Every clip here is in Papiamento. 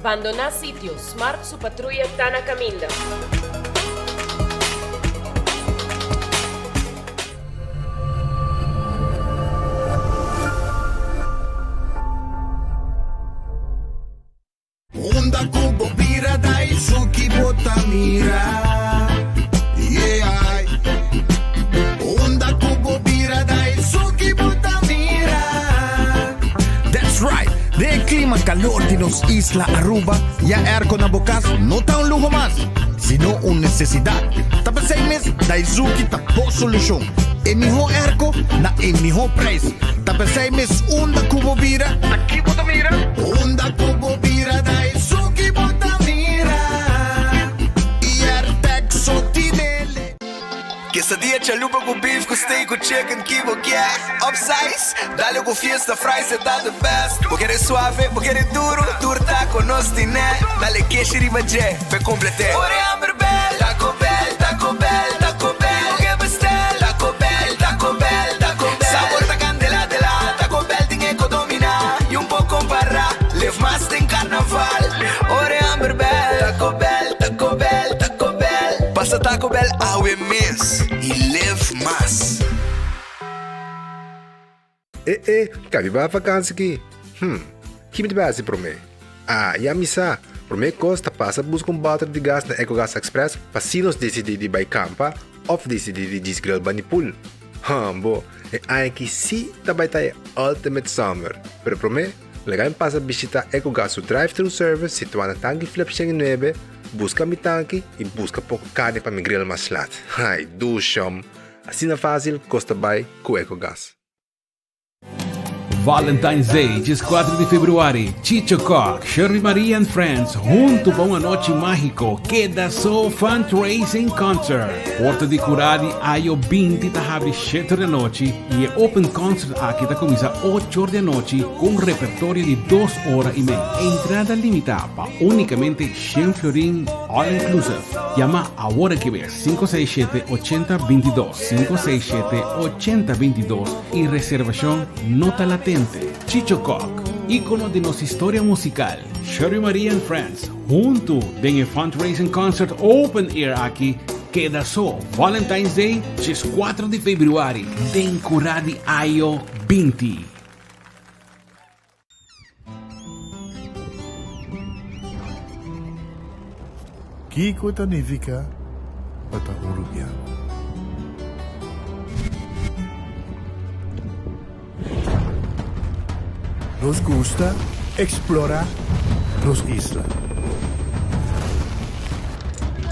Bandoná sitio, Smart su patruya ta na kaminda. Unda ku bo bira Daisuki bo ta mira Yeah Unda ku bo bira Daisuki bo ta mira That's right! Den e klima kalor di nos isla Aruba, ya airco na bo kas no ta un luho mas, sino un nesesidat. Ta p'esei mes Daizuki ta bo solushon. E mihó airco na e mihó prijs. Ta p'esei mes unda ku bo bira, ta ki bo ta mira? Unda ku bo bira Daizuki bo ta mira. Airtec so tinele. Quesadilla chalupa cu beef cu steak cu chicken ki bo kier Upsize, dale cu fiesta fries e ta the best Bo kere suave, bo kere duro, tur taco nos tine Dale keshi riba dje, p'e complete Ora e hamber bel, Taco Bell, Taco Bell, Taco Bell Bo ke bestel, Taco Bell, Taco Bell, Taco Bell Sabor ta candela de la, Taco Bell tin e co domina Y un por compara, live mas den carnaval Ora e hamber bel, Taco Bell, Taco Bell, Taco Bell Pasa Taco Bell awe mes y live mas. E e, ka mi bai vakansi ki? Hm, ki mi ta bai hasi promé? Ah, ya mi sa! Promé kos ta pasa buska un bòter di gas na Ecogas Express pa si nos disidí di bai kampa òf disidí di djis grill bani pool. Hambo, e aña aki sí ta bai ta e ultimate summer! Pero promé, laga mi pasa bishitá Ecogas su drive-thru service situá na Tanki Flip 109, buska mi tanki i buska poko karni pa mi grill mas lat. Ai, dushom! Asina fásil kos ta bai ku Ecogas. Valentine's Day, 14 di februari, Chicho Kock, Shirley Maria and Friends hunto pa un anochi magico, Keda So Fundraising Concert. Porta di Cura di Ayo 20 ta habri 7 di anochi y e open concert aki ta cuminsa 8 di anochi cu un repertorio di 2 ora y mei. Entrada limita pa unicamente 100 florin all inclusive. Yama awor aki mes. 567 80 22, 567 80 22 y reservacion no ta latente. Chicho Kock, icono di nos historia musical, Sherry Maria and Friends, hunto den e fundraising concert open air aki, keda so Valentine's Day, 4 di februari, den Cura di Ayo 20. Kiko ta nifiká pa ta un rubiano? Nos gusta eksplorá nos isla.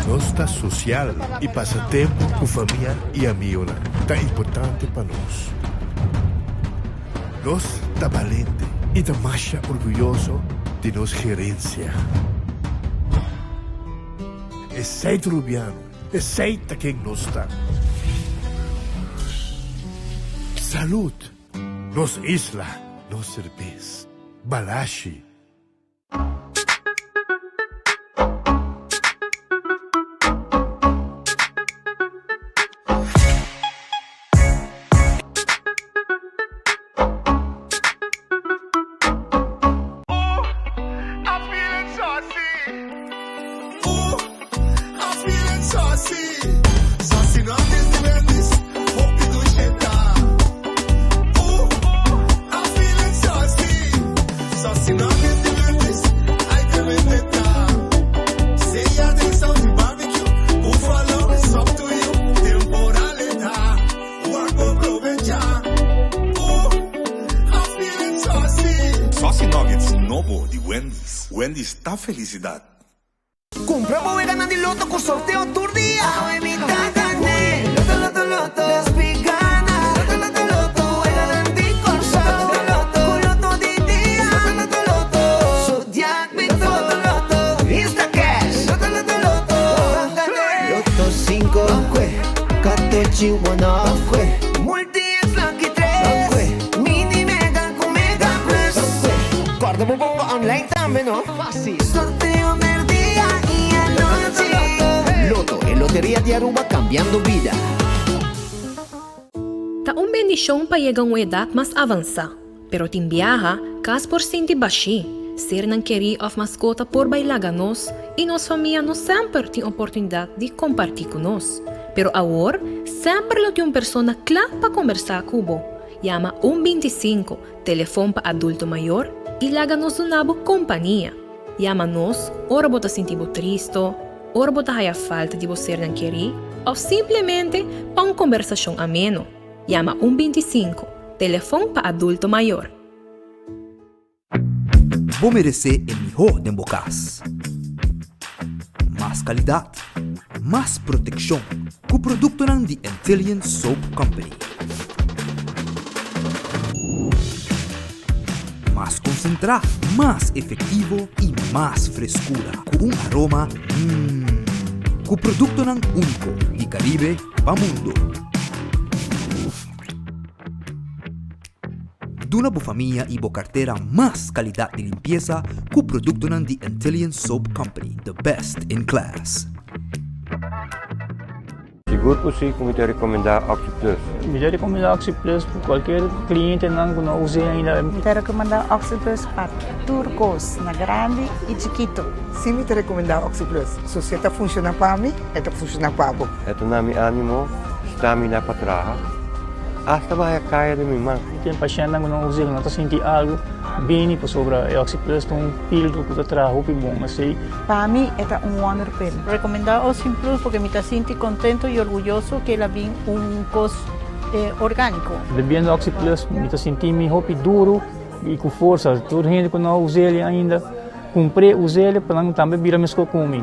Nos ta sosial i pasa tempu ku famia i amigunan ta importante pa nos. Nos ta balente i ta masha orguyoso di nos gerensia. Esei ta Rubiano, esei ta ken nos ta. Salud! Nos isla, nos serbes. Balashi! Saucy Nuggets nobo di Wendy's. Wendy's ta felicidad. Cumpra bo weganan di loto cu sorteo tur dia. Awe mi ta gané. Loto, loto, loto. Despi gana. Loto, loto, loto. Weganan di Corsou. Loto, loto, Cu loto di dia. Loto, loto, loto. Zodiac Bito. Loto, loto, loto. Instacash. Loto, loto, loto. Ban gané. Loto cinco. Ban Catochi one off. Multi X Lucky tres. Mini Mega cu Mega Plus. Corda bo bongo online tambe no. Fácil. Sorteo merdia y anochi. Lotto, e loteria di Aruba cambiando bida. Ta un bendicion pa yega un edad mas avansa, pero tin biaha, cas por sinti bashi. Sernan kerí òf maskota por bai laga nos i nos famia no semper tin oportunidat di kompartí ku nos. Pero awor, semper lo tin un persona kla pa kombersá ku bo. Yama un 25, telefon pa adulto mayor, i laga nos duna bo kompania. Yama nos ora bo ta sinti bo tristo, ora bo ta haya falta di bo sernan kerí òf simplemente pa un kombersashon ameno. Yama un 25, telefon pa adulto mayor. Bo meresé e mihó den bo kas. Mas kalidat, mas protekshon ku produktonan di Antillian Soap Company. Mas konsentrá, mas efektivo i mas freskura ku un aroma mmm. Ku produktonan úniko di Karibe pa mundo. Duna bo famia y bo cartera mas calidad di limpieza cu productonan di Antillian Soap Company, the best in class. Sigur cu si cu mi ta recomenda OxyPlus. Mi ta recomenda OxyPlus pa cualkier clientenan cu no a us'e ainda. Mi ta recomenda OxyPlus pa tur cos, na grandi y chikito. Si mi ta recomenda OxyPlus. So si e ta funciona pa mi, e ta funciona pa bo. E ta na mi animo, stamina pa traha, hasta baha kaya den mi man. Tin pashentnan ku no usa ku no ta sinti algu bini pasobra e OxyPlus ta un pildo ku ta traha hopi bon esei. Pa mi e ta un wonder pill. Recomenda OxyPlus porque mi ta sinti contento y orguyoso ke el a bin un cos organico. Bebiendo OxyPlus mi ta sinti mi hopi duro y ku forsa. Tur hende ku no a us'el ainda Cumpr'é, us'el pa nan tambe bira mesco cu mi.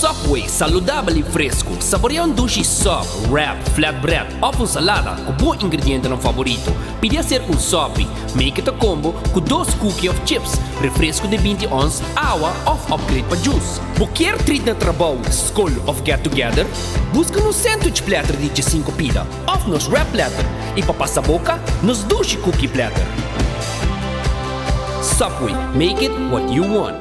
Subway, saludabel i fresku. Saborea un dushi sub, wrap, flatbread òf un salada ku bo ingredientenan favorito. Pidi aser un sopi. Make it a combo ku dos cookie òf chips, refresku di 20 ons, awa òf upgrade pa juice. Bo kier treat na trabou, skol òf get together? Buska nos sandwich platter di 15 pida. Of nos wrap platter y pa pasa boca nos dushi cookie platter. Subway, make it what you want.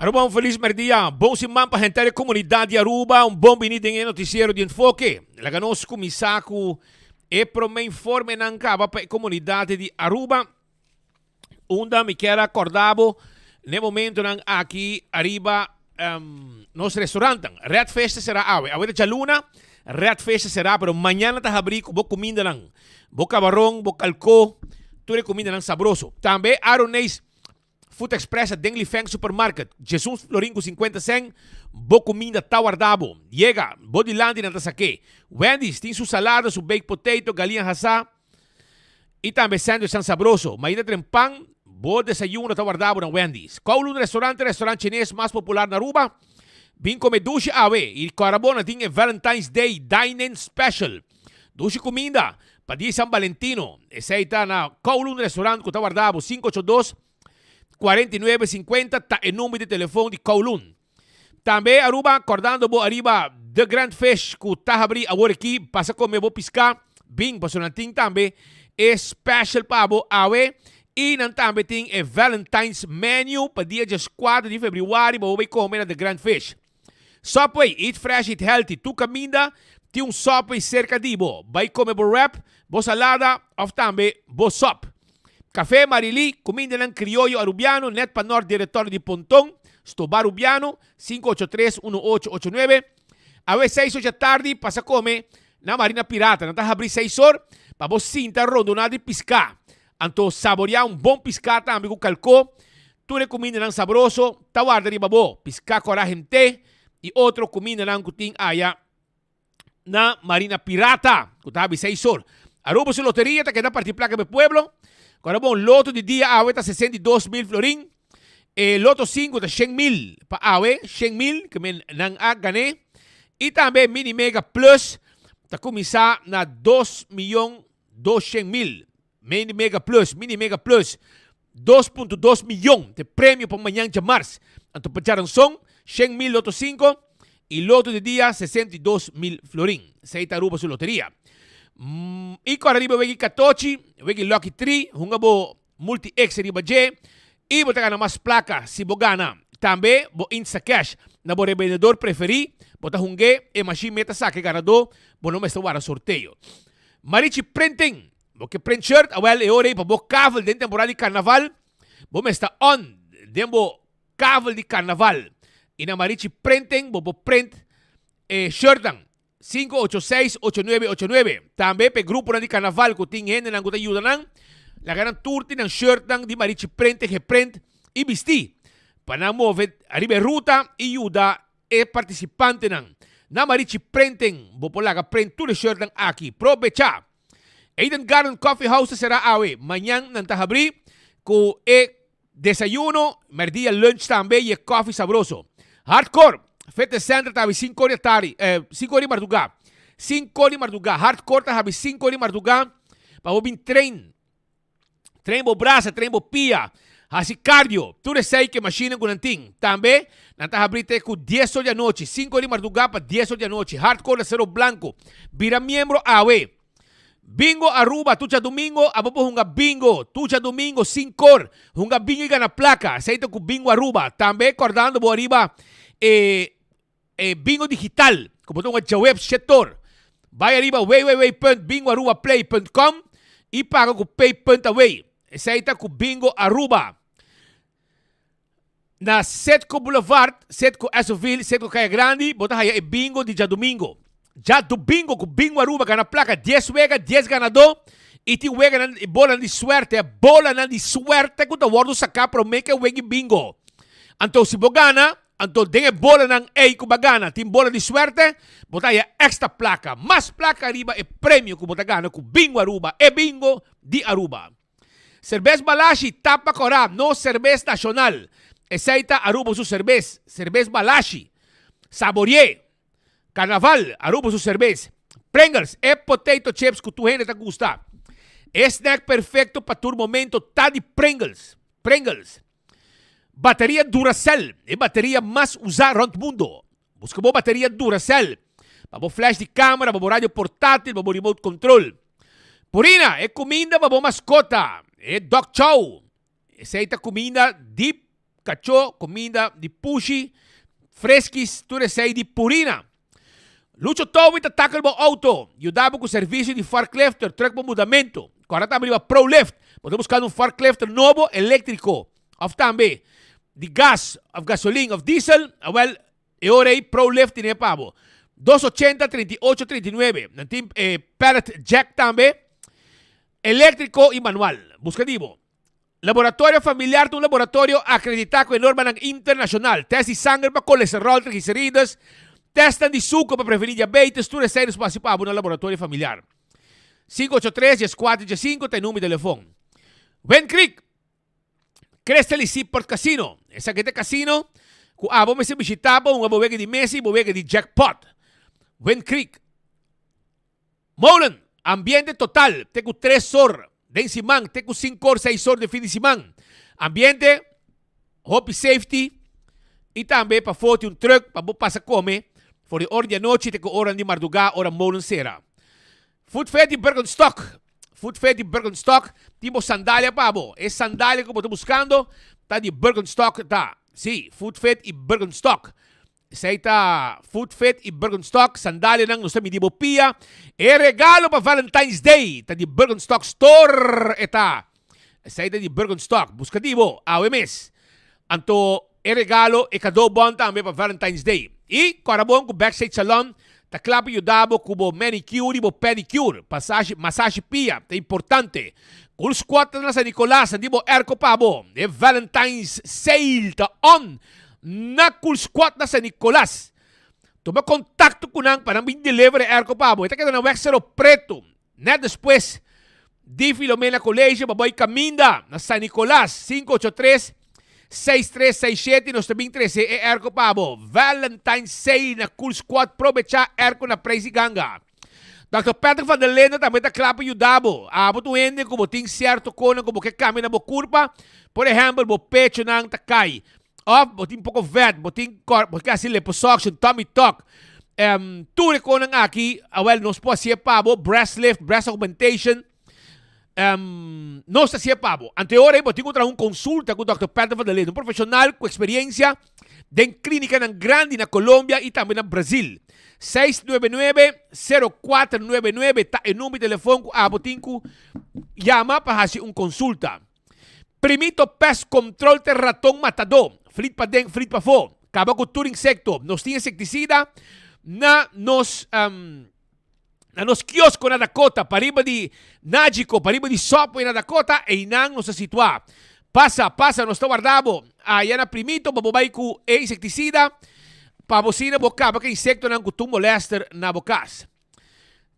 Aruba un felis merdia. Bon siman pa henter e comunidad di Aruba. Un bon bini den e noticiero di Enfoke. Laga nos cuminsa cu e prome informenan caba pa e comunidad di Aruba. Unda mi kier a corda bo n'e momentonan aki ariba nos restaurantnan. Red Fish ta cera awe. Awe ta djaluna, Red Fish ta cera, pero mañana ta habri cu bo cumindanan. Bo cabaron, bo calco, tur e cumindanan sabroso. Tambe Aroneis Food Express a den Lifeng Supermarket, Jesus florin cu 50 cent, bo cuminda ta warda bo. Yega, bo dilanti nan ta saké. Wendy's tin su salada, su baked potato, galiña hasá y tambe sandwichnan sabroso. Mainta tren pan, bo desayuno ta warda bo na Wendy's. Kowloon Restaurant, e restaurant chines mas popular na Aruba. Bin come dushi awe y cora bo na tin e Valentine's Day Dine-In Special. Dushi kuminda pa dia San Valentino. Esei ta na Kowloon Restaurant ku ta warda bo 582 49 50 ta e number di telefon di Kowloon. Tambe Aruba kordando bo ariba The Grand Fish ku ta habri awor aki pasa kome bo piská bin pasobra nan tin tambe e special pa bo awe i nan tambe tin e Valentine's menu pa dia 14 di febrüari bo bo bai kome na The Grand Fish. Subway, eat fresh, eat healthy. Tur kaminda tin un Subway serka di bo. Bai kome bo wrap, bo salada òf tambe bo sòp. Café Marilí, kumindanan krioyo arubiano nèt pa nòrt di retorno di Ponton, Stoba Rubiano, 583 1889. Awe seis or djatardi pasa kome na Marina Pirata. Nan ta habrí seis or pa bo sinta rondoná di piská. Anto saboriá un bon piská tambe ku kalkó. Tur e kumindanan sabroso ta warda riba bo, piská kòrá hent'é i otro kumindanan ku tin aya na Marina Pirata, ku ta habi seis or. Aruba su loteria ta keda parti plaka pa e pueblo. Kòrda bon, loto di dia awe ta 62 mil florin. E loto sinku ta 100 mil pa awe, 100 mil ku men nan a gan'é. I tambe Mini Mega Plus ta kuminsá na 2 miyon 200 mil. Mini Mega Plus, Mini Mega Plus, 2.2 miyon te premio pa mañan djamars. Anto pa djaranson, 100 mil loto 5 y loto di dia 62 mil florin. Esey ta Aruba su loteria. Y kora riba wegi katochi, wegi Lucky 3, hunga bo multi X riba dje y bo ta gana mas placa si bo gana. Tambe bo Instacash na bo rebendedor preferi, bo ta hunge e machine meta saca e ganador, bo no mester wara sorteo. Marichi Printing, bo ke print shirt, awel e ora ei pa bo kavel den temporada di karnaval, bo mester on den bo kavel di karnaval. I na Marichi Printing bo por print e shirtnan, 586-8989. Tambe pa e gruponan di karnaval ku tin hendenan ku ta yuda nan, laga nan tur tin nan shirtnan di Marichi Printing geprint i bisti pa nan move ariba e ruta i yuda e partisipantenan. Na Marichi Printing bo por laga print tur e shirtnan aki. Probecha! Eden Garden Coffee House ta será awe. Mañan nan ta habrí ku e desayuno, merdia, lunch tambe i e kòfi sabroso. Hardcore Fitness Center ta habrí sinku ora di atardi, sinku ora di mardugá. Sinku ora di mardugá. Hardcore ta habrí sinku ora di mardugá pa bo bin train. Train bo brasa, train bo pia, hasi cardio. Tur esei ku e mashinnan ku nan tin. Tambe nan ta habrí te ku dies or di anochi, sinku or di mardugá pa dies or di anochi. Hardcore na Cero Blanco. Bira miembro awe. Bingo Aruba, tur djadumingo abo por hunga bingo. Tur djadumingo sinkor, hunga bingo i gana plaka. Esei ta ku Bingo Aruba. Tambe kòrdando bo ariba e e bingo digital ku bo ta hunga djaweps shetor. Bai ariba www.bingoarubaplay.com i paga ku pay punt away. Esei ta ku Bingo Aruba. Na Setco Boulevard, Setco Essoville, Setco Kaya Grandi, bo ta haya e bingo di djadumingo. Djadumingo ku Bingo Aruba gana plaka dies wega, dies ganadó i tin weganan, bolanan di suerte, bolanan di suerte ku ta wòrdu saká promé ku e wega bingo. Anto si bo gana, Anto den e bolanan ei ku bo a gana tin bola di suerte, bo ta haya extra plaka, mas plaka riba e premio ku bo ta gana ku Bingo Aruba, e bingo di Aruba. Serbes Balashi, tapa kòrá, nos serbes nashonal. Esei ta Aruba su serbes, serbes Balashi. Saborié! Carnaval, Aruba su serbes. Pringles, e potato chips ku tur hende ta gusta. E snack perfekto pa tur momento ta di Pringles. Pringles. Bateria Duracell, e bateria mas usá rònt mundo. Buska bo bateria Duracell pa bo flash di kamera, pa bo radio portátil, pa bo remote control. Purina, e kuminda pa bo maskota, e dog chow. Esei ta kuminda di. kachó, kuminda di pushi, freskis, tur esei di Purina. Lucho Towing ta takel bo auto, yuda bo ku servisio di forklifter, truck pa mudamentu. Kòrda tambe riba ProLift. Bo ta buskando un forklifter nobo, eléktriko, òf tambe di gas, òf gasolin, òf diesel? Awèl, e ora ei ProLift tene pa bo. Dos ochenta, 38, 39. Nan tin e pallet jack tambe, eléktriko i manual. Buska di bo. Laboratorio Familiar ta un laboratorio akreditá ku e normanan internashonal. Tèst di sanger pa kolesteròl, triglicerides, tèstnan di suku pa prevení diabetes, tur esei nos por hasi pa abo na Laboratorio Familiar. 583 14 15 ta e number di telefon. Wind Creek, Crystal y Seaport Casino. Esaki ta e casino ku abo mester bishitá pa hunga bo wega di mesa y bo wega di jackpot. Wind Creek. Molen, ambiente total, te ku tres or den siman, te ku sinku or, seis or den fin di siman. Ambiente, hopi safety i tambe pafó tin un truck pa bo pasa kome for di ora di anochi te ku oranan di mardugá ora molen sera. Food Fair di Birkenstock, Food Fair di Birkenstock tin bo sandalia pa bo. E sandalia ku bo ta buskando ta di Birkenstock ta. Sí, Food Fair i Birkenstock. Esei ta Food Fit y Birkenstock sandalianan nos ta midi bo pia. E regalo pa Valentine's Day ta di Birkenstock Store e ta. Esei ta di Birkenstock. Buska di bo awe mes. Anto e regalo e kado bon tambe pa Valentine's Day. Y kòrda bon ku Backstage Salon ta kla pa yuda bo ku bo manicure y bo pedicure. Pasashi masashi pia ta importante. Cool Squad ta na San Nicolas nan di bo airco pa bo. E Valentine's Sale ta on. Na Cool Squad na San Nicolas. Tuma contacto cu nan pa nan bin deliver e airco pa bo. E ta keda na weg Cerro Preto, net despues di Filomena College pa boy caminda na San Nicolas, 583 6367 nos ta bin trece e airco pa bo. Valentine's Sale na Cool Squad probecha airco na prijs di ganga. Dòkter Patrick van der Linden tambe ta kla pa yuda bo. Abo ta un hende ku bo tin sierto konan ku bo ke kambia na bo kurpa. Por ehèmpel, bo pechonan ta kai, òf bo tin poko vèt, bo tin kòr, bo ke hasi liposuction, tummy tuck. Tur e konan aki, awèl nos por hasié pa bo, breast lift, breast augmentation. Nos ta hasié pa bo. Anto e ora ei bo tin ku traha un konsulta ku dòkter Patrick van der Linden, un profeshonal ku eksperiencia den klínikanan grandi na Colombia i tambe na Brazil. 699 0499 ta e number di telefon ku abo tin ku yama pa hasi un konsulta. Primito Pest Control ta e raton matadó. Flit paden, flit pafó. Kaba ku tur insekto. Nos tin insektisida na nos na nos kiosko na Dakota, pariba di Nagico, pariba di Subway na Dakota, einan nos ta situá. Pasa, pasa, nos ta warda bo. Aya na Primito pa bo bai ku e insektisida pa bo asina bo kaba ku e insektonan ku tur molèster na bo kas.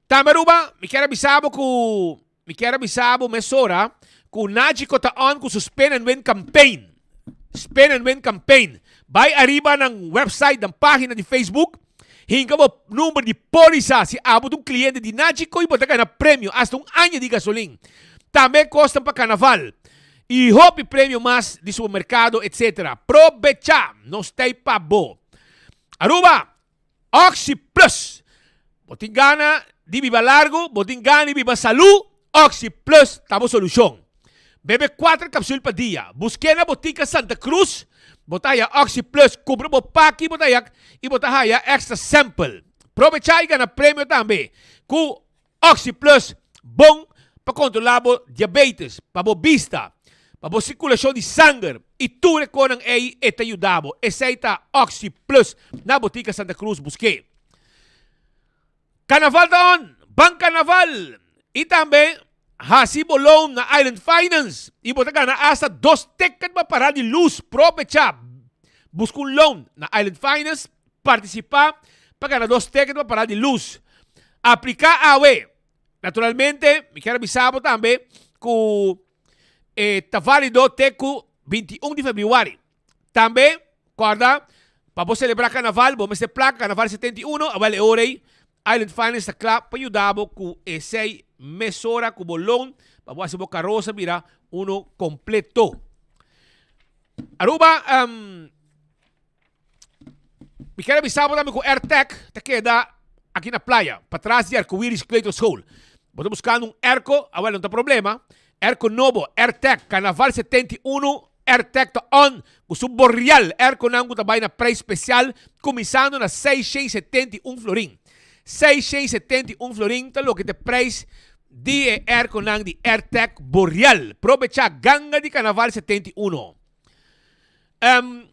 Tambe Aruba, mi kier a bisa bo ku mi kier a bisa bo mesora ku Nagico ta on ku su Spin and Win campaign. Spin and Win campaign. Bai ariba nan website, nan pagina di Facebook, hinka bo number di polisa si abo ta un cliente di Nagico y bo ta gana premio, hasta un aña di gasolin. Tambe cosnan pa carnaval y hopi premio mas di supermercado etc. Probecha! Nos ta ey pa bo. Aruba! Oxi Plus! Bo tin gana di biba largu? Bo tin gana di biba salú? Oxi Plus ta bo solushon. Bebe kuater kapsul pa dia. Busk'é na botika Santa Cruz. Bo ta haya Oxi Plus. Kumpra bo paki bo ta haya i bo ta haya extra sample. Probechá i gana premio tambe ku Oxi Plus bon pa kontrolá bo diabetes, pa bo bista, pa bo sirkulashon di sanger i tur e konan ei e ta yuda bo. Esei ta Oxi Plus na Botika Santa Cruz busk'é. Karnaval ta on! Ban karnaval! I tambe hasi bo loan na Island Finance i bo ta gana asta dos ticket pa pará di lus. Probechá! Buska un loan na Island Finance. Partisipá pa gana dos teket pa pará di lus. Apliká awe! Naturalmente, mi kier a bisa bo tambe ku e ta válido te ku 21 di febrüari. Tambe, kòrda, pa bo selebrá karnaval, bo mester plaka Karnaval 71, awèl e ora ei Island Finance ta kla pa yuda bo ku esei mesora ku bo loan pa bo hasi bo karosa bira uno kompleto. Aruba, Mi kier a bisa bo tambe ku Airtec ta keda aki na playa, patras di Arcoiris Kleuterschool. Bo ta buskando un airco, awel no ta problema. Airco nobo, Airtec, Carnaval 71. Airtec ta on ku su Boreal airconan ku ta bai na prijs spesial kuminsando na 671 florin. 671 florin ta loke ta e prijs di e airconan di Airtec Boreal. Probecha ganga di Carnaval 71. Um,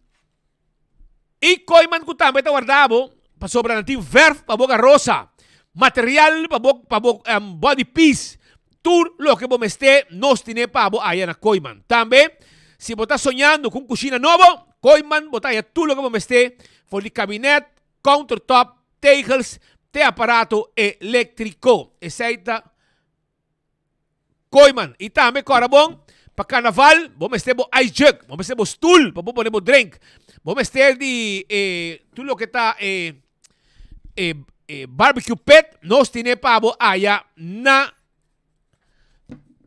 I koiman ku tambe ta warda bo, pasobra nan tin verf pa bo garosa, material pa bo pa bo body piece, tur loke bo mester nos tine pa bo aya na koiman. Tambe, si bo ta soñando ku un kushina nobo, koiman bo ta haya tur loke bo mester for di kabinet, countertop, tegels te aparato eléktriko. Esei ta. Kooiman y tambe cora bon pa carnaval bo mester bo ice jug, bo mester bo stoel pa bo pone bo drink, bo mester di e tur loke ta e e e barbecue pit nos tine pa bo aya na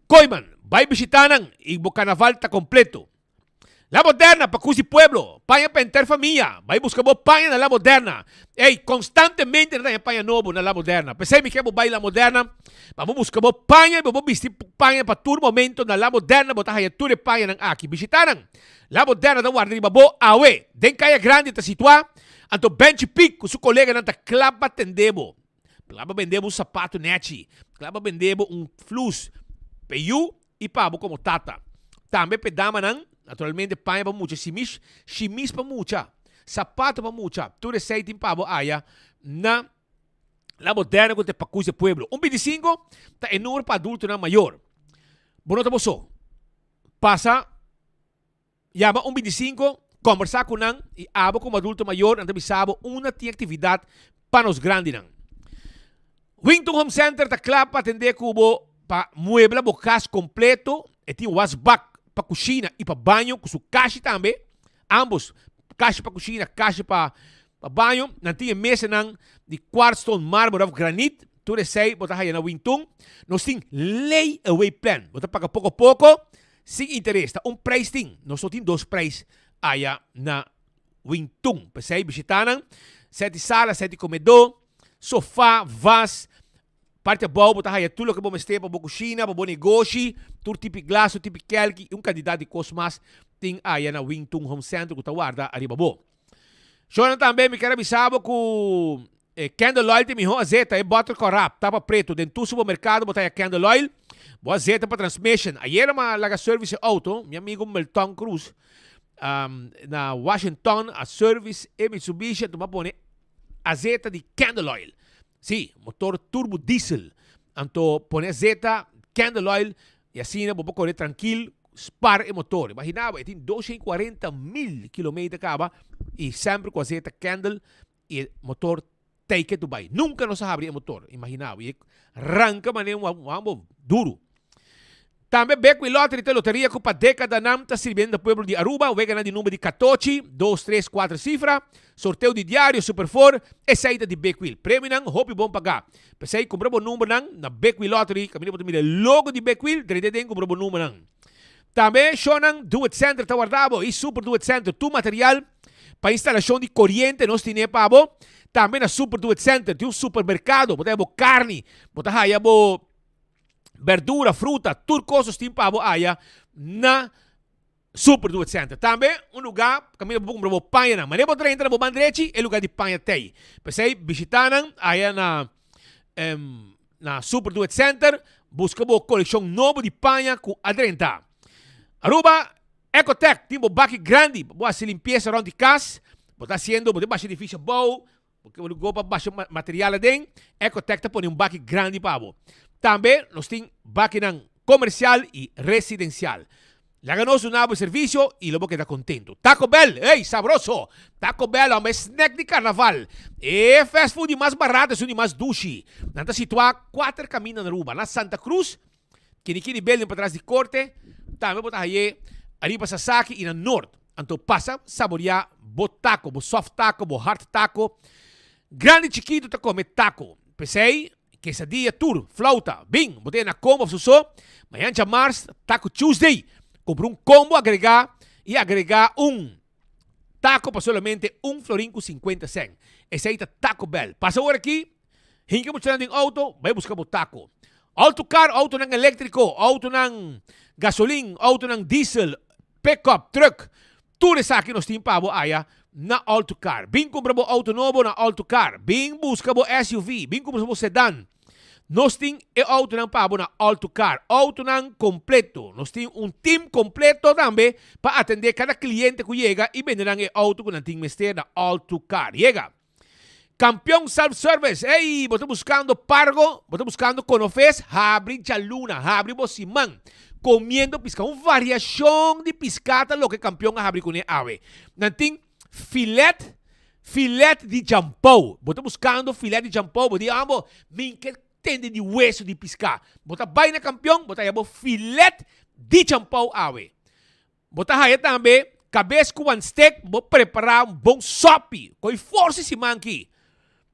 Kooiman. Bai bishita nan y bo carnaval ta completo. La Moderna pa cusi pueblo, paña pa henter famia, bai busca bo paña na La Moderna. Ey, constantemente nan ta haña paña nobo na La Moderna. P'esey mi ke bo bai La Moderna pa bo busca bo paña y pa bo bisti paña pa tur momento. Na La Moderna bo ta haña tur e pañanan aki. Bishita nan. La Moderna ta warda riba bo awe. Den Caya Grandi ta situa, anto Benchi Piek cu su coleganan ta cla pa tende bo. Cla pa bende bo un sapato nechi. Cla pa bende bo un flus p'e yu i pa bo komo tata. Tambe p'e damanan, naturalmente paña pa mucha, shimis, shimis pa mucha, sapato pa mucha, tur esei tin pa bo aya na La Moderna ku ta e pakus di pueblo. Un bintisinko ta e numero pa adultonan mayor. Bo no ta bo so. Pasa. Yama un bintisinko, kòmbersá ku nan i abo komo adulto mayor nan ta bisa bo unda tin aktividat pa nos grandinan. Wington Home Center ta kla pa atendé ku bo pa muebla bo kas kompleto. E tin wasbak pa kushina i pa baño ku su kashi tambe. Ambos, kashi pa kushina, kashi pa baño. Nan tin e mesanan di quartzstone, marmer òf granit. Tur esei bo ta haya na Wington. Nos tin lay away plan. Bo ta paga poko poko. Sin interes, ta un prijs tin. Nos no tin dos prijs aya na Wingtun. P'esei bishita nan, seti sala, seti komedó, sofá, vas. Parti abou bo ta haya tur loke bo mester pa bo kushina, pa bo negoshi, tur tipi glas, tur tipi kelki i un kantidat di kos mas tin aya na Wingtun Home Center ku ta warda ariba bo. Shornan tambe mi kier a bisa bo ku e candle oil ta e miho azeta, e bottle corap, tapa preto, den tur supermercado bo ta haya candle oil, bo azeta pa transmission. Ayera mi a laga service e auto, mi amigo Melton Cruz na Washington a service e Mitsubishi anto mi a pone azeta di candle oil. Si, motor turbo diesel, anto pone azeta candle oil Y asina bo por kore trankil, spar e motor. Imagina bo, e tin 240 mil kilometer kaba y semper ku azeta kendel y e motor take to bai. Nunka nos a habri e motor, imagina bo. Y e ranka manera un wambo duru. Tambe Bekwin Lottery ta e loteria ku pa dekadanan ta sirbiendo pueblo di Aruba. Weganan di number di katochi, dos, tres, kuater sifra. Sorteo di diario Super Four, esei ta di Bekwil. Premionan hopi bon pagá. P'esei kumpra bo numbernan na Bekwil Lottery, kaminda bo ta mira e logo di Bekwil, drenta den kumpra bo numbernan. Tambe shownan Do It Center ta warda bo i Super Do It Center tur material pa instalashon di koriente nos tine pa bo. Tambe na Super Do It Center tin un supermerkado, bo ta haya bo karni, bo ta haya bo berdura, fruta, tur kos nos tin pa bo aya na Super Do It Center. Tambe un lugá kaminda bo por kumpra bo pañanan. Manera bo drenta na bo man drechi, e lugá di paña t'ei. P'esei bishitá nan aya na na Super Do It Center, buska bo kolekshon nobo di paña ku a drenta. Aruba Ecotec tin bo baki grandi pa bo hasi limpiesa rònt di kas. Bo ta hasiendo, bo ta basha edifisio abou, Bo ke wòrdu go pa basha material aden, Ecotec ta pone un baki grandi pa bo. Tambe nos tin bakinan komersial i residensial. Laga nos duna bo e servisio i lo bo keda kontentu. Taco Bell, ey, sabroso! Taco Bell, homber, e snack di karnaval. E fast food di mas barato esun di mas dushi. Nan ta situá kuater kaminda na Aruba, na Santa Cruz, Kinikini building patras di korte, tambe bo ta haye ariba Sasaki i na Noord. Anto pasa saboria bo taco, bo soft taco, bo hard taco. Grandi chikitu ta kome taco. P'esei, quesadilla tur, flauta, bin, bo ta yena combo of soso. Mañan djamars, Taco Tuesday. Kumpra un combo agrega i agrega un taco pa solamente un florin ku sinkuenta sèn. Esei ta Taco Bell. Pasa ora aki. Hinka muchanan den auto, bai buska bo taco. Auto car, autonan electrico, autonan gasolin, autonan diesel. pickup, truck. Tur esaki nos tin pa bo aya na All To Car. Bin cumpra bo auto nobo na All To Car. Bin busca bo SUV, bin cumpra bo sedan. Nos tin e autonan pa bo na All To Car. Autonan completo. Nos tin un team completo tambe pa atende cada cliente cu yega y bende nan e auto cu nan tin mester na All To Car. Yega! Campeon Self Service, ey, bo ta buscando pargo, bo ta buscando conofes, habri djaluna, habri bo siman, comiendo pisca. Un variacion di pisca ta loke Campeon a habri cune awe. Nan tin filet, filet di jampou. Bo ta buscando filet di jampou, bo di ambo, min ke tende di weso di pisca. Bo ta bay na Campeon, bo ta haya bo filet di jampou awe. Bo ta haya tambe kabes ku wan stek bo prepará un bon sòpi ku e forsa siman aki.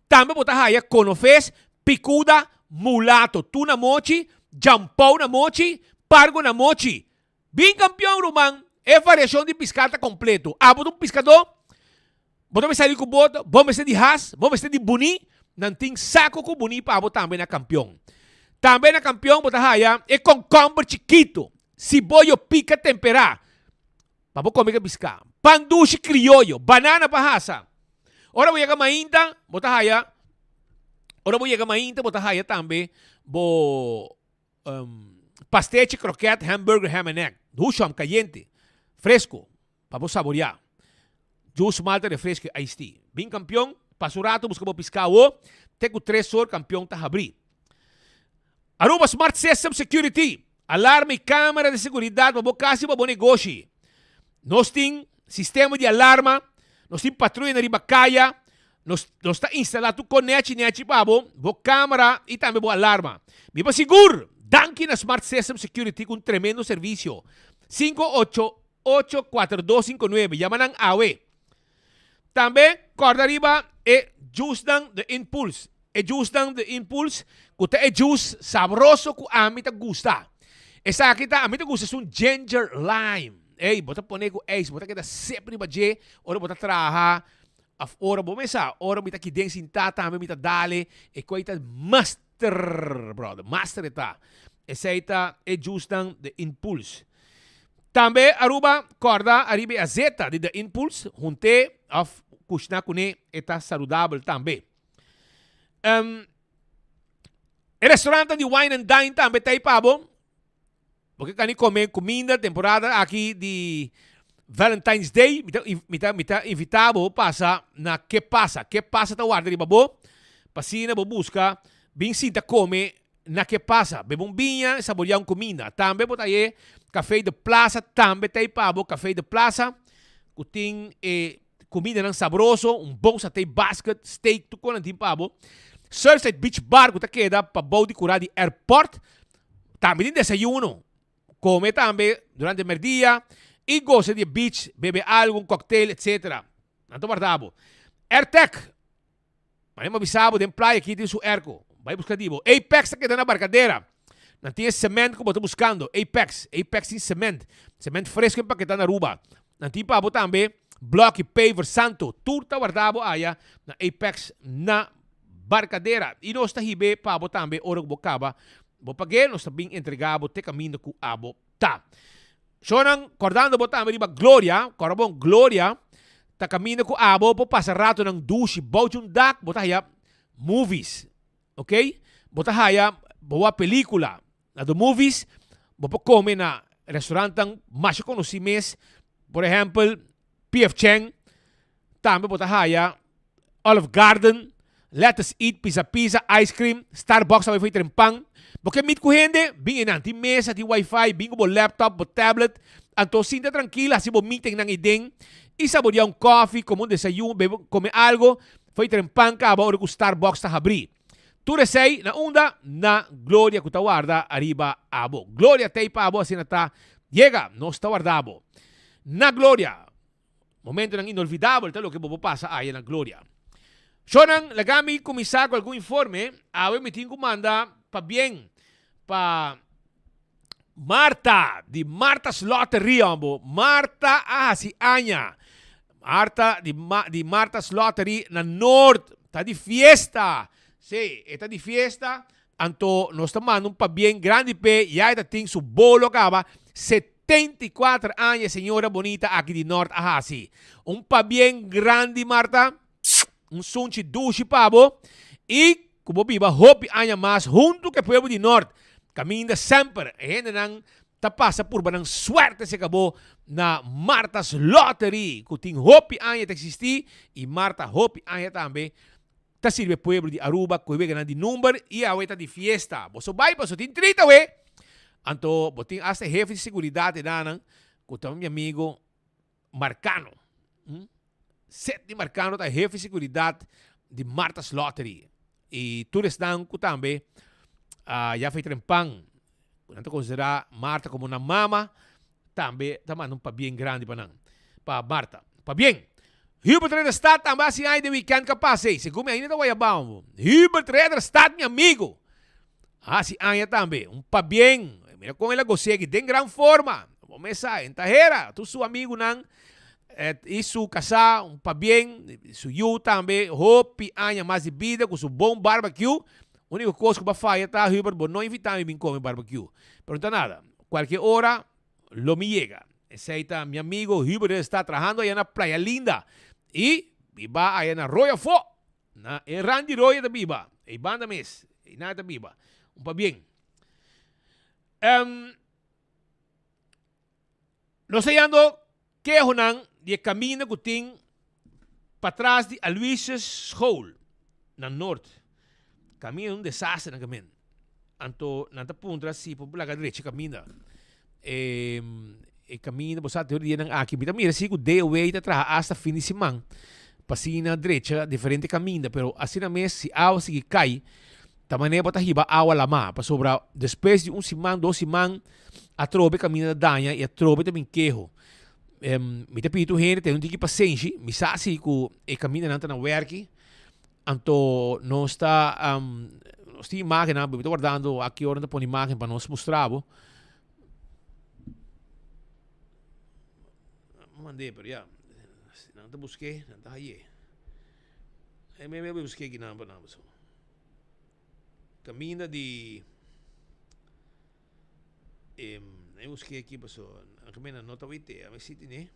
Tambe bo ta haya konofes, pikuda, mulato, tuna mochi, djampou na mochi, pargo na mochi. Bin kampion ruman, e variashon di piská ta kompleto. Abo ta un piskadó? Bo ta mester sali ku boto, bo mester di has, bo mester di buni, nan tin sako ku buni pa bo tambe na kampion. Tambe na kampion bo ta haya e konkomber chikito, siboyo pika temperá pa bo kome ku e piská, pan dushi krioyo, banana pa hasa. Ora bo yega mainta bo ta haya, ora bo yega mainta bo ta haya tambe bo pastechi, kroket, hamburger, ham and egg, husham kayente, fresko. Pa bo saboreá. Juice malta refresco y iced tea. Bin Campeon, pasa un rato busca bo pisca awo, te cu tres or Campeon ta habri. Aruba Smart System Security, alarma y camera di seguridad pa bo cas y pa bo negoshi. Nos tin sistema di alarma, nos tin patruya na riba caya, nos nos ta instala tur con nechi nechi pa bo, bo camera y tambe bo alarma. Mi pa sigur, danki na Smart System Security cu un tremendo servicio. 5 8 8 4 2 5 9 Yama nan awe. Tambe kòrda riba e juicenan The Impulse. E juicenan The Impulse ku ta e juice sabroso ku ami ta gusta. Esaki ta ami ta gusta esun ginger lime. Ey, bo ta pone ku ijs, bo ta keda sip riba dje ora bo ta traha of ora bo mesa, ora mi ta kiden sintá tambe mi ta dale e koi ta master, brother, master e ta. Esei ta e juicenan The Impulse. Tambe Aruba corda ariba e azeta di The Impulse, hunte of cushna cune e ta saludabel tambe. Um, e restaurante di Wine and Dine tambe ta pa bo. Bo ke kani come cuminda temporada aki di Valentine's Day, mi ta, mi ta, mi ta invita bo pasa na Ke Pasa. Ke Pasa ta warda riba bo. Pasina bo busca bin sinta come Na ke pasa? Bebe un biña i saboreá un kuminda. Tambe bo ta haye Café de Plaza tambe ta ei pa bo. Café de Plaza ku tin e kumindanan sabroso, un bon satay basket, steak, tur kos nan tin pa bo. Surfside Beach Bar ku ta keda pa bou di kurá di airport tambe tin desayuno. Kome tambe durante merdia i gosa di e beach, bebe algu, un cocktail, etc. Nan ta warda bo. Airtec. Mane bo bisa bo den playa aki tin su airco. Bai buska di bo. Apex ta keda na Barcadera. Nan tin e cement ku bo ta buskando. Apex. Apex tin cement. Cement fresco empaketá na Aruba. Nan tin pa bo tambe bloki, paver, santo. Tur ta warda bo aya na Apex na Barcadera. I nos ta hib'é pa bo tambe ora ku bo kaba bo pag'é. Nos ta bin entregá bo te kaminda ku abo ta. Shownan kordando bo tambe riba Gloria, kòrda bon, Gloria ta kaminda ku abo por pasa ratonan dushi bou dje un dak, bo ta haya movies, ok, bo ta haya bo wak pelikula na de movies, bo por kome na restaurantnan masha konosí mes, por ehèmpel PF Chang, Tambe bo ta haya Olive Garden, Let Us Eat, Pizza Pizza, Ice Cream, Starbucks tambe for tren pan. Bo ke meet ku hende? Bin einan. Tin mesa, tin wifi, bin ku bo laptop, bo tablet. Anto sinta trankil, hasi bo meetingnan eiden i saborea un kofi, kome un desayuno, bebe, kome algo for tren pan kaba ora ku Starbucks ta habri. Tur esei na unda? Na Gloria ku ta warda ariba abo. Gloria t'ei pa abo asina ta yega. Nos ta warda bo. Na Gloria. Momentonan inolvidabel ta loke bo por pasa aya na Gloria. Shownan, laga mi kuminsá ku algun informe. Awe mi tin ku manda pabien pa Marta di Marta's Lottery hombo. Marta a hasi aña. Marta di, di Marta's Lottery na Noord ta di fiesta. Sí, e ta di fiesta. Anto nos ta manda un pabien grandi p'e. Ya e ta tin su bolo kaba. 74 aña e señora bonita aki di Nort a hasi. Un pabien grandi Marta, un sunchi dushi pa bo y cu bo biba hopi aña mas hunto cu e pueblo di Nort. Caminda semper e hendenan ta pasa purba nan suerte se cabo na Marta's Lottery cu tin hopi aña ta existi y Marta hopi aña tambe ta sirbi e pueblo di Aruba cu e weganan di number y awe ta di fiesta. Boso bay paso tin trita awe. Anto bo tin hasta e hefe di seguridad enanan cu ta mi amigo Marcano. Hm? Sidney Marcano ta hefe di seguridad di Marta's Lottery. Y tur esnan cu tambe uh, ya fei trempan, cu nan ta considera Marta como nan mama, tambe ta manda un pabien grandi pa nan, pa Marta. Pabien! Hubert Ridderstad tambe hasi aña den weekend ka pasa ei. Segun mi ainda ta Guayabao. Hubert Ridderstad mi amigo. Hasi aña tambe. Un pabien. Mira kon el a gos'é aki den gran forma. Bo mes sa, en Tahera, tur su amigunan i su kasá, un pabien, su yu tambe, hopi aña mas di bida ku su bon barbecue. Úniko kos ku bo a faya ta, Hubert, bo no invitá mi bin kome barbecue. Pero no ta nada. Kualke ora lo mi yega. Esei ta mi amigo Hubert esta trahando aya na Playa Linda i biba aya na Rooi afó. Na e rand di Rooi e ta biba. Ei banda mes. Einan e ta biba. Un pabien. Um, nos ta yando kehonan di e kaminda ku tin patras di Aloysius School na Noord. Kaminda un desastre na kamin. Anto nan ta puntra si por laga drecha kaminda. E, e kaminda, bo sa te dia nan aki. Mi ta mira si ku DOW ta traha hasta fin di siman pa asina drecha diferente kaminda. Pero asina mes si awa sigui kai, ta manera bo ta hiba awa lamá. Pasobra despues di un siman, dos siman, atrobe kaminda ta daña i atrobe ta bin keho. Mi ta pidi tur hende tene un tiki pasenshi. Mi sa si ku e kamindanan ta na wèrki. Anto nos ta nos tin imagennan, mi ta wardando aki ora nan ta pone imagen pa nos mustra bo. Mand'é pero ya, si nan ta busk'é nan ta hay'é. E mi mi busk'é kinan pa nan pasobra. Kaminda di e mi busk'é aki pasobra nan kaminda no ta wit'é, a mi si tene.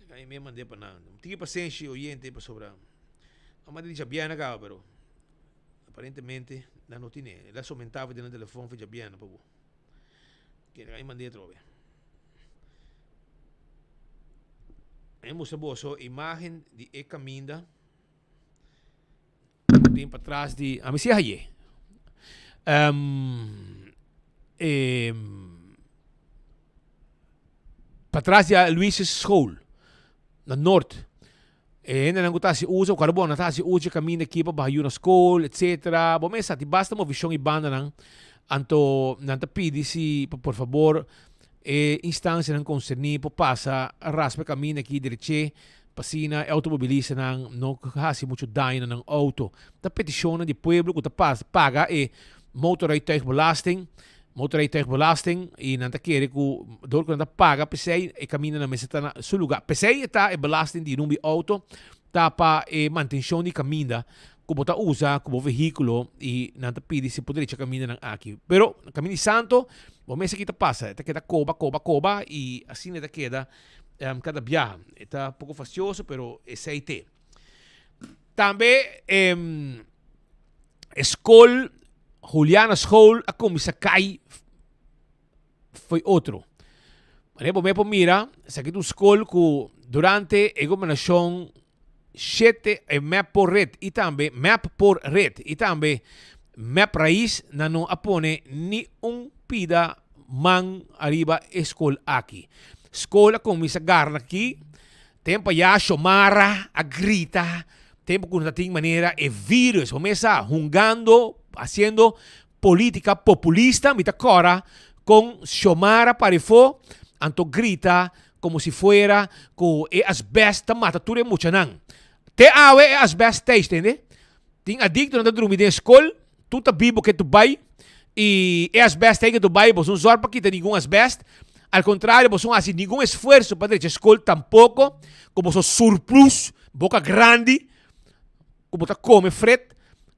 Mi mi mand'é pa nan. Tiki pasenshi oyente pasobra a manda di djabièrnè kaba pero aparentemente nan no tene. El a somentá for di nan telefòn for djabièrnè pa bo. Kere mi mand'é atrobe. Mi mustra boso imágen di e kaminda. Tin patras di, a mi si haye. Um, eh, patras di Luis's School, na Noord. E hendenan ku ta hasi uso, ku bon, nan ta hasi uso kaminda aki pa baha yu na skol, etcetera. Bo mester sa tin basta movishon i bandanan. Anto nan ta pidi si pa por fabor e instansianan konserní por pasa raspa e kaminda aki dereché Pa asina e automobilistanan no hasi mucho daño na nan auto. Ta peticionnan di pueblo cu ta paga e motorrijtuigbelasting, motorrijtuigbelasting, y nan ta kere cu door cu nan ta paga p'esey e camindanan mester ta na su lugar. P'esey e ta e belasting di rumbi auto ta pa e mantencion di caminda cu bo ta usa cu bo vehiculo y nan ta pidi si por drecha camindanan aki. Pero caminda di santo bo mester kita pasa, e ta keda coba, coba, coba y asina e ta keda. Kada biaha e ta poko fastioso pero esei te. Tambe e skol Juliana School a kuminsá kai fo'i otro. Manera bo me por mira esaki ta un skol ku durante e gobernashon shete e mep por red i tambe mep por red i tambe mep rais nan no a pone ni un pida man ariba e skol aki. Skol a kuminsá garna aki tempu ya Shomara a grita tempu ku no ta tin manera e virus bo mes sa hungando hasiendo politica populista mi ta kora kon Xiomara parifó anto grita como si fuera ku e asbest ta mata tur e muchanan. Te awe e asbest ta tende. Tin adictonan ta drumi den skol, tur ta bibo ke tu bai y e asbest ta ke tu bai, boso no zorg pa kita ningun asbest. Al contrario boso no hasi ningun esfuerso pa drecha skol tampoco, ku boso surplus boka grandi. ku bo ta kome fret,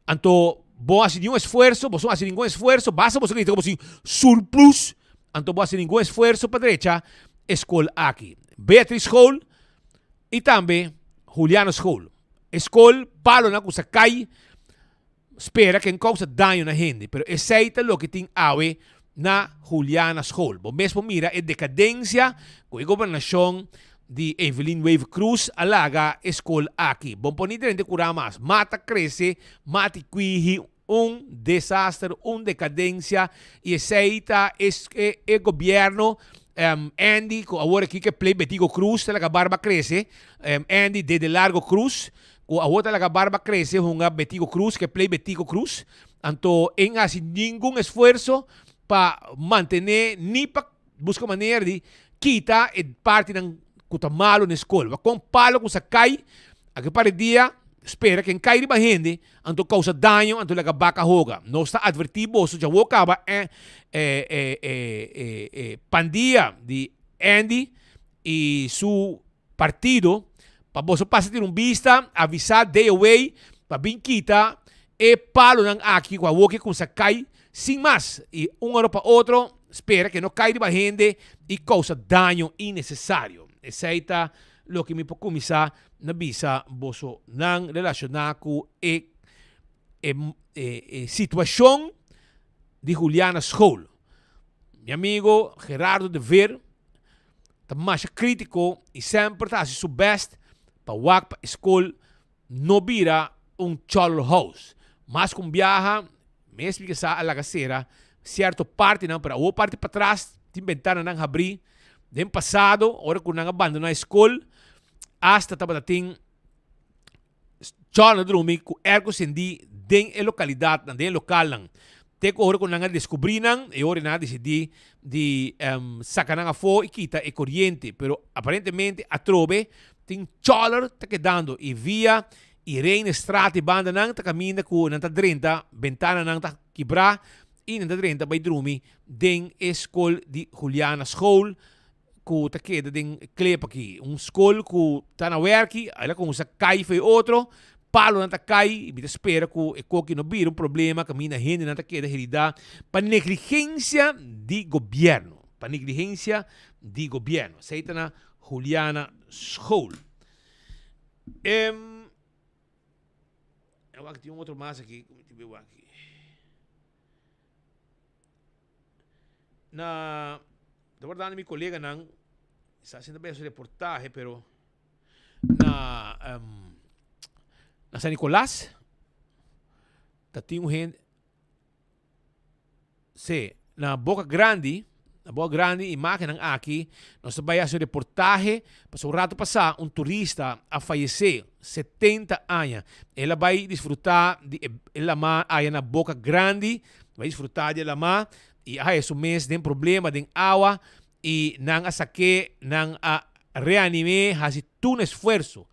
anto bo hasi niun esfuerso, boso no hasi ningun esfuerso, basta boso grita ku boso tin surplus. anto bo hasi ningun esfuerso pa drecha e skol aki. Beatrice School i tambe Juliana School. E skol palonan ku sa kai spera ken kousa daño na hende, pero esei ta loke tin awe na Juliana School. Bo mes por mira e dekadensia ku e gobernashon di Evelyn Wever Croes a laga e skol aki. Bon por ni drenta kura mas. Mata krese, mati kwihi, un desaster, un dekadensia i esei ta e e gobierno Andy ku awor aki ke play Betico Croes ta laga barba krese, Andy Dede Largo Croes Ku awor ta laga barba krese hunga Betico Cruz, ke play Betico Cruz. Anto en hasi ningun esfuerso pa mantené ni pa buska manera di kita e partinan ku ta malu na e skol. Wak kon palo ku sa kai, aki par di dia spera ken kai riba hende, anto kousa daño, anto laga baka hoga. Nos ta advertí boso djawo kaba e e pandia di Andy i su partido pa boso pasa tira un bista, avisa DOA pa bin kita e palonan aki ku awor ke kumsa kai sin mas i un ora pa otro spera ke no kai riba hende i kousa daño innesesario. Esei ta loke mi por kuminsá na bisa bosonan relashoná ku e e e situashon di Juliana School. Mi amigo Gerardo de Veer ta masha krítiko i semper ta hasi su bèst pa wak pa e skol no bira un chòlol house. Mas ku un biaha, mes mi ke sa a laga sera sierto partinan, pero awor parti patras tin bentananan habrí. Den pasado, ora ku nan a bandoná e skol, asta tabata tin Chòlnan drumi ku èrko sendí den e lokalidatnan, den e lokalnan. Te ku ora ku nan a deskubrí nan, e ora nan a disidí di saka nan afó i kita e koriente. Pero aparentemente atrobe tin chòler ta kedando i via Irenestraat i bandanan ta kaminda ku nan ta drenta, bentananan ta kibrá i nan ta drenta bai drumi den e skol di Juliana School. ku ta keda den klep aki. Un skol ku ta na wèrki, el a kuminsá kai for e otro, palonan ta kai, i mi ta spera ku e koki no bira un problema kaminda hendenan ta keda heridá pa negligensia di gobièrnu, pa negligensia di gobièrnu. Esei ta na Juliana School. Em, awak tin un otro mas aki ku mi tin wak aki. Na ta wardando mi coleganan sa haciendo bes reportahe pero na um, na San Nicolas ta tin un hende sí na Boca Grandi na Boca Grandi imagennan aki nos ta bai haci un reportahe pasobra un rato pasa un turista a fayece 70 aña el a bai disfruta di e lama aya na Boca Grandi Bai disfrutá di e lamá i a haña su mes den problema den awa i nan a sak'é, nan a reanim'é, hasi tur un esfuerso.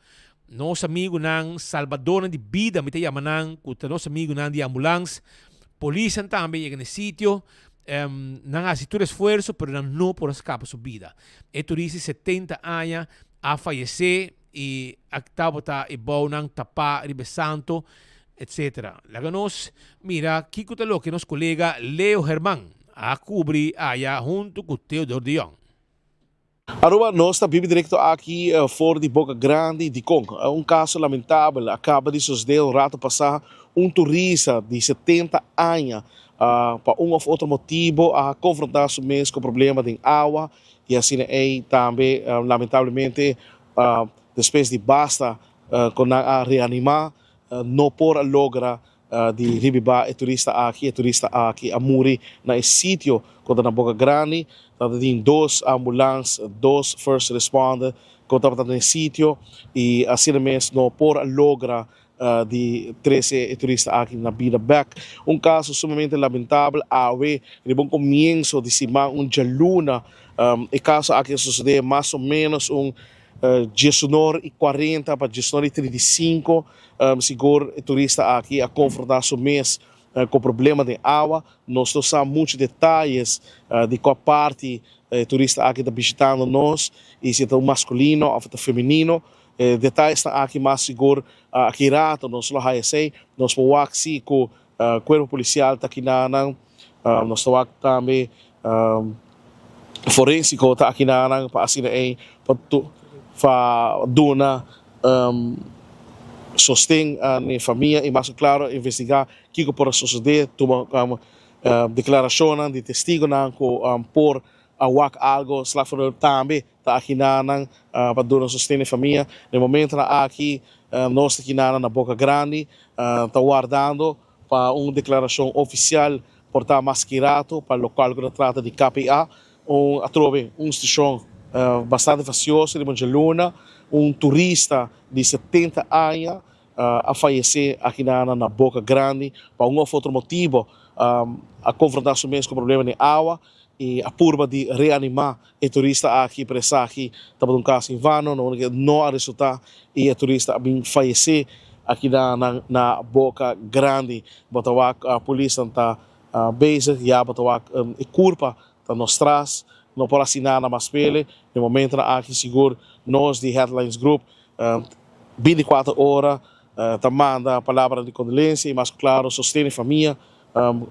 Nos amigunan, salbadornan di bida, mi ta yama nan, ku ta nos amigunan di ambulans, polisnan tambe yega na e sitio, nan a hasi tur esfuerso pero nan no por a skapa su bida. E turista di setenta aña a fayesé i a tabata e bounan tapá riba e santo. Etc. Laga nos mira kiko ta loke nos kolega Leo Herman a kubri aya huntu ku Theodor de Jong. Aruba, Nos ta bibi directo aki for di Boca Grandi, dicon un caso lamentabel a caba di sucede un rato pasa, un turista di 70 aña pa un of otro motibo a confronta su mes cu problema den awa y asina ey tambe lamentablemente despues di basta cu nan a reanima no por a logra di ribibá e turista aki. E turista aki a muri na e sitio ku ta na Boca Grandi. Tabata tin dos ambulans, dos first responder ku tabata na e sitio i asina mes no por a logra di trese e turista aki na bida bèk. Un kaso sumamente lamentabel awe riba un komienso di siman, un djaluna. E kaso aki a sosodé mas o ménos un Diesunor i kuarenta pa diesunor i 35 sigur e turista aki a konfrontá su mes ku problema den awa. Nos no sa muchu detayes di kua parti e turista aki ta bishitando nos i si e ta un maskulino òf e ta femenino. E detayesnan aki mas sigur aki rato nos lo haya esei. Nos por wak si ku kuerpo polisial ta kina nan. Nos ta wak tambe. Forensico ta akinanan pa asina ei pa pa duna sosten na e famia y mas cu claro investiga kico por a sosode, tuma declaracionnan di testigonan cu por a wak algo. Slachtoffer tambe ta akinanan pa duna sosten na e famia. Na e momentonan aki nos ta akinanan na Boca Grandi ta wardando pa un declaracion oficial por ta mas ki rato pa locual cu ta trata di KPA. Un atrobe un stacion bastante fastioso riba djaluna un turista di 70 aña a fayece aki na na Boca Grandi pa un of otro motibo a confronta su mes cu problema den awa y a purba di reanima e turista aki pero esaki tabata un caso en vano no a resulta y e turista a bin fayece aki na nan na Boca Grandi. Bo ta wak polisnan ta bezig ya bo ta wak e curpa ta nos tras no por haci nada mas pele den momentonan aki sigur nos di Headlines Group 24 ora ta manda palabranan di condolencia y mas cu claro sosten e famia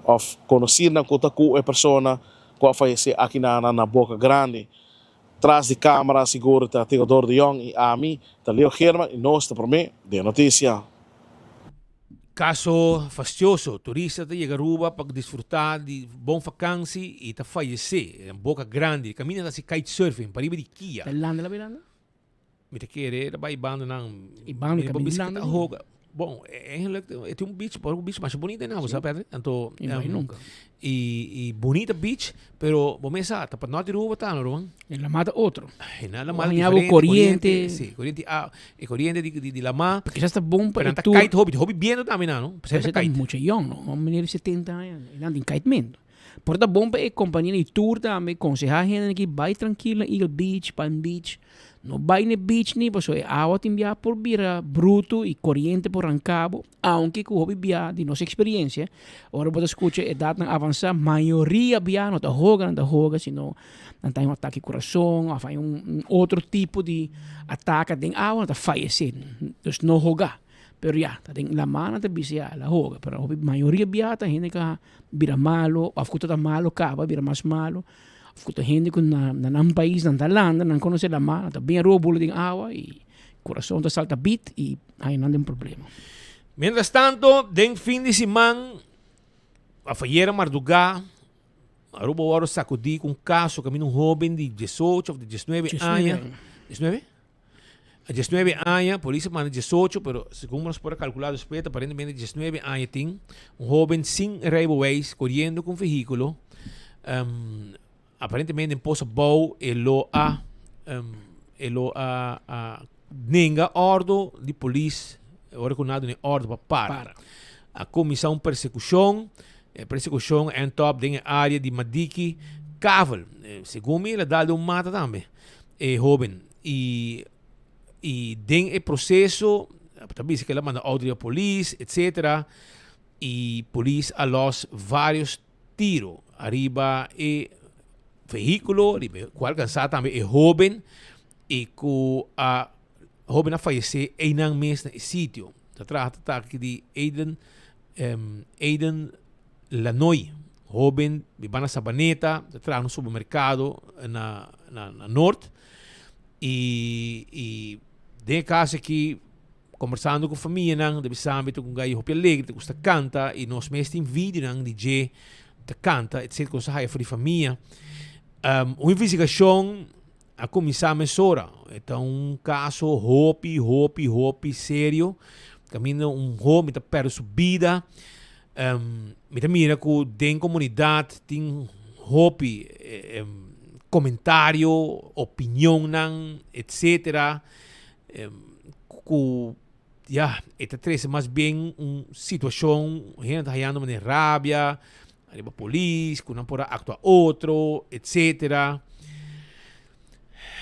of conocirnan cu ta cu e persona cu a fayece aki na na Boca Grandi. Tras di camera sigur ta Theodor de Jong y ami ta Leo Geerman y nos ta prome den noticia. Caso fastioso, turista ta yega Aruba pa disfruta di bon vakantie y ta fayece na Boca Grandi. Caminda ta haci kitesurfing pariba di Kia. Ta landa la bay landa? Mi ta kere ta bai bandanan. E banda Mi ta por bisa landa ta di. hoga. Bon, eigenlijk e tin un beach, por un beach masha bonita einan, bo sa Patrick? Anto, Mi bai nunca. Y, y bonita beach, pero bo mes sa, ta pa norte di Aruba ta, no ruman? En la mar ta otro. Ay, na la mar ta Haña bo diferente, coriente. Sí, coriente, ah, e coriente di, di, di la mar. Pero kisas ta bon pa Pero e nan ta tour. kite hopi, hopi biento tambe nan, no? Pero Pesey ta ta kite. mucha yong, no? Un meneer di 70 aña, y nan tin kitemento. Por ta bon pa e compania di tour tambe conseha hende aki bai trankil na Eagle Beach, Palm Beach. No bai na e beach ni pasobra e awa tin bia por bira bruto y coriente por ranca bo. Aunke cu hopi bia di nos experiencia, ora bo ta scucha edadnan avansa, mayoria bia no ta hoga, nan ta hoga sino nan ta hay un atake curason of hay un otro tipo di ataka den awa nan ta fayece. Dus no hoga. Pero ya, ta den lama nan ta bisa ya, el a hoga. Pero hopi mayoria bia ta hende ka bira malo of ku ta ta malo kaba bira mas malo of ku ta hende ku na na nan pais nan ta landa nan konosé lama nan ta bin aruba bula den awa i kurason ta salta bit i haña nan den problema. Mientras tanto, den fin di siman, afayera mardugá, Aruba wòrdu sakudí ku un kaso kaminda un hóben di diesocho òf di diesnuebe aña, diesnuebe? A diesnuebe aña, polis a manda diesocho, pero segun nos por a calcula despues, aparentemente diesnuebe aña tin un hoben sin rijbewijs coriendo cu un vehiculo. Um, aparentemente en Pozo Abou e lo a, um, e lo a, a nenga ordo di polis, ora cu nan a duna e ordo pa para. Para. A cuminsa un persecucion, e persecucion end up den e area di Madiki Kavel. Segun mi el a dal den un mata tambe. E hoben y y den e proceso ta bisa ke el a manda auto riba polis etcetera y polis a los varios tiro ariba e vehiculo riba cu a alcansa tambe e hoben y cu a hoben a fayece eynan mes na e sitio. Ta trata ta aki di Aiden Aiden Lanoy, hoben biba na Sabaneta, ta traha na un supermercado na na na Noord. Y y den e caso aki conversando cu famianan ta bisa mi ta un guy hopi alegre, ta gusta canta y nos mes tin videonan di dje ta canta etcetera cu nos a haya for di famia. Un investigacion a cuminsa mesora. E ta un caso hopi, hopi, hopi serio. Caminda un homi ta perde su bida. Mi ta mira cu den comunidad tin hopi comentario, opinionnan, etcetera, cu ya, e ta trece mas bien un situacion, hende ta hayando manera rabia Ariba polis, ku nan por a aktua otro, etcetera.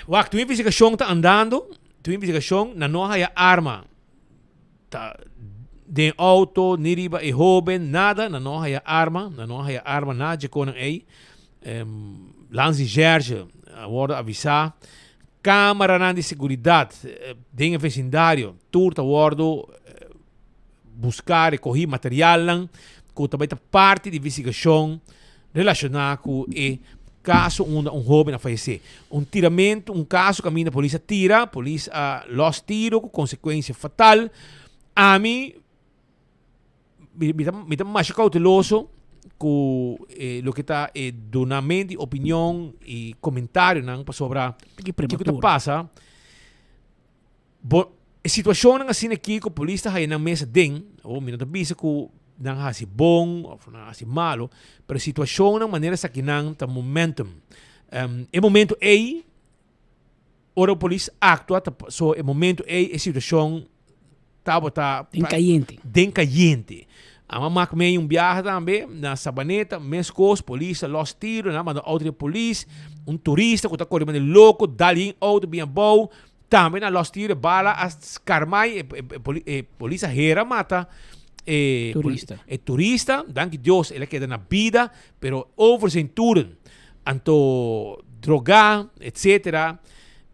Wak, tur investigashon ta andando, tur investigashon, nan no a haya arma ta den auto, ni riba e hoben, nada, nan no a haya arma, nan no a haya arma, nada dje konan ei. Landsrecherche a wordo avisa, camaranan di seguridad den e vecindario tur ta wordo Buska rekohí materialnan ku ta bai ta parti di investigashon relashoná ku e caso unda un hoben a fayece. Un tiramento, un caso caminda polis a tira, polis a los tiro cu consecuencia fatal. Ami, mi, mi ta, mi ta masha cauteloso cu eh, loke ta e dunamento di opinion y comentarionan pasobra Tiki kico ta prematuro. pasa. Bo, e situacionnan asina aki cu polis ta haya nan mes aden, oh, mi no ta bisa cu nan haci bon of nan haci malo, pero situacionnan manera esakinan ta momentum. Um, e momento ey, ora polis actua, ta, so e momento ey e situacion tabata Den cayente. Den cayente. Ama mak mee un biaha tambe na Sabaneta, mescos, polis a los tiro, nan a manda auto di polis, un turista cu ta core manera loco, dal yin auto bin abou, Tambe na los tiro e bala a scarmai e, e, e, e polis a hera mata e Turista. E turista, danki Dios, el a keda na bida, pero over zijn toeren. Anto drogá, etcétera.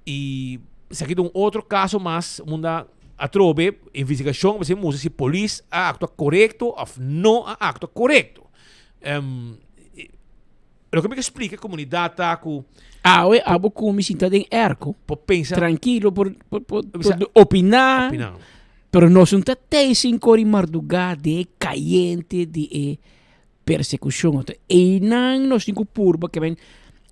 Y esaki ta un otro caso mas unda atrobe investigacion mester mustra si polis a actua corecto of no a actua corecto. Um, Loke mi ke splika e komunidat ta ku. Awe abo ku mi sinta den airco. Por pensa. Trankilo por por por opiná. Opiná. Pero nos no ta tei sin kor i mardugá den e kayente di e persekushon. Anto einan nos tin ku purba ke men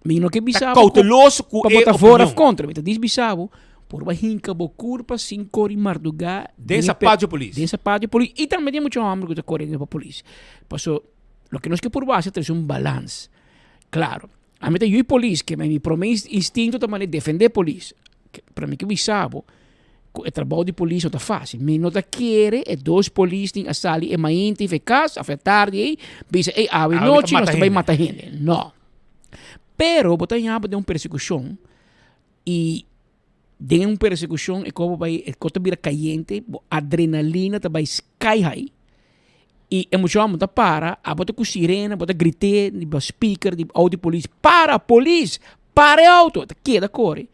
mi no ke bisa Ta kouteloso ku pa e bo ta voor of opinion. kontra. Mi ta dis bisa bo purba hinka bo kurpa sin kor i mardugá Den e sapato di polis. Den sapato di polis. I tambe tin mucha hòmber ku ta kore pa polis. Paso. Loke nos ke purba hasi ta trese un balans. Klaro, ami ta yui polis, ke mi prome instinto ta mane defende polis. Pero mi ke bisa bo ku e trabou di polis no ta fasil. Mi no ta kere e dos polis tin a sali e mainta i fe kas of e tardi ei, bisa ei awe nochi nos ta bai mata hende. No. Pero bo ta yama den un persekushon i den un persekushon e ko bo bai e ko ta bira kayente, bo adrenalina ta bai sky high. I e mucha hòmber ta para, abo ta ku sirena, bo ta grit'é riba speaker di outo di polis, Para, polis! Para e outo! E ta keda kore.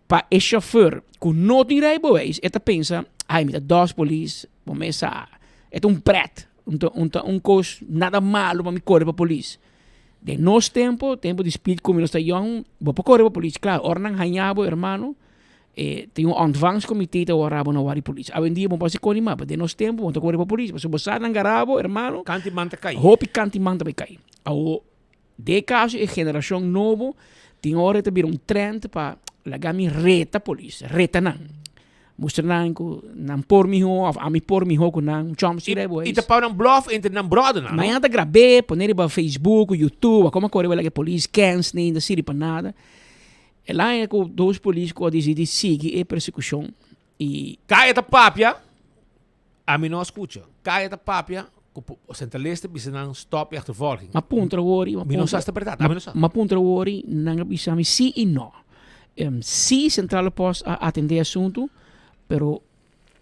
Pa e shofùr ku no tin rijbewijs, e ta pensa, Ai, mi ta dòs polis, bo mes sa, e ta un prèt, un ta un ta un kos nada malu pa mi kore pa polis. Den nos tempu, tempu di speed ku mi nos ta yòn, bo por kore pa polis, klaro, ora nan haña bo, hermano, E tin un ontvangstcomité ta wara bo na wari polis. Awendia bo no por haci coni mas, pero den nos tempo bo no ta cori pa polis, pasobra bo sa nan gara bo, hermano. Kanti man ta cay. Hopi kanti man ta bay cay. Awo, den e caso e generacion nobo tin ora e ta bira un trend pa laga mi reta polis, reta nan. Mustra nan cu nan por miho of ami por miho cu nan, chom si rei bo I ta pau nan bluff entre nan brothernan, no? Mañana ta grab'é, pone riba Facebook, YouTube, a como a core bay laga e polis kens ni ta sirbi pa nada. El haña ku dos polis ku a disidí sigui e persekushon i. Kaya ta papia, ami no a skucha. Kaya ta papia ku Centralist ta bisa nan stop e achtervolging. M'a puntra wori, m'a Mi no sa si ta bèrdat, ami no sa. M'a puntra wori, nan a bisa mi sí i no. Sí Centrale Post a atendé e asuntu, pero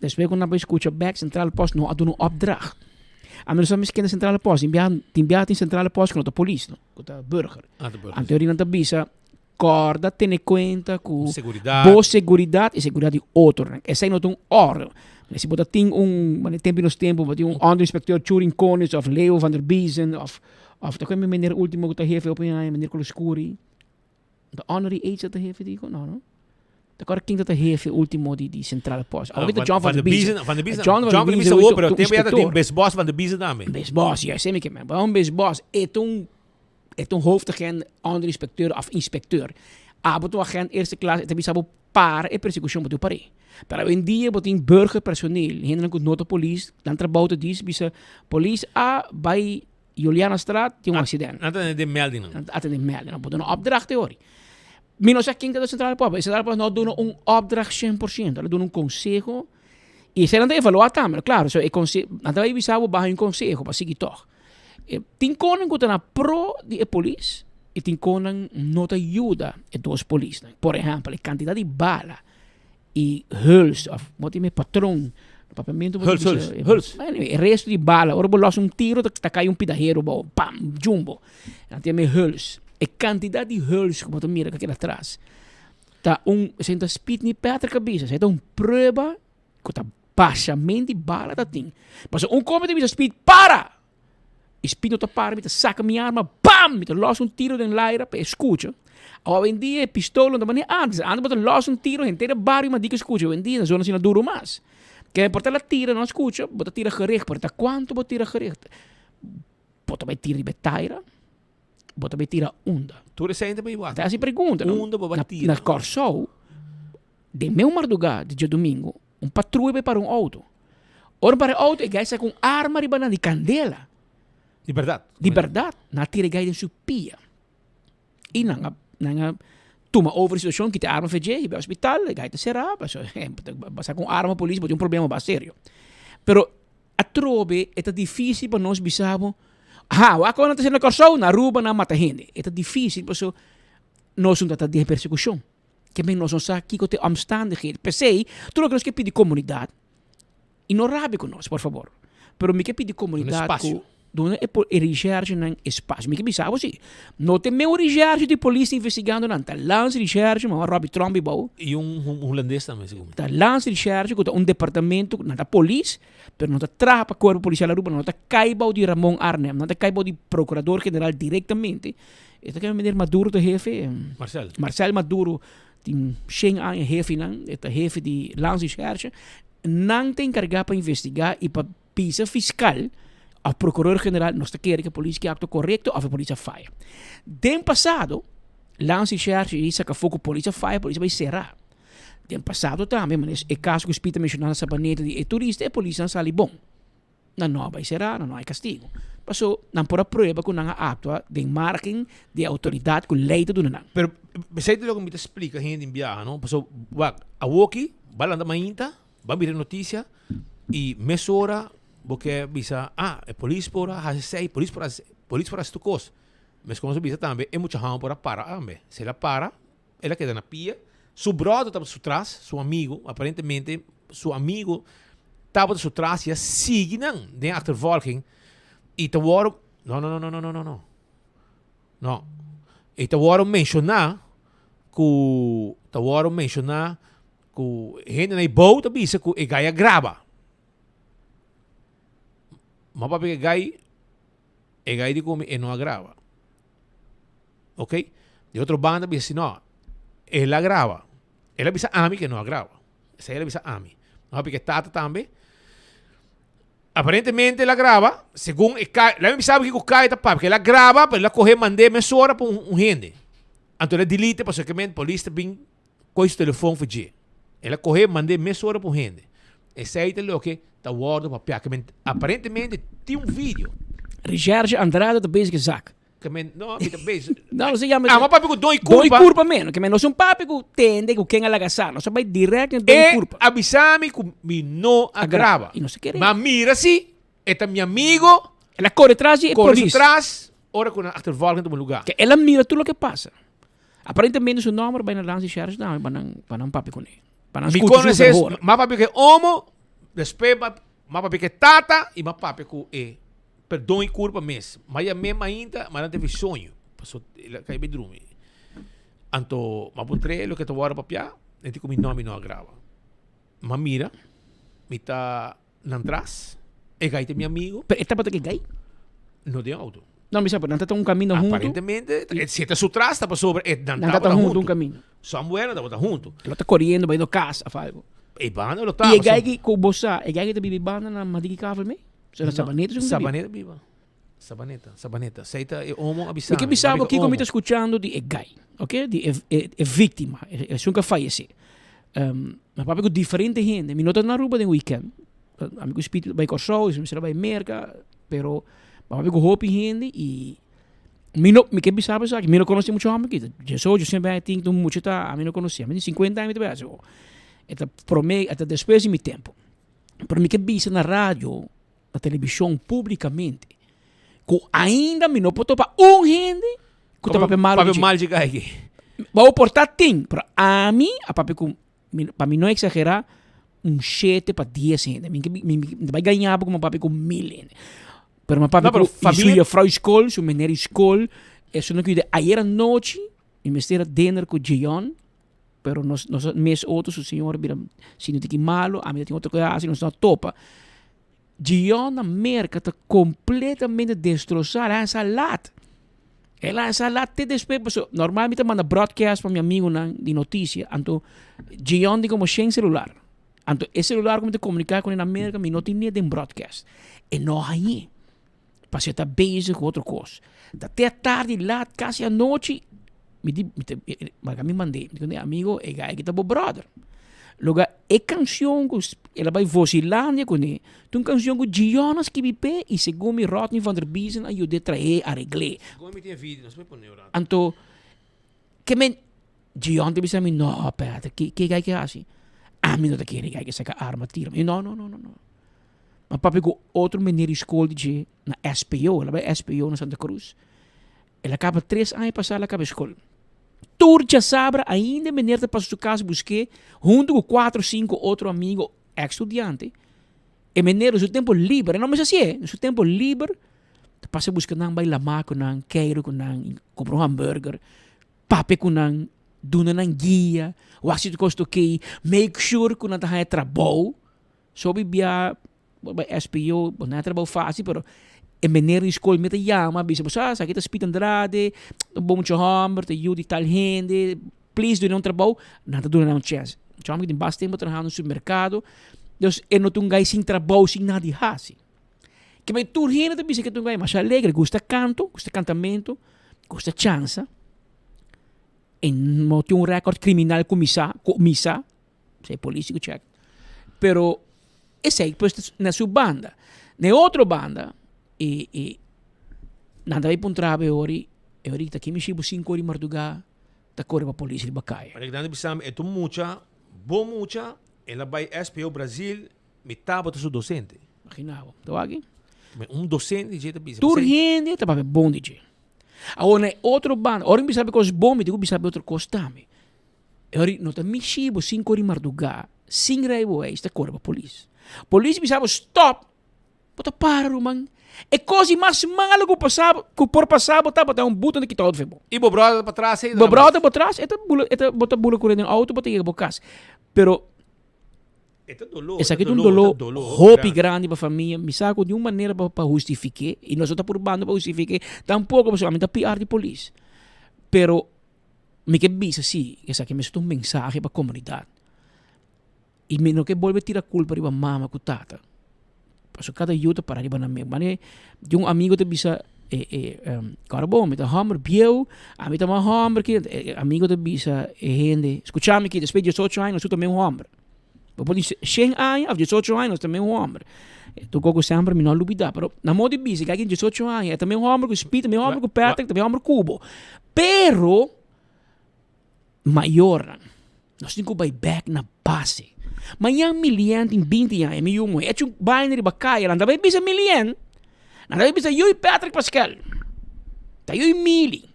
despues ku nan a bai skucha bèk Centrale Post no a duna un opdracht. Ami no sa mes ken ta Centrale Post, tin biaha tin biaha tin Centrale Post ku no ta polis no, ku ta burger. Ah, ta burger. Anto nan ta bisa Kòrda tene kuenta ku Seguridat. bo seguridat i seguridat di otronan. Esei no ta un òrdu. Manera si bo ta tin un, manera tempu di nos tempu, bo tin un onderinspecteur Churin Konings òf Leo van der Biezen òf òf ta kue meneer ultimo ku ta hefe op un aña, meneer Koloscuri. Ta Honorary Aids ta hefe diko? No, no. Ta kòrda ken ta ta hefe ultimo di di Centrale Post. Awor ta John van der Biezen. Van der Biezen. John van John der van der Biezen Biezen wou, pero ta un tempu ya ta tin inspector. Besbos van der Biezen tambe. Besbos, ja, esei mi ke men. Un besbos, e ta un E ta un hoofdagent, onderinspecteur of inspecteur. Abo ta un agent eerste klas, e ta bisa bo para e persekushon bo tin par'é. Pero awendia bo tin burgerpersoneel, hendenan ku no ta polis, nan trabou ta dis bisa polis a bai Julianastraat tin un aksident. Nan ta atendé meldingnan. Nan ta atendé meldingnan. Bo duna opdracht te hori. Mi no sa ken ta den Centrale Post, Centrale Post no a duna un opdracht 100%, nan a duna un konseho i esei nan ta evaluá tambe, klaro, so e konse, nan ta bai bisa bo baha un konseho pa sigui tòg. E tin konan ku ta na pro di e polis i tin konan no ta yuda e dos polisnan. Por ehèmpel, e kantidat di bala i huls òf bo tin e patron papiamentu bo ta Huls, bisa huls, huls. Anyway, e resto di bala, ora bo lòs un tiro ta kai un pida heru abou, pam, jumbo. Nan tin e huls. E kantidat di huls ku bo ta mira ku a keda atras ta un, esei no ta spit ni Patrick a bisa, esei ta un prueba Ku ta bashamento di bala ta tin. Pasobra un komi ta bisa Speed, para! I Speed no ta para, mi ta saka mi arma, bam! Pam! Mi ta los un tiro den laira pa e skucha. Awendia e pistola no ta manera antes. Antes bo ta los un tiro henter e bario mas di ke skucha. Awendia na zona asina duro mas. Ke por ta la tira no skucha, bo ta tira gericht, pero ta kuantu bo tira gericht? Bo ta bai tira riba e taira? Bo ta bai tira unda? Tur esei ta bai wak. Ta hasi pregunta. Unda bo bai tira? Na Kòrsou, den meu mardugá di djadumingu, un patruya bai para un outo. Ora para e outo, e gai saka un arma riba nan di kandela. Di bèrdat? Di bèrdat. Nan a tira e gai den su pia. I nan a nan a tuma over e situashon, kita e arma for dje, hiba e hospital, e gai ta será, pasobra bo sa ku un arma polis bo tin un problema bas serio. Pero atrobe e ta difisil pa nos bisa bo, aha, wak ora nan ta haciendo na Kòrsou, na Aruba nan a mata hende. E ta difisil pasobra nos no ta den persekushon. Ke men nos no sa kiko ta e omstandigheden. P'esei tur loke nos ke pidi komunidat, I no rabia ku nos, por fabor. Pero mi ke pidi komunidat ku duna e e resherchenan espasio. Mi ke bisa bo si, no ta e meu resherche di polis ta investigando nan, ta landsrecherche, mama Robby Tromp bou. I un hulandes tambe segun mi. Ta landsrecherche ku ta un departamento, nan ta polis, pero no ta traha pa Cuerpo Policial Aruba, nan no ta kai bou di Ramon Arnhem, nan ta kai bou di Procurador General directamente. E ta kende meneer Maduro ta hefe. Marcel. Marcel Maduro. Tin shen aña hefenan, e ta hefe di Landsrecherche, nan ta enkargá pa investigá i pa bisa fiskal òf prokuror general nos ta kere ku e polis ke aktua korekto òf e polis a faya. Den pasado Landsrecherche i saka afó ku polis a faya, polis a bai será. Den pasado tambe, manera e kaso ku Speed ta menshoná na Sabaneta di e turista, e polisnan sali bon. Nan no a bai será, nan no hay castigo. Paso nan por a prueba cu nan a actua den margen di e autoridad cu ley ta duna nan. Pero esey ta loke mi ta splica hende in biaha no, paso wak awoki ba lanta mainta ba mira noticia y mesora bo ke bisa ah e polis por a haci esey, polis por a haci polis por a haci tur cos. Mescos a bisa tambe e mucha hòmber por a para tambe, si el a para El a keda na pia. Su brother tabata su tras, su amigo, aparentemente su amigo tabata su tras y a sigui nan den achtervolging y ta wòrdu, no, no, no, no, no, no, no, no, no, y ta wòrdu menshoná ku, ta wòrdu menshoná ku hende na e bou ta bisa ku e gai a graba. Ma papia e gai, e gai di ku mi e no a graba. Ok? Di otro banda bisa si no, el a graba. El a bisa ami que no a graba. Esei el a bisa ami. No porque tata tambe. Aparentemente el a graba, segun e kai, laat me bisa kiko kai ta papia, el a graba, pero el a coge mand'é mesora pa un, un hende. Anto el a delete pasobra ke men polis ta bin kohe su telefon for dje. El a coge mand'é mesora pa un hende. Esei ta loke ta wordo papia. Ke men aparentemente tin un video. Recherche Andrade ta bezig e zak. Ke men, no, mi ta bezig. No, no se llama. Ah, ma papi ku doi curpa. Doi curpa menos. Ke men no son papi ku tende ku ken a laga sa. Nos a bai direct na doi E curpa. a bisa mi ku mi no a graba. I no se kere. Ma mira si, e ta mi amigo. El a kore tras di e Kore su polis. tras, ora ku nan achtervolging tuma lugar. Ke el a mira tur loke pasa. Aparentemente su nomber bai na Lansi Sheriff tambe pa nan pa nan papia kuné. Pa nan Mi skucha su konosé, verhoor. m'a papia ku e omo, despues m'a papia ku e tata i m'a papia ku e Perdon y curpa mes. Ma ya me mainta, ma nan te soño. Paso el a cay bay drumi. Anto, ma puntr'é loke ta wòrdu papiá, e di ku mi no, mi no a graba. Ma mira, mi ta nan tras, e gai ta mi amigo. Pero e tabata ke gai? No den auto. No, mi sa, pero nan ta ta un camino hunto. Aparentemente, si e ta su tras, ta pasobra e nan Nan ta tabata hunto hunto. un camino. Somewhere nan tabata hunto. Lo ta coriendo bay no cas of algo. E banda lo ta. Y e gai ki ku bo sa, e gai ki ta biba e banda na Madiki Kavel me? So na Sabaneta su Sabaneta biba. Sabaneta, Sabaneta. Sei ta e omo a bisa. Mi ke bisa bo kiko mi ta skuchando di e guy, ok? Di e e e víktima, esun ku a fayesé. Um, mi a papia ku diferente hende. Mi no ta na Aruba den weekend. Ami ku Speed bai Kòrsou, mi mester a bai Merka, pero mi a papia ku hopi hende i mi no, mi ke bisa bo esaki, mi no konosé muchu hòmber aki. Diesocho semper a tin un mucha ta, ami no konosé. Ami tin sinkuenta aña mi ta bai hasi. E ta promé, e ta despues di mi tempu. Pero mi ke bisa na radio, na television, publicamente, ku ainda mi no por topa un hende ku ta papia malo Papia mal dje aki. Bo por ta tin, pero ami a papia ku, pa mi no exagera, un shete pa dies hende. Mi mi ta bai gaña bo ku mi a papia ku mil hende. Pero mi a papia ku su juffrouw skol, su meneer di skol, esun ku ayer anochi mi mester a dinner ku Jeon. Pero nos nos mes otro su señor bira sinti tiki malo, ami ta tin otro cosa hasi, nos no a topa. Gion na Merca ta completamente destrosa, el a haña sa lat. El a sa lat te despues paso normal mi ta manda broadcast pa mi amigunan di noticia anto Gion tin como shen celular. Anto e celular ku mi ta komunika kuné na Merka mi no tin den broadcast. E no hañ'é. Pasobra e ta bezig ku otro kos. Ta te atardi lat kasi anochi mi di mi ta marka mi mand'é. Mi di amigo e guy aki ta bo brother. Loga e kanshon ku el a bai Vosilandia kuné ta un kanshon ku Gion a skibi p'e i segun mi Rodney van der Biesen a yud'é trahe aregl'é. Anto ke men Gion ta bisa mi no Peter ke ke guy ke hasi? Ami no ta kere guy ke saka arma tira mi. No no no no no. Ma papia ku otro meneer di skol di dje na SPO, el a bai SPO na Santa Cruz. El a kaba tres aña pasá el a kaba e skol. Tur djasabra ainda e meneer ta pasa su kas busk'é huntu ku kuatro sinku otro amigo eks studiante. E meneer den su tempu liber, e no mester hasié, den su tempu liber ta pasa buska nan bai lamá ku nan, keiru ku nan, kumpra un hamburger, papia ku nan, duna nan guia, wak si tur kos ta okey, make sure ku nan ta haña trabou. So bi bia bo bai SPO, bo no a trabou fácil, pero e meneer di skol mi ta yama bisa bo sa esaki ta Speed Andrade, ta un bon mucha hòmber, ta yu di tal hende, please duna un trabou. Nan ta duna nan un chèns. Mucha hòmber ki tin basta tempu trahando na supermerkado, dus e no ta un gai sin trabou, sin nada di hasi. Kiba tur hende ta bisa ke ta un gai masha alegre, gusta kanto, gusta kantamentu, gusta chansa, e no tin un rèkòrt kriminal ku mi sa, ku mi sa. Esei polis ku check. Pero esei pues na su banda. Na e otro banda e e nan ta bai puntra bo e ori, e ori ta kimi shi bo sinku ori mardugá ta kore pa polis riba kaya. Pasobra nan ta bisa mi e ta un mucha, bon mucha, el a bai SPO Brazil, mi tabata su docente. Imagina bo, ta wak aki? Un docente dje ta bisa. Tur hende ta papia bon di dje. Awor na e otro banda, ora mi bisa bo kos bon mi tin ku bisa bo otro kos tambe. E ora no ta mishi bo sin kore mardugá, sin rijbewijs ta kore pa polis. Polis bisa bo stop, bo ta para ruman. E kos di mas malo ku pasa bo, ku por pasa bo ta bo ta un buta na kita outo for bo. I bo bròder pa tras ei ta Bo bròder bo tras e ta bula e ta bo ta bula kore den outo bo ta yega bo kas. Pero E ta doló, esaki ta un doló hopi grandi pa famia. Mi sa ku di un manera pa pa hustifik'é i nos no ta purbando pa hustifik'é tampoko pasobra ami ta PR di polis. Pero Mi ke bisa si, esaki mester ta un mensahe pa komunidat. I mi no ke bolbe tira kulpa riba mama ku tata. Pasobra kada yu ta para riba nan mes. Mane di un amigo ta bisa e e kòrda bon mi ta hòmber bieu, ami ta mas hòmber ke e amigo ta bisa e hende, skucha mi aki despues di diesocho aña nos tur ta mes hòmber. Bo por di shen aña of diesocho aña nos ta mes hòmber. Tur kos ku semper mi no a lubida, pero na modo di bisa ke algin diesocho aña e ta mes hòmber ku Speed, ta mes hòmber ku Patrick, ta mes hòmber ku bo. Pero mayornan, nos tin ku bai bèk na base. Mañan Milien tin binti aña, mi yu muhé, e echa un baina riba kaya, nan ta bai bisa Milien, nan ta bai bisa yui Patrick Paskel, ta yui Mili.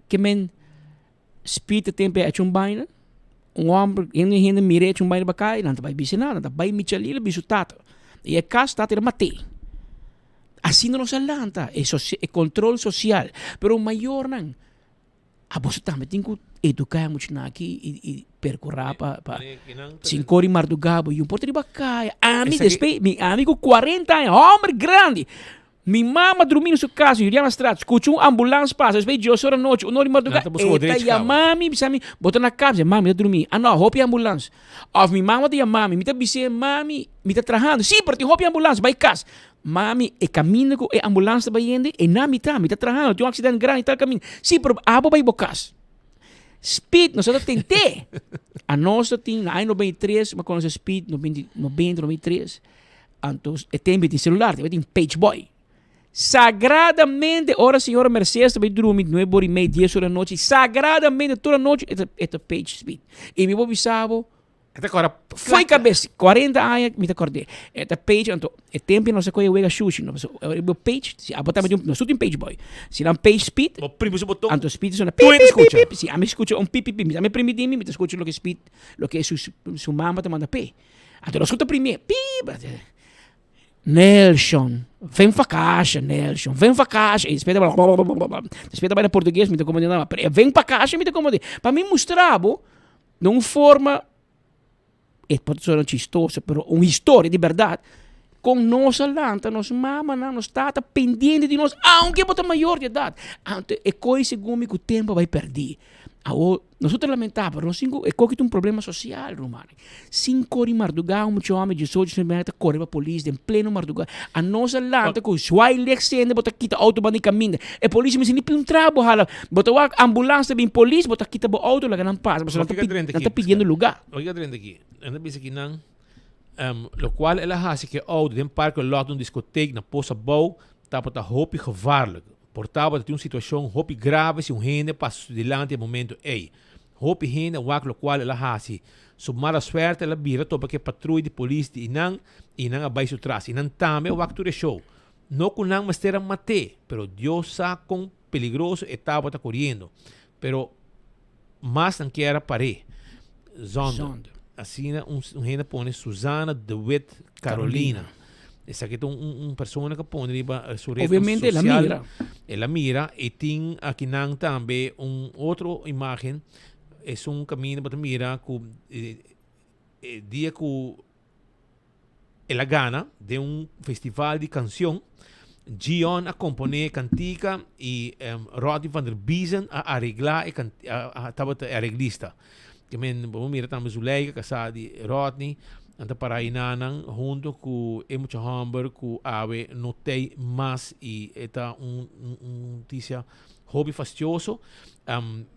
Ke men Speed ta tempu e echa un baina, un hòmber, hende hende mira e echa un baina riba kaya, nan ta bai bisa nada, nan ta bai Michalila bisa su tata. I e kas tata a mat'é. Asina nos a lanta e e control social. Pero mayornan, aboso tambe tin cu educa e muchanan aki y y percura pa pa sin cori marduga bo yu por ta riba caya. Ami despues mi ami cu cuarenta aña, homber grandi, mi mama drumi na su casa, Juliana Straat, scucha un ambulance pasa despues di dies ora nochi, un ora di marduga, e ta yama mi bisa mi, bo ta na casa? Mi bisa, mami mi ta drumi. Ah no, hopi ambulance. Of mi mama ta yama mi, mi ta bis'é, mami, mi ta trahando. Sí, pero tin hopi ambulans, bai kas. Mami, e kaminda ku e ambulans ta bai hende, e na mitá, mi ta trahando, tin un aksident grandi tal kaminda. Sí, pero abo bai bo kas. Speed, nos ta tent'é. Anos ta tin, na aña 93, mi a konosé Speed, 90, 93. Anto, e tempu tin selular, tin page boy. Sagradamente ora señora Mercedes ta bai drumi nuebe ora y mei, dies ora anochi, sagradamente tur anochi e ta e ta page speed. Y mi por bisa bo, E ta kora foi kabes, cuarenta aña mi ta kord'é. E ta page anto e tempo nos a kohe wega shushi, no pasobra ora bo page, si abo tambe tin un, nos tur tin page boy. Si nan page speed, Bo primi su boton, anto speed ta sona tur pip hende pip pip skucha. pip, si ami skucha un pip pip pip, mi tambe primi di mi, mi ta skucha loke speed, loke su su mama ta manda p'e. Anto nos ku ta primié, pip. Nelson, ven pa kasha, Nelson, ven pa kasha. E despues ta bai, despues ta bai na portugues, mi ta komprende nada, pero e ven pa kasha mi ta komprende. Pa mi mustra bo na un forma, e por sona chistoso, pero un historia di berdad. Kon nos a lanta nos mamanan, nos tata pendiente di nos, aunke bo ta mayor di edat. Anto e koi segun mi ku tempu a bai pèrdí. Awor, nos ta lamentá, pero nos tin ku, e koki ta un problema sosial, ruman. Sinku di mardugá un mucha hòmber diesocho diesnuebe aña ta kore pa polis den pleno mardugá. Anos a lanta ku zwai licht sende bo ta kita outo banda di kaminda. E polis mester ni puntra bo hala. Bo ta wak ambulans ta bin polis bo ta kita bo outo laga nan pasa pasobra nan ta pidiendo lugá. Wak a drenta aki. Nan ta bisa ki nan lokual el a hasi ku e outo den parke lòt di un diskotek na Pos Abou tabata hopi gevaarlik. Por tabata tin un situashon hopi grave si un hende pasa su dilanti e momento ei. Hopi hende a wak lokual el a hasi. Su mala suerte el a bira topa ku e patruya di polis di einan i nan a bai su tras. I nan tambe a wak tur e show. No ku nan mester a mat'é, pero Dios sa kon peligroso e tabata koriendo. Pero mas nan kier a par'é. Zonde. Asina un hende a pone Suzana de Wit Carolina. Esaki ta un persona ku a pone riba su ret Obviamente el a sosial. mira. El a mira i tin akinan tambe un otro imagen. Esun kaminda bo ta mira ku e dia ku el a gana den un festival di kanshon. Gion a komponé e kantika i Rodney van der Biezen a areglá e a tabata e areglista. Ke men bo mira tambe Zuleika kasá di Rodney, nan ta pará einanan hunto ku e mucha hòmber ku awe no tei mas i e ta un un notisia hopi fastioso.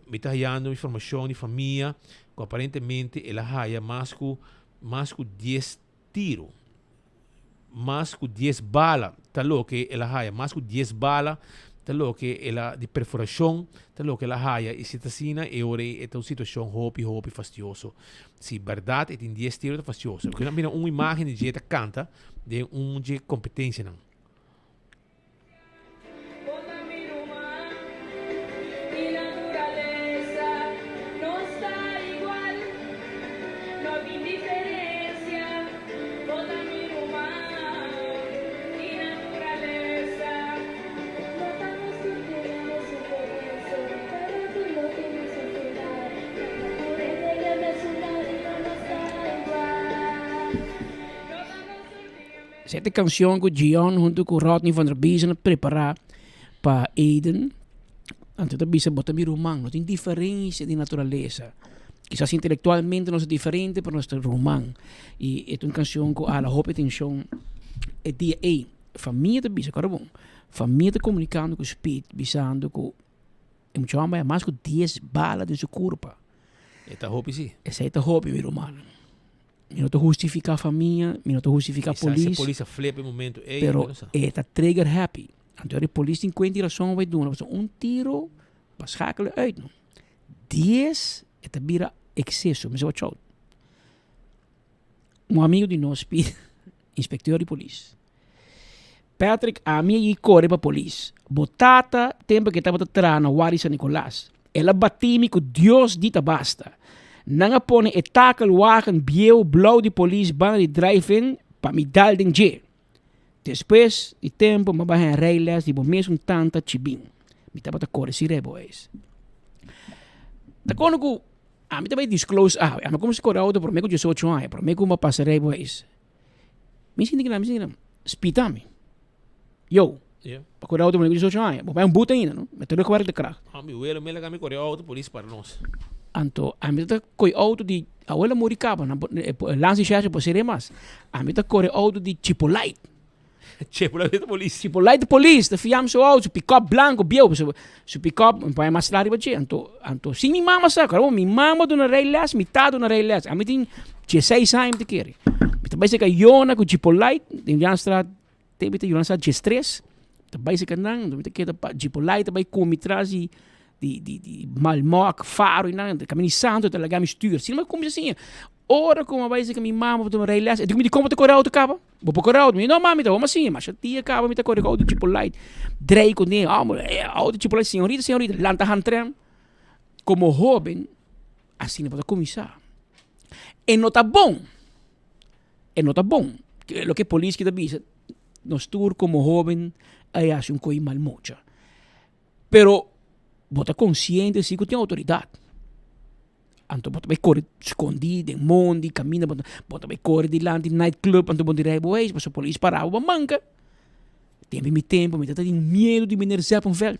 Mi ta hayando informashon di famia ku aparentemente el a haya mas ku mas ku dies tiru, mas ku dies bala ta loke el a haya, mas ku dies bala ta loke el a, di perforashon ta loke el a haya, i si ta asina e ora ei e ta un situashon hopi hopi fastioso. Si bèrdat e tin dies tiru ta fastioso. Porque nan mira un imagen di dje ta kanta den un dje kompetensianan. Sete canción cu Gion hunto cu Rodney van der Biezen a prepara pa Aiden. Anto ta bisa bo ta mi ruman, no tin diferencia di naturaleza. Kisas intelectualmente nos ta diferente, pero nos ta ruman. Y e ta un canción cu hala hopi atencion e dia ey. Famia ta bisa, kòrda bon, famia ta comunicando cu Speed bisando cu e mucha homber haya mas cu dies bala den su curpa. E ta hopi si. Esey ta hopi mi ruman. Mi no ta hustifica famia, mi no ta hustifica polis. Quizás e polis a flip e momento ey, Pero e ta trigger happy. Anto e polis tin cuenta y razon bay duna. Pasobra un tiro pa schakelen uit no. Dies e ta bira exceso. Mi sa watch out. Un amigo di nos pidi inspecteur di polis. Patrick, ami a yi kore pa polis. Bo tata, tempu ke tabata traha na Wari San Nicolas, el a bati mi ku Dios di ta basta. Nan a pone e takelwagen bieu blou di polis banda di drive-in pa mi dal den dje. Despues di tempu mi a bai haña rijles di bo mesun tanta Chibin. Mi tabata kore sin rijbewijs. Ta kono ku ami ta bai disclose awe. Ami a kuminsá kore outo promé ku diesocho aña, promé ku mi a pasa rijbewijs. Mi sinti kila, mi sinti kila. Spita mi. Yo. Yeah. Pa kore auto ku 18 aña. Bo bai un boete ainda, no? Mi terugwerk de kracht. Ah, mi welo mi laga mi kore auto, polis para nos. Anto, ami ta koi auto di abuela muri kaba, na lansi shasha por sere mas. Ami ta kore auto di Chipolite. Chipolite de polis. Chipolite de polis, ta fiam su auto, su pick-up blanco bieu, su, su pick-up, mi pone mas sla riba dje. Anto, anto, sin mi mama sa, karo, mi mama duna rijles, mi tata duna rijles. Ami tin diesseis aña mi ta kere. Mi ta bai serka Yona ku Chipolite, den Janstraat, te mi ta Jonastraat diestres, mi ta bai serka nan, mi ta keda pa Chipolite ta bai ku mi tras di di di di Malmok, Faro i nan, Camino Santo ta laga mi stuur. Asina mi a kuminsá siña. Ora ku mi a bai serka mi mama pa tuma rijles, e di ku mi, dikon bo ta kore auto kaba? Bo por kore auto? Mi di, no mami, ta bon asina. Masha dia kaba mi ta kore ku auto Chipolite. Drei kuné, auto Chipolite, señorita, señorita, lanta handrem. Komo hoben, asina bo ta kuminsá. E no ta bon. E no ta bon. Loke polis ki ta bisa, nos tur komo hoben a hasi un koi mal mocha. Pero bo ta konsiente si ku tin outoridat. Anto bo ta bai kore skondí den mondi, kaminda bo ta bo ta bai kore dilanti nightclub anto bo di rijbewijs pasobra polis para bo pa manka. Tempu mi tempu mi ta tin miedu di meneer Zeppenveld.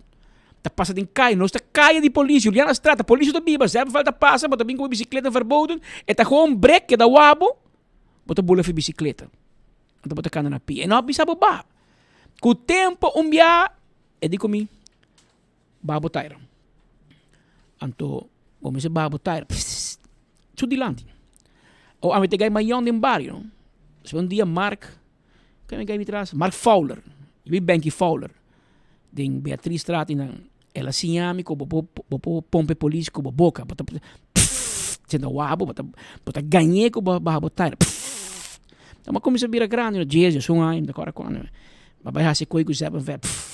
Ta pasa den kaya, nos ta kaya di polis, Julianastraat, polis no ta biba, Zeppenveld ta pasa, bo ta bin ku bo bisikleta verboden, e ta gewoon brek keda wak bo, bo ta bula fi bisikleta. Anto bo ta kana na pia. E no a bisa bo ba. Ku tempu un bia e di ku mi, Ba bo taira. Anto bo mester ba bo taira pss su dilanti. O ami ta gai mayon den bario no. Despues un dia Mark, ken mi gai mi tras? Mark Fowler, yu bi Benky Fowler den Beatriz-straat einan. El a siña mi ku bo por bo por pompa e polis ku bo boka. Bo ta pss senta wak bo, bo ta bo ta gañ'é ku bo baha bo taira pss. Mi a kuminsá bira grandi no, dies, diesun aña mi ta kòrda kuando mi a bai hasi koi ku Zeppenveld pss.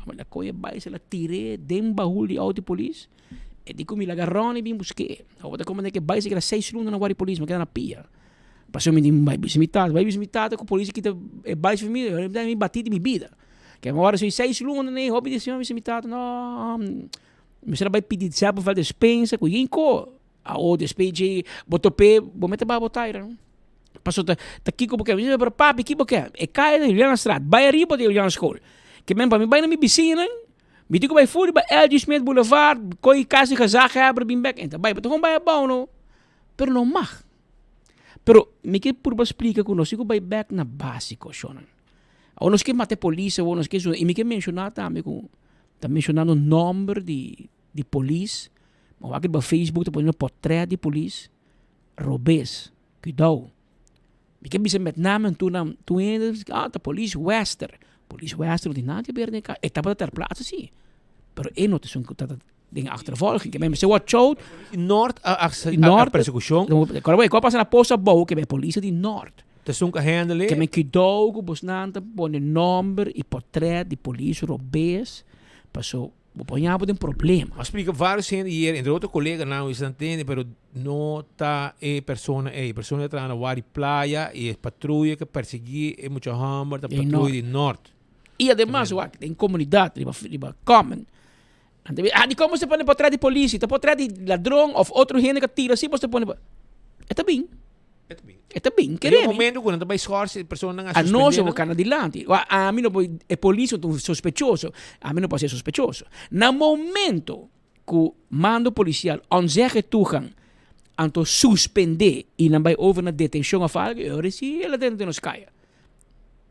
Amo la koe bai se la tir'é den bahul di auto di polis. E di ku mi laga Ronnie bin busk'é. Awor ta komprendé ku e bai se keda seis luna na warda di polis, mi keda na pia. Pasobra mi di bai bisa mi tata, bai bisa mi tata ku polis a kita e bai for mi, mi bati di mi bida. Ke mi wòrdu seis luna nei, hopi di señor bisa mi tata, no, mi mester a bai pidi Zeppenveld despensa ku yin ko. Awor despues dje bo top'é, bo mester baha bo taira. Pasobra ta ta kiko bo ke? Mi di, pero papi ki bo ke? E kaya ta Julianastraat, bai ariba di Julianaschool. Ke men pa mi bai na mi bisiñanan, mi tin ku bai for riba LG. Smith Boulevard, koi kas di gezaghebber bin bek. En ta bai, bo ta kon bai abou no, pero no mag. Pero mi ke purba splika ku nos tin ku bai bek na básiko, shonnan. Awor nos ke mata e polis, awor nos ke i mi ke menshoná tambe ku ta menshonando nòmber di di polis, ma wak riba Facebook ta poniendo portret di polis, robes, cuidao. Mi ke bisa met name tur nan, tur hende, ah ta polis Wester, polis Wester no tin nada ke ber den e kas, e tabata ter plaatse si, pero e no ta esun ku ta den achtervolging, ke men mester watch out. Noord a a persekushon. Kòrda bo, e kos a pasa na Post Abou ke men polis di Noord. Ta esun ku a handle e. Ke men cuidao ku bosnan ta pone nomber i portret di polis robes, paso. Bo por ña bo den problema. A splika varios hende hier, entre otro coleganan cu esnan tende, pero no ta e persona ey. E persona ta traha na wak di playa y e patruya ke persegui e mucha homber ta patruya di Noord. Y ademas wak den comunidad riba riba common nan ta bisa, ah dikon bo ta pone potret di polici, ta potret di ladron of otro hende ka tira si bo ta pone. E ta bin. E ta bin, kere mi. momento ku nan ta bai schorsen, e personanan a suspende. Anochi bo kana dilanti. Wa ami no por, e polis no ta un sospechoso, ami no por ser sospechoso. Na momento ku mando polisial onzegge toegang anto suspende i nan bai over na detenshon of algo, e ora si el a drenta den nos kaya.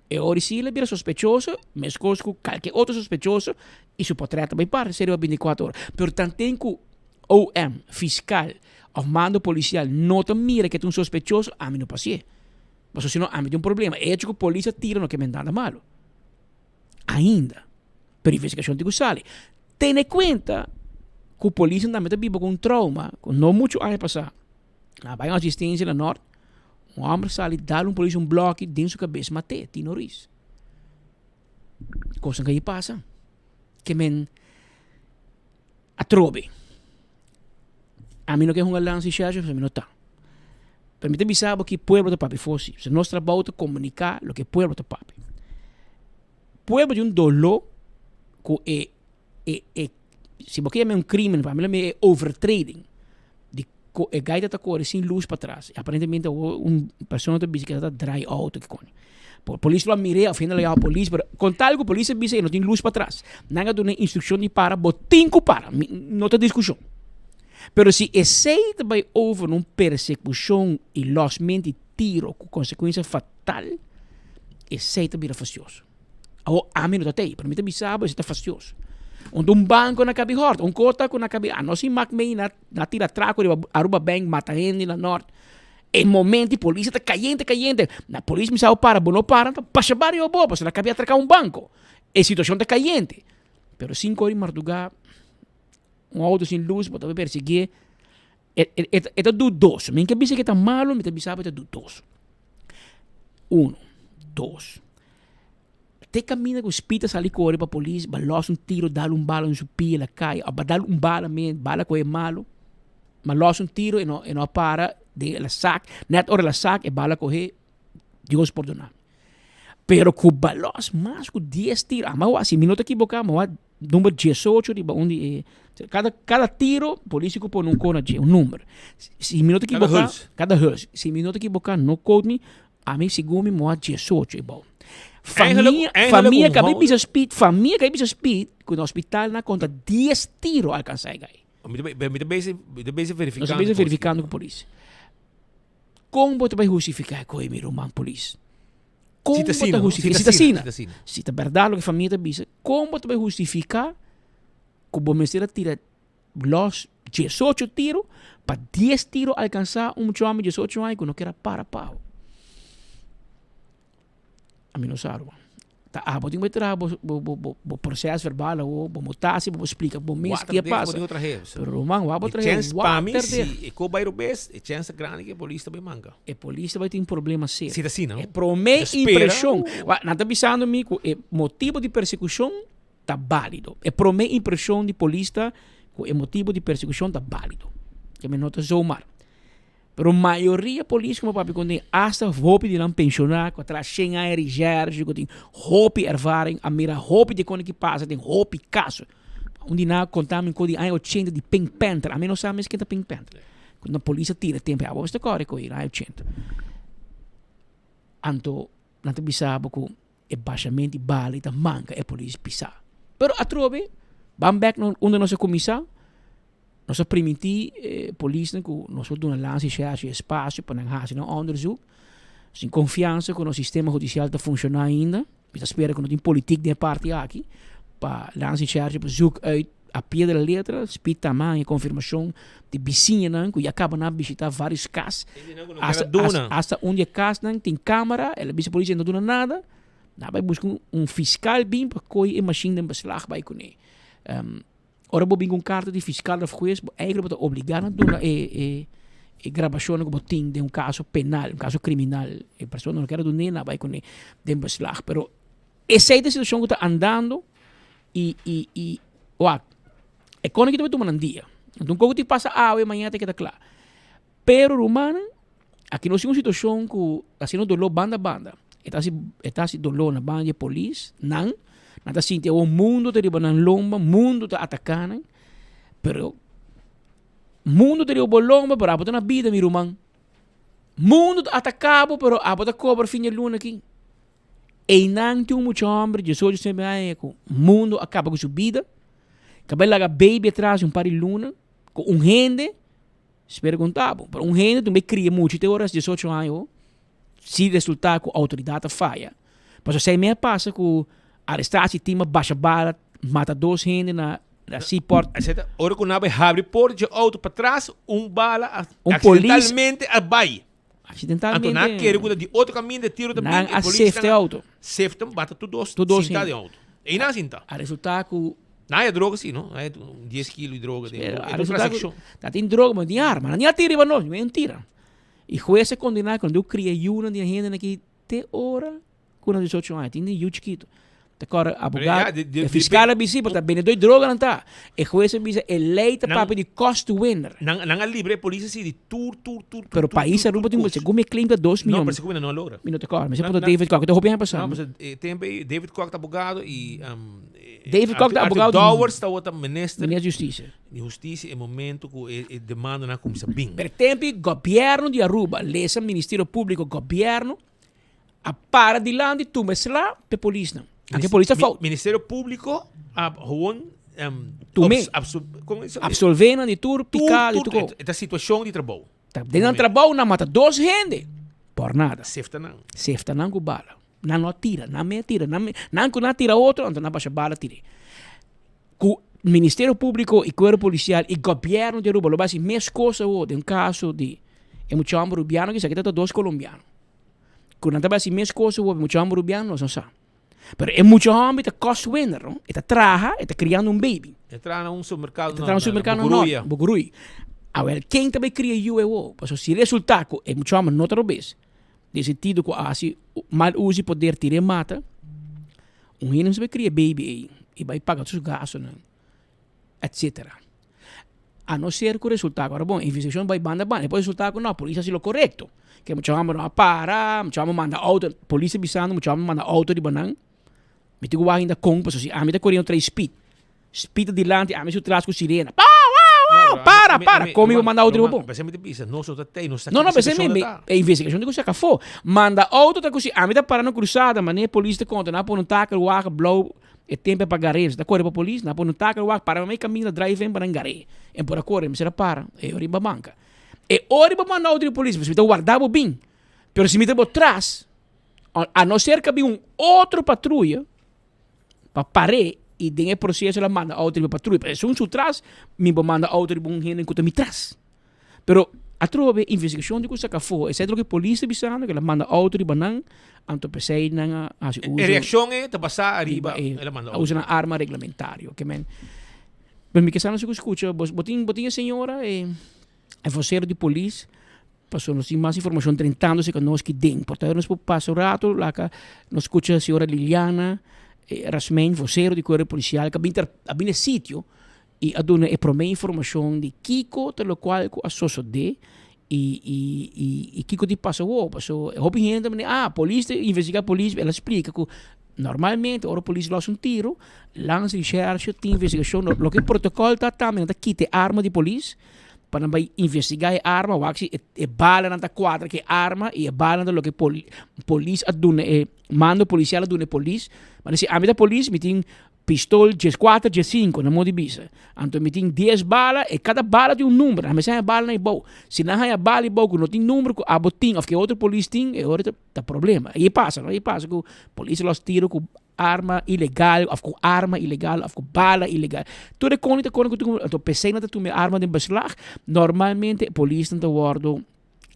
E ora si el a bira sospechoso, meskos ku kalke otro sospechoso, i su potret ta bai parse riba bintikuater ora. Pero tanten ku OM, fiskal òf mando polisial no ta mira ke ta un sospechoso, ami no por hasié. Pasobra si no ami tin un problema. E hecho ku polis a tira no ke men nada malo. Ainda. Pero investigashon tin ku sali. Tene kuenta ku polisnan tambe ta biba ku un trauma ku no muchu aña pasá nan a bai un asistensia na nort, un hòmber sali dal un polis un blòki den su kabes mat'é, Tino Ruiz. Kosnan ku a pasa. Ke men. Atrobe. Ami no ke hunga lansa i shasha pasobra mi no ta. Pero mi ta bisa bo ki pueblo ta papia fosi. Pasobra nos trabou ta komuniká loke pueblo ta papia. Pueblo tin un doló ku e e e si bo ke yama un krimen pa mi lo mi e overtreding di ku e gaita ta kore sin lus patras. Aparentemente awor un persona ta bisa ku e ta drai outo ki koni. Polis lo a mir'é of hende lo yama polis, pero con tal cu polis a bisa e no tin luz patras, nan a duna instruccion di para, bo tin cu para, no ta discusion. Pero si esey ta bay over na un persecucion y losmente tiro cu consecuencia fatal, esey ta bira fastioso. Awor ami no ta tey, pero mi ta bisa bo esey ta fastioso. Unda un banco na cabi hort, un cota cu na cabi, a no si mak mey na tira traco riba Aruba Bank mata hende na Noord. E momento e polis ta cayente cayente. Na polis mi sa para, bo no para, ta basha bario bo, pasobra na cabia atraca un banco. E situacion ta cayente. Pero cinco ora di marduga, un auto sin luz, bo ta persigue. E, e, e, e ta dudoso. Mi ke bisa ke ta malo, mi ta bisa bo e ta dudoso. Uno, dos. Te caminda cu Speed a sali core pa polis, ba los un tiro, dal un bala den su pia, el a cay, of ba dal un bala men, bala cu e malo, ma los un tiro, e no, e no a para, den el a sak, net ora el a sak, e bala coge, Dios pordona mi. Pero cu ba los mas cu dies tiro, ama wak, si mi no ta equiboca, ama wak number diesocho riba un di e. Kada kada tiro polis ku pone un kona dje, un number. Si mi no ta Kada ekiboká, huls. kada huls. Si mi no ta ekiboká, no quote me, ami segun mi moa diesocho ebou. Eigenlijk- Famia, eigenlijk famia un kabe hou- bisa speed, famia kabe bisa speed, ku na hospital nan konta dies tiro alkansá e gai. Mi ta mi ta bezig mi ta bezig Nos verifikando. ta bezig verifikando ku polis. Kon bo ta bai hustifiká e koe mi ruman polis? Kon Si ta bo ta asina, no? hustifiká? Si Si ta ta asina, asina. si ta asina. Si ta bèrdat loke famia ta bisa, kon bo ta bai hustifiká ku bo mester a tira lòs diesocho tiro pa dies tiro alkansá un muchacho di diesocho aña ku no kier a para pa bo? Ami no sa ruman. Ta abo tin bo traha bo bo bo bo bo proces verbal awo, bo mutasi, bo splika bo mes Water ke deg bo pasa. tin otra heves. Pero ruman, wak bo E traha chens pa mi water deg. si e ko bai robes, e chens ta grandi ku e polis ta bai manka. E polis ta bai tin problema serio. Si ta asina, no? E prome Ta spera. impreshon. Wak, nan ta bisando mi ku e motibo di persekushon ta balido. E prome impreshon di polis ta ku e motibo di persekushon ta balido. Ke mi no ta zomaar. Pero mayoria polis ku mi papia kuné, asta hopi di nan penshoná ku a traha shen aña recherche, ku tin hopi ervaring, a mira hopi di kone ki pasa den hopi kaso. Un di nan a konta mi ku di aña ochenta di Pink Panther, ami no sa mes ken ta Pink Panther. Ku nan polis a tira tempu, abo mester kore ku e aña ochenta. Anto nan ta bisa bo ku e bashamento di bala i ta manka e polis pisá. Pero atrobe, ban bek na unda nos a kuminsá, nos a primintí e polisnan ku nos lo duna lans i shèshi espasio pa nan hasi nan òndersuk. Nos tin konfiansa ku nos sistema hudisial ta funshoná ainda. Mi ta spera ku no tin politik den e parti aki pa lans i shèshi por zoek uit a pie de la letra, speed tamaño, konfirmashon di bisiñanan ku ya kaba nan a bishitá vários kas. Hasta, duna. hasta un di e kasnan tin kamera, el a bisa polis e no duna nada. Nan a bai buska un, un fiskal bin pa kohe e mashin den beslag bai kuné. Um, ora bo bin ku un karta di fiskal òf hues, bo eigentlik bo ta obligá na duna e, e, e grabashonnan ku bo tin den un kaso penal, un kaso kriminal. E persona no kier a dun'é, nan a bai kuné den beslag. Pero esei ta e situashon ku ta andando. I i i wak e kone ki ta tuma nan dia. Anto un koko tin pasa awe mañana ta keda kla. Pero rumannan aki nos tin un situashon ku ta hasiendo doló banda banda. E ta hasi e ta hasi doló na banda di e polis nan, nan ta sinti awor mundo ta riba nan lomba, mundo ta ataka nan, pero mundo ta riba bo lomba pero abo ta na bida mi ruman. Mundo ta ataka bo pero abo ta kobra fin di e luna aki. Einan tin un mucha homber diesocho sebe aña ku mundo a kaba ku su bida, kaba e laga baby atras un par di luna ku un hende, spera ku no ta bo, pero un hende tumbe kria mucha te ora diesocho aña ho, si resulta ku outoridat a faya. Pasobra esei mei a pasa ku aresta si tin a basha bala mata dos hende na na seaport. Esei ta ora ku nan a bai habri porta dje outo patras un bala a Un polis accidentalmente a bai. Accidentalmente. Anto nan kere ku ta di otro kaminda e tiro ta bin Nan e a polis safety nan auto. Safety bata tur dos Tur dos sinta hende. den auto. Ei nan sinta. A resulta ku. Nan haya droga si no? Nan haya un dies kilo di droga den Pero e a un resulta ku transakshon. ta tin droga pero no tin arma. Nan ni a tira riba nos, ni un tira. I hues a kondena ku nan debe kria yunan di e hendenan aki te ora ku nan diesocho aña. Tin yu chikitu. Ta kòrda abogado, e fiskal a bisa, pero ta bendedó di droga nan ta. E hues a bisa e lei ta papia di kostwinner. Nan nan a libra e polis así di tur tur tur tur. Pero pais Aruba tin segun mi claim ta dos No, miyon. pero segun mi nan no a logra. Mi no ta kòrda, mi sa punta David Kock, ta hopi aña pasá. No, pasobra e tempo ei David Kock ta abogado i David Kock ta abogado Arthur Dowers tabata minister. Minister di Hustisia. Di Hustisia e momento ku e demandanan a kuminsá bin. Pero e tempo ei gobièrnu di Aruba, lesa Ministerio Públiko, gobièrnu A para dilanti tuma e sla p'e polisnan. Anke polis ta fout. Ministerio Publico a gewoon Tum'é. Absolvé nan di tur piká di tur ko. E ta situacion di trabou. Ta den nan trabou nan mata dos hende por nada. Sefta nan. Sefta nan ku bala. Nan no a tira, nan me a tira, nan me, nan ku nan a tira otro anto nan basha bala tir'é. Ku Ministerio Publico i Kuerpo Polisial i Gobièrnu di Aruba lo bai hasi mes kos awor den kaso di e mucha hòmber rubiano kisa kita ta dos kolombiano. Ku nan ta bai hasi mes kos awor mucha hòmber rubiano nos no sa. Pero e mucha hòmber ta cost winner no. E ta traha, e ta kriando un baby. E traha na un supermerkado E ta traha na un supermerkado na Nort, Buguruya. Awel ken ta bai kria yu awor? Pasobra si resulta ku e mucha hòmber no ta robes, den sentido ku a hasi mal uso di poder tira e mata, un hende mester bai kria e baby ei i bai paga tur su gastunan. Etcetera. A no ser cu resulta cu ora bon investigacion bay banda banda e por resulta cu no polis a haci lo corecto ke mucha homber no a para mucha homber manda auto polis ta bisando mucha homber manda auto riba nan mi tin cu wak ainda con pasobra si ami ta coriendo trae speed. Speed dilanti, ami su tras ku sirena. Pow, wow, wow, para, para. Kon mi bo manda auto riba bo? P'esei mi ta bisa, nos no ta tei, nos ta No, no, kiko p'esei mi, situashon mi, ta. e investigashon tin ku saka afó. Manda auto ta ku si ami ta para na krusada, manera polis ta konta, nan a pone un takelwagen blou, e tempu e pa gar'é. Si ta kore pa polis, nan a pone un takelwagen para mei kaminda drive in pa nan gar'é. En por a kore, mi ser a para, e ora riba banka. E ora riba manda auto di polis, pasobra mi ta warda bo bin. Pero si mi ta bo tras, a no ser ku a bin un otro patruya, pa par'é i den e proseso el a manda auto riba patruya. Pero esun su tras, mi por manda auto riba un hende ku ta mi tras. Pero atrobe investigashon di ku saka afó, esei ta loke polis ta bisando, ku el a manda auto riba nan, anto p'esei nan a hasi uso. E reakshon ei ta basá riba riba el a manda a auto. usa nan arma reglamentario. Ke men, pero mi ke sa nos ku skucha, bo bo tin bo tin e señora e e vocero di polis Pasobra nos tin mas informacion drentando cerca nos ki den. Por tanto nos por pasa un rato laga nos scucha señora Liliana Rasmijn, vocero di Cuerpo Policial, cu a bin a bin e sitio y a duna e prome informacion di kico ta locual cu a sosode y y y y kico tin pasa awor. Pasobra e hopi hende ta manda ah polis ta investiga polis, el a splica cu normalmente ora polis los un tiro, landsrecherche tin investigacion, loke protocol ta tambe nan ta kita e arma di polis. pa nan bai investigá e arma, wak si e balanan ta kuadra ku e arma i e balanan ta loke polis a duna e mando polisial a duna e polis. Ma si ami ta polis mi tin pistol dieskuater, diesinku na modo di bisa. Anto mi tin dies bala i kada bala tin un number. Nan mester haña balanan ei bou. Si nan haña bala ei bou ku no tin number ku abo tin òf ku e otro polis tin e ora ta problema. I e pasa no, e pasa ku polis a lòs tiro ku arma ilegal of ku arma ilegal of ku bala ilegal. Tur e koni ta koni ku tur anto p'esei nan ta tuma e arma den beslag. Normalmente e polisnan ta wòrdu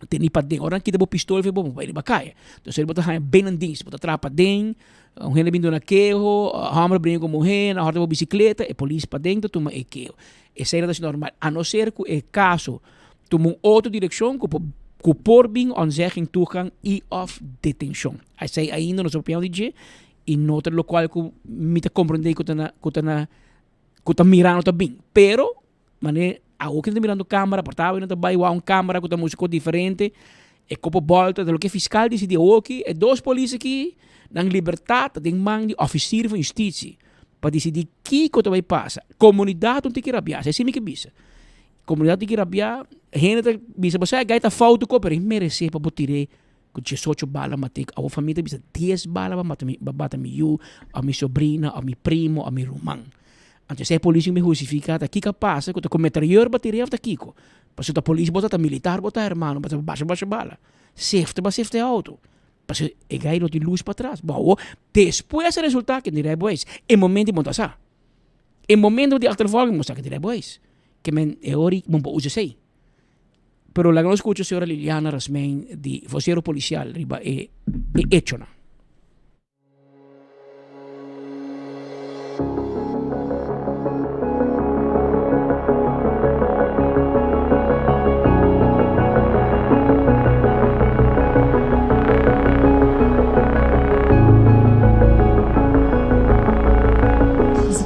teni paden. Ora nan kita bo pistol for bo, bo bai riba kaya. Entonces bo ta haña benen dienst. Bo ta traha paden, un hende bin duna keho, hòmber bringa ku muhé, nan hòrta bo bisikleta, e polis paden ta tuma e keho. Esei nan ta hasi normal. A no ser ku e kaso tuma un otro direkshon ku por ku por bin ontzegging toegang i òf detenshon. Esei ainda nos a papia di dje i no ta lokual ku mi ta komprendé ku ta na ku ta na ku ta mirando ta bin. Pero manera awor ku nan ta mirando kamera por ta awe nan ta bai wak un kamera ku ta mustra kos diferente e kopo bòlta ta loke fiskal disidí awoki e dos polis aki nan libertat ta den man di òfisir van hustisia pa disidí kiko ta bai pasa. Komunidat no tin ke rabiá, esei mi ke bisa. Komunidat tin ke rabiá, hende ta bisa bo sa e gai ta fouto ko pero e meresé pa bo tir'é ku diesocho bala mat'é. Awor famia ta bisa dies bala pa mata mi pa bata mi yu òf mi sobrina òf mi primo òf mi ruman. Anto esei polis mi hustifiká ta kiko a pasa ku ta ku metrayeur bo a tir'é òf ta kiko? Pasobra ta polis bo ta, ta militar bo ta hermano, bo ta basha basha bala. Sefte bo a sefte e outo. Pasobra e gai no tin lus patras. Bo awor despues a resultá ke tin rijbewijs. E momento bo no ta sa. E momento di achtervolging bo sa ke tin rijbewijs. Ke men e ora bo por usa esei. Pero laga nos skucha señora Liliana Rasmijn di vocero policial riba e e echonan.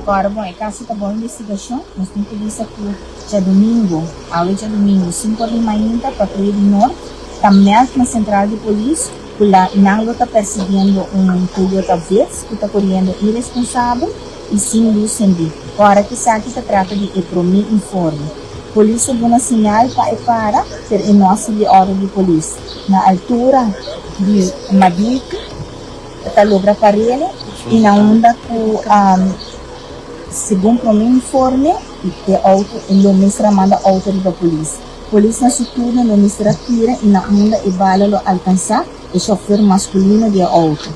Kòrda bon, e kaso ta bon investigashon. Nos tin ku bisa ku djadumingu, awe djadumingu, sinku or di mainta, patruya di Noord ta mèld na sentral di polis ku la nan lo ta persiguiendo un Toyota Vitz ku ta koriendo iresponsabel i sin lus sendí. Ora ku esaki ta trata di e promé informe. Polis a duna señal pa e para, pero e no a sigui òrdu di polis. Na altura di Madiki ta logra par'el i na unda ku segun promé informe e outo e lo mester a manda outo riba polis. Polis na su turno lo mester a tira i na unda e bala lo alkansá e shòfer maskulino di e outo.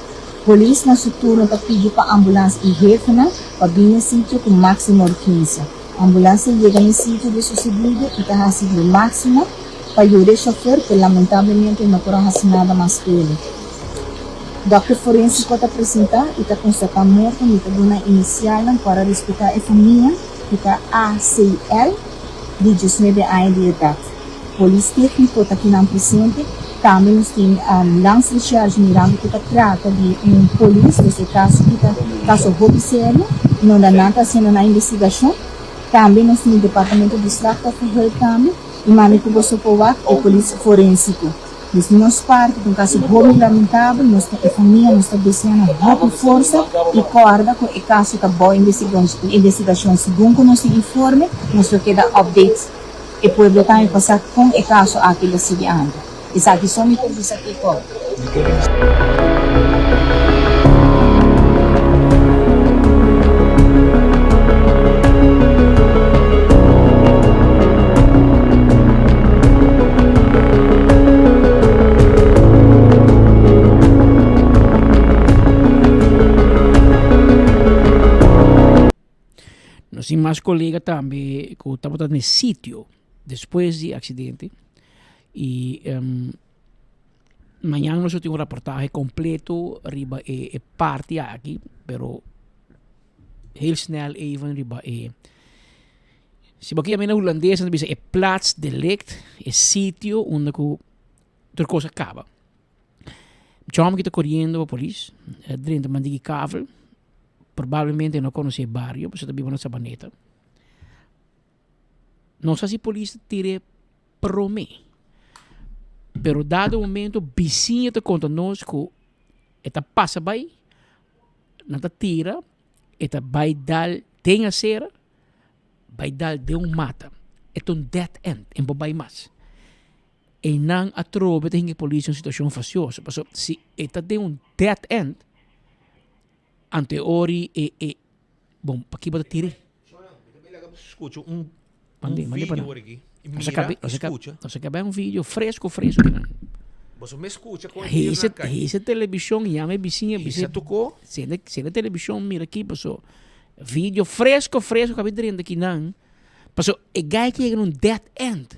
Polis na su turno ta pidi pa ambulans i hefenan pa bini e sitio ku máksimo urgensia. Ambulans a yega n'e sitio di susedido i ta hasi lo máksimo pa yuda e shòfer pero lamentablemente no por a hasi nada mas p'e. Dòkter forensiko ta presentá i ta konstatá morto mi ta duna inisialnan para respetá e famia ku ta ACL di diesnuebe aña di edat. Polis tékniko ta kinan presente. Tambe nos tin Landsrecherche mirando ku ta trata di un polis, dus e kaso ki ta kaso hopi serio, nunda nan ta hasiendo nan investigashon. Tambe nos tin Departamento di Slachtofferhulp tambe i mami ku boso por wak e polis forensiko. Dus di nos parti ta un kaso hopi lamentabel, nos ta e famia nos ta desea nan hopi forsa i kòrda ku e kaso ta bou investigashon segun ku nos tin informe nos lo keda update e pueblo tambe pa sa kon e kaso aki lo sigui anda. Esaki so mi por bisa kiko. Nos tin mas colega tambe cu tabata na e sitio despues di e accidente y mañan nos lo tin un reportahe completo riba e parti aki pero heel snel even riba e si bo kier mira hulandes nan ta bisa e plaatsdelict e sitio unda cu tur cos a caba. Chòm ki ta koriendo pa polis, a drenta Mandiki Kavel, probablemente e no konosé e bario pasobra e ta biba na Sabaneta. No sa si polis ta tir'é promé, pero dado momento bisiña ta konta nos ku e ta pasa bai, nan ta tira, e ta bai dal den asera, bai dal den un mata. E ta un dead end, e no por bai mas. Einan atrobe ta hinka e polis den un situacion facioso, pasobra si e ta den un dead end, anto e ori e e bon paki bo ta tira? Scucha un Mande, mande pa video nan. ora aki. Y Nos a mira, cabe, y nos a cabe, scucha. nos a cabe un video fresco, fresco kinan. Boso mes scucha con e tiro Hese, nan cay. hese television, yama e bisiña, Hese bise, tocó. sende, sende television, mira aki, paso video fresco, fresco cabe drenta kinan. Paso e guy ki yega na un dead end.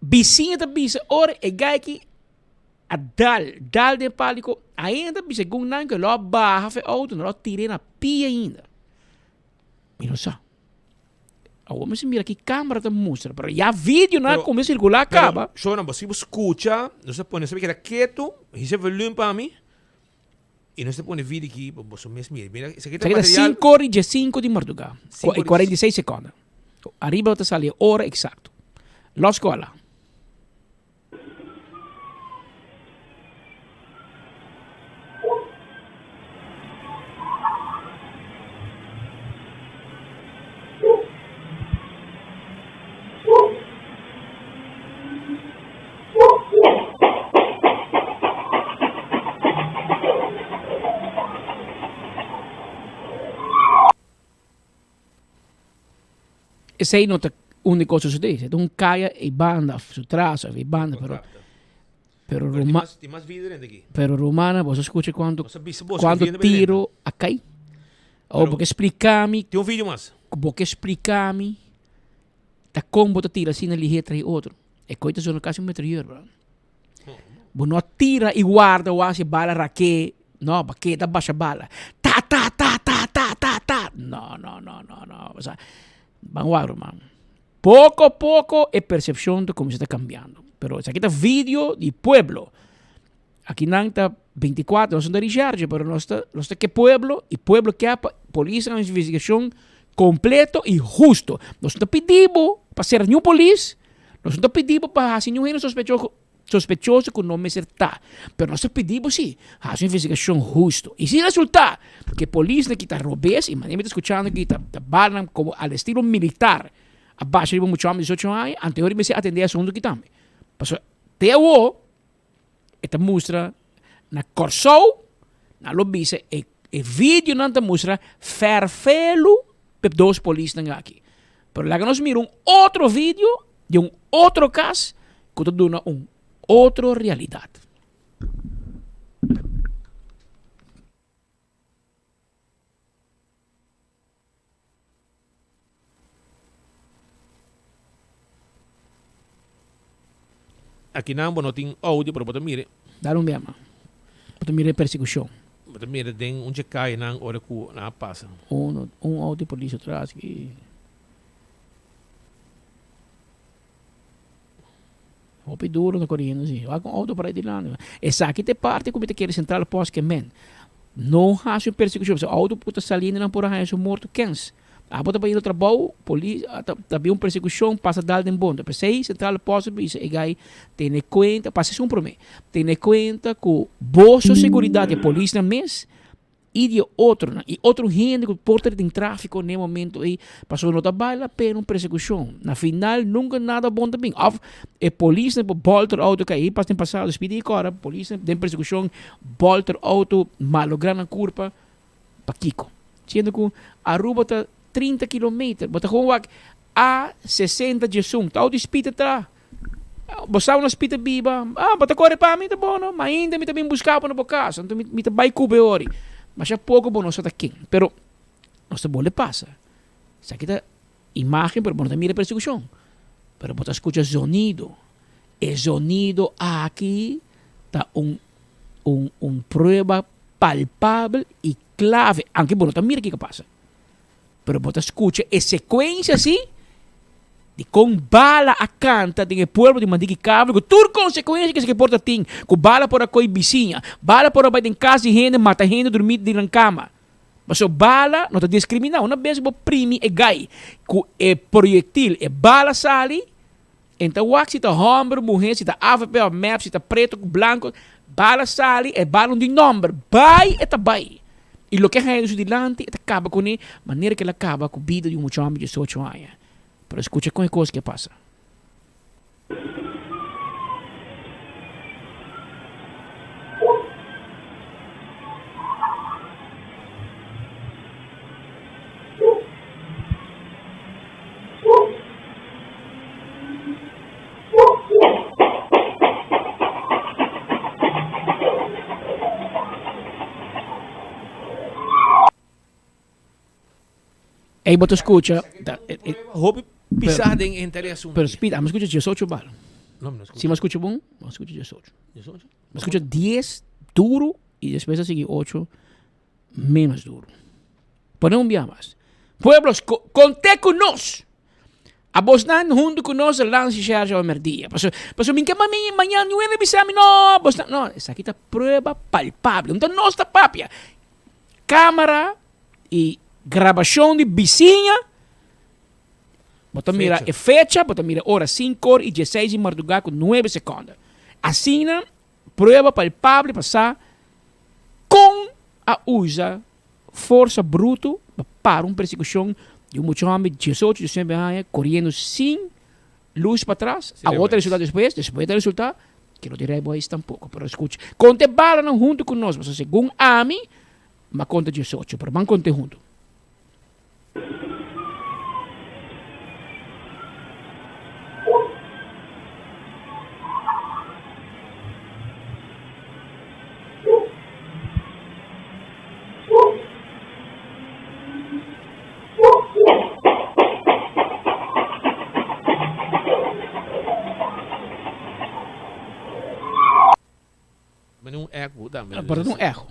Bisiña ta bisa ora e guy ki a dal, dal den palico, ainda ta bisa gun nan ke lo a baha fe auto, nan lo a tira na pia ainda. Mi no sa. Awor mi si mira ki camera ta mustra, pero ya video nan a cuminsa circula caba. Pero, Shona, bo si bo scucha, nos ta pone, nos ta keda ketu, hisa volume pa mi, y nos ta pone video aki pa boso mes mira. Mira, esaki ta Esaki ta material. cinco ora y diescinco di marduga, Cinco ora y 46 seconda. Ariba lo ta sali e ora exacto. Los cola. Esei no ta único sosodé, esei ta un kaya ei banda, su tras of ei banda, pero pero Roma Tin mas video dentro aki. pero Romana boso a skucha kuantu Nos a bisa boso kuantu video dentro. tiro a kai. Awor bo ke splika mi Tin un video mas. Bo ke splika mi ta kon bo ta tira asina lihé tras e otro. E koi ta zona kasi un metralleur bro. Bo no tira y warda o haci bala raké. No, ba keda basha bala. Ta, ta, ta, ta, ta, ta, ta. No, no, no, no, no. O sea, ban wak ruman. Poco poco e percepcion ta cuminsa ta cambiando. Pero esaki ta video di pueblo. Aki nan ta 24, nos no ta recherche, pero nos ta, nos ta ke pueblo y pueblo ke pa polis haga un investigacion completo y husto. Nos no ta pidi bo pa ser niun polis, Nos no ta pidi bo pa hasi niun hende sospechoso sospechoso ku no mester ta, pero nos ta pidi bo si hasi un investigashon husto. I si resultá ku e polisnan ki ta robes, i manera mi ta skuchando aki ta ta bala nan komo al estilo militar a basha riba un mucha hòmber di diesocho aña, anto e ora mester atendé e asuntu aki tambe. Pasobra te awor e ta mustra na Kòrsou, nan lo bisa e e videonan ta mustra fèrfelu p'e dos polisnan aki. Pero laga nos mira un otro video di un otro kas ku ta duna un otro realidat. Aki nan bo no tin audio pero bo ta mira. Dal un bia man. Bo ta mira e persekushon. Bo ta mira den un dje kayanan ora ku nan a pasa. Un un auto di polis atras aki. Hopi duro ta koriendo si. Wak un auto por ahí dilanti. Esaki ta e parti ku mi ta kere Central Post ke men. No hasi un persekushon. Pasobra auto ku ta saliendo nan por a haña su morto kens. Abo ta bai trabou, polis ta bin un persekushon, pasa dal den bonda. P'esei Centrale Post a bisa e gai tene kuenta, pasa esun promé, tene kuenta ku boso seguridat, e polisnan mes i di e otronan, i otro hende ku por ta den tráfiko n'e momento ei, pasobra no ta bale la pena un persekushon. Na final nunka nada bon ta bin. Òf e polisnan por bòlter outo kai, ei pas den pasado, spidi i kòrda, polisnan den persekushon bòlter outo, malográ nan kurpa. Pakiko? Siendo ku Aruba ta 30 kilometer, bo ta gewoon wak A 60 djesun, ta outo di spita tra. Bo sa una spita biba, ah, bo ta kore pa mi, ta bon no, ma ainda mi ta bin buska bo na bo kas, anto mi, mi ta bai ku bo e ori. Masha poko bo no sa ta ken, pero nos ta bolbe pasa. Esaki ta imagen, pero bo no ta mira persekushon, pero bo ta skucha zonido. E zonido aki ta un un un prueba palpabel y clave, aunke bo no ta mira kiko pasa, pero bo ta scucha e secuencia si di con bala a canta den e pueblo di Mandiki Cable cu tur consecuencia cu esaki por ta tin, cu bala por a coy bisiña, bala por a bay den cas di hende mata hende durmi den nan cama. Pasobra bala no ta discrimina, una bes bo primi e gai cu e proyectil, e bala sali, En ta wak si ta homber, muher, si ta avp of mep, si ta preto cu blanco, bala sali, e bala no tin nomber, bay e ta bay. Y loke a haña su dilanti e ta caba cune, manera cu el a caba cu bida di un mucha homber di diesocho aña. Pero scucha con e cos ke pasa. Ey bo ta scucha ta e e Hopi pisa den henter e asunto. Pero speed, ami scucha diesocho bal. No, mi no scucha. Si mi scucha bon, mi scucha diesocho. Diesocho? Mi scucha dies duro y despues a sigui ocho menos duro. Pone un bia mas. Pueblos, conté cu nos. A bosnan hunto cu nos a lansa Sherja awe merdia. Paso, paso mi ke mami mañana niun hende bisa mi no, bosnan, no, esaki ta prueba palpable. No ta nos ta papia. Camara y grabacion di bisiña, bo ta mira e fecha, bo ta mira ora cinco or y dieseis di marduga cu nuebe seconde. Asina Prueba palpable pa sa kon a usa forsa bruto pa para un persekushon di un mucha hòmber di diesocho, diesnuebe aña koriendo sin lus patras. Awor ta resulta despues, despues ta resulta ke no tin rijbewijs tampoko. Pero skucha, konta e balanan huntu ku nos, pasobra segun ami, mi a konta diesocho, pero ban kont'e huntu. Mene un echo tambe. Ah, pero un echo.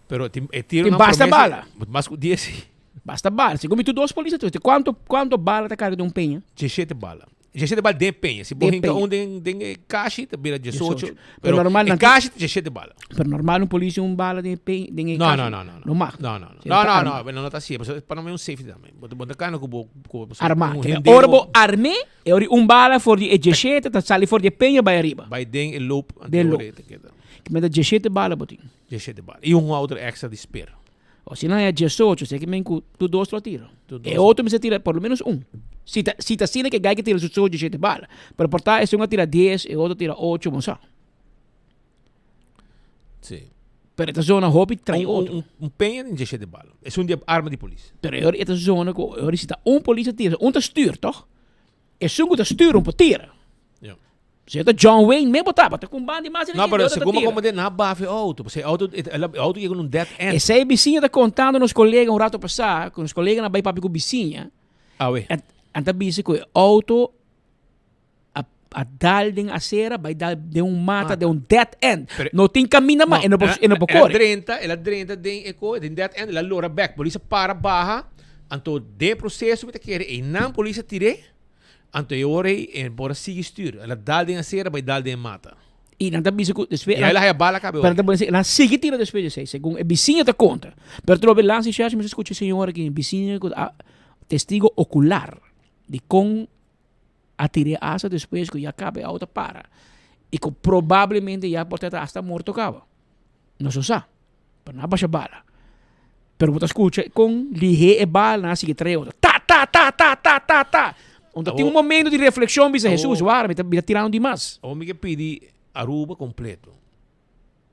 Pero tin, e tiro Tin basta bala. Mas ku 10. Basta bala. Segun mi tu dos policía, tu cuánto cuánto bala ta carga de un peña? 17 bala. 17 bala den peña. Si bo Den hinka peña. un den den e kashi ta bira 18. 18. Pero, Pero normal e nan- kashi ta 17 bala. Pero normal un policía un bala den peña den e No, kashi. no, no, no. No mag. No, no, no. Si No, ta no, arma. no, bueno, no ta así. Paso pa no me un safety tambe. Bo bo ta kana ku bo ku bo Arma. un Kaya hende Ora bo bo arme, e ori un bala for di e 17 ta sali for di e peña bai ariba. bai den e loop Den loop. ante ora e ta keda. Ki meta 17 bala bo tin. 17 bala. I un otro extra di speer. O si nan ya 18, seki men ku tu dos lo tira. Tu dos. E otro mester tira por lo menos un. Si ta, si ta asina ke gai ke tira su so 17 bala. Pero por ta esun a tira 10, e otro tira 8, bo sa. Sí. Pero e ta zona hopi trai Un, un, otro. un, un peña den 17 bala. Es un di arma di polis. Pero e ora e ta zona ku e ora si ta un polis a tira, un ta stuur toch? Esun ku ta stuur un por tira. Ja. Si ta John Wayne me bo tabata ku un banda di mas No, pero segun como de na bafe auto, pues auto el auto llega un dead end. Esei bisiña ta contando nos colega un rato pasá, ku nos colega na bai papia ku bisiña. Awe. En ta bisa ku e auto a, a dal den acera, bai dal den un mata, den un dead end. Pero- no tin camina mas, e no por, e no por El a kore. drenta, el a drenta den e ko, den dead end, el a lora back. Polis a para baha, anto den proceso mi ta kere, einan polis a tir'é, Anto e ora ei e por a sigui stuur. El a dal den acera bai dal den e mata. I nan ta bisa ku despues. I el a haya bala kabe Pero nan ta pone si, nan a sigui tira despues di esei, segun e bisiña ta konta. Pero trobe lansa i shèshi mi ta skucha e señora ki bisiña ku a. Testigo ocular di con a tira e asa despues cu ya caba e auto a para y cu probablemente ya por ta hasta morto caba. Nos no sa, pero nan a basha bala. Pero bo ta scucha con lihe e bala nan a sigui trae otro. Ta ta ta ta ta ta ta. Unda tin un momento di reflexion bisa Jesus, wara mi ta mi ta tirando di mas. Awor mi ke pidi Aruba completo.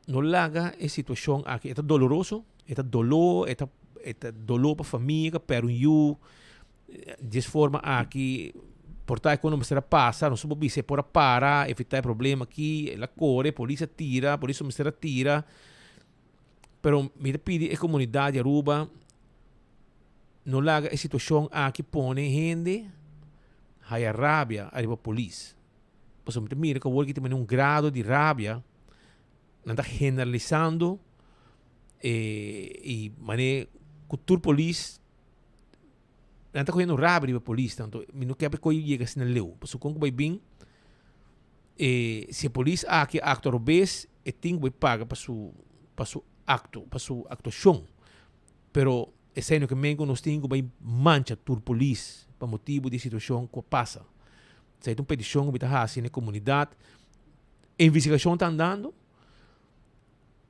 No laga e situacion aki, e ta doloroso, e ta doló, e ta e ta doló pa famia ku a pèrdè un yu djes forma aki por ta e ku no mester a pasa, nos por bisa e por a para, evitá e problema aki, el a kore, polis a tira, polis no mester a tira, pero mi ta pidi e komunidat di Aruba no laga e situacion aki pone hende haya rabia ariba polis. Pasobra mi ta mira ku awor ki ta mira un grado di rabia, nan ta generalisando i manera ku tur polis, nan ta kohiendo rabia riba polis tanto mi no ke pa e koe yega asina leu. Pasobra kon ku bai bin si e polis aki a aktua robes e tin ku bai paga pa su pa su akto, pa su aktuashon. Pero esei no ke men ku nos tin ku bai mancha tur polis pa motibu di e situashon ku a pasa. Esei ta un petishon ku mi ta hasi na e komunidat. E investigashon ta andando.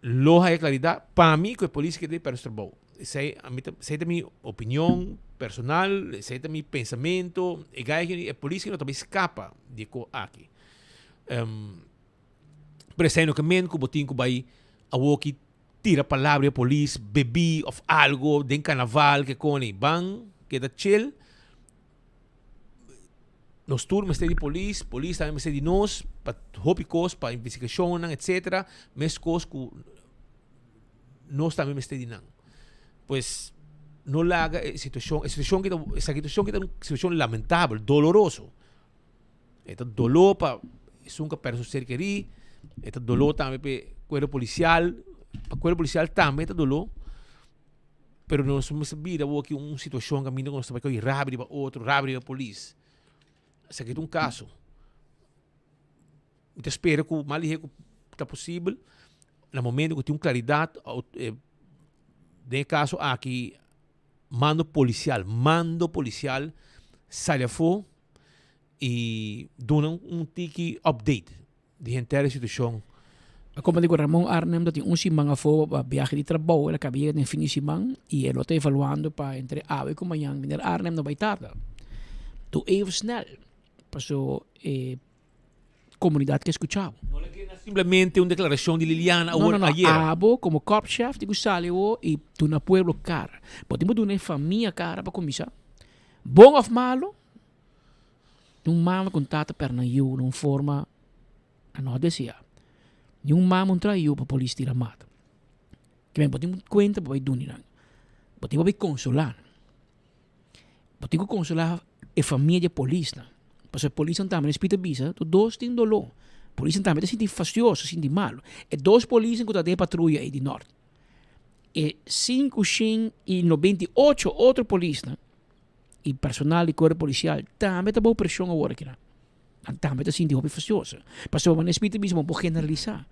Lo haya klaridat. Pa mi ku e polis keda di pèrdè su trabou. Esei a mi ta esei ta mi opinion personal, esei ta mi pensamentu. E gai aki e polis no ta bai skapa di e kos aki. Pero esei no ke men ku bo tin ku bai awoki tira palabra di e polis, bebí òf algo den karnaval ke koni. Ban keda chill. Nos tur mester di polis, polis tambe mester di nos pa hopi kos, pa investigashonnan etcetera, meskos ku nos tambe mester di nan. Pues no laga e situashon, e situashon ki ta, e situashon ki ta un situashon lamentabel, doloroso. E ta doló pa esun ku a pèrdè su ser kerí, e ta doló tambe pa e kuerpo polisial, pa kuerpo polisial tambe e ta doló. Pero nos mester bira awor aki un situacion caminda cu nos ta bay coge rabia riba otro, rabia riba polis. Esaki ta un caso. Mi ta spera cu mas lihe cu ta posibel, na momento cu tin un claridad, den e caso aki mando policial, mando policial sali afo y duna un tiki update. Di henter e situashon. A kompa di ku Ramon Arnhem ta tin un siman afó pa biahe di trabou, el a kaba yega den fin di siman i e lo ta evaluando pa entre awe ku mañan. Meneer Arnhem no bai tarda. Doe even snel, paso e komunidat ke skucha bo. No la keda simplemente un deklarashon di Liliana awor No, no, no. ayera. Abo komo korpschef tin ku sali awor i duna pueblo kara. Bo tin por duna e famia kara pa kuminsá. Bon òf malo, Un mama ku un tata pèrdè nan yu na un forma nan no a deseá. Ni un mama un traha yu pa polis tira mata. Kimen bo tin kuenta pa bai duni nan. Bo tin pa bai konsolá nan. Bo tin ku konsolá e famia di e polisnan. Pasobra e polisnan tambe nan spit a bisa tur dos tin doló. Polisnan tambe ta sinti fastioso, sinti malu. E dos polisnan ku ta den e patruya ei di nòrt. E 598 otro polisnan i personal di kuerpo polisial tambe ta bou preshon awor aki nan. Nan tambe ta sinti hopi fastioso. Pasobra manera Speed ta bisa bo por generalisá.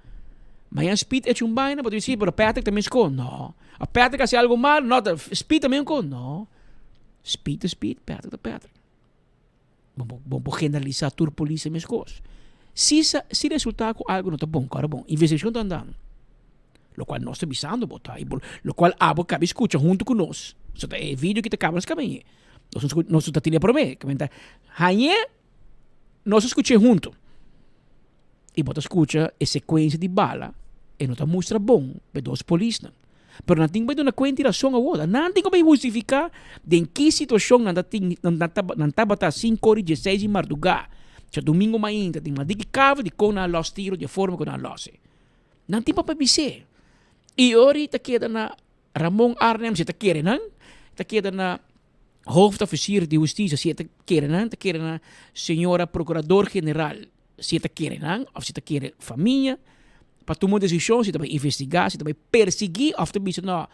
Mañana Speed echa un baina bo ta bisa si pero Patrick ta meskos. No. A Patrick hasi algo malo no ta Speed ta meskos. No. Speed ta Speed, Patrick ta Patrick. Bo bo por generalisá tur polis ta meskos. Si sa si resultá ku algo no ta bon, kòrda bon, investigashon ta andando. Lokual nos ta bisando bo ta i bo lokual abo kabi skucha huntu ku nos. So ta e video ki ta kaba nos kaba ñe. Nos no nos no ta tene promé. Kimen ta hañ'é nos a skuch'é huntu. I bo ta skucha e sekuensia di bala e no ta mustra bon pa e dos polisnan. Pero nan tin ku bai duna kuenta i rason awor. Nan tin ku bai hustifiká den ki situashon nan ta tin nan nan tabata sinku ora i dieseis di mardugá djadumingu mainta den Madiki Kava dikon nan a lòs tiro di e forma ku nan a lòs e. Nan tin pa bis'é. I ora ta keda na Ramon Arnhem si e ta kere nan, ta keda na Hoofdofficier di Hustisia si e ta kere nan, ta kere na Señora Procurador General si e ta kere nan of si ta kere famia pa tuma un desishon si ta bai investigá, si ta bai persiguí of ta bisa no,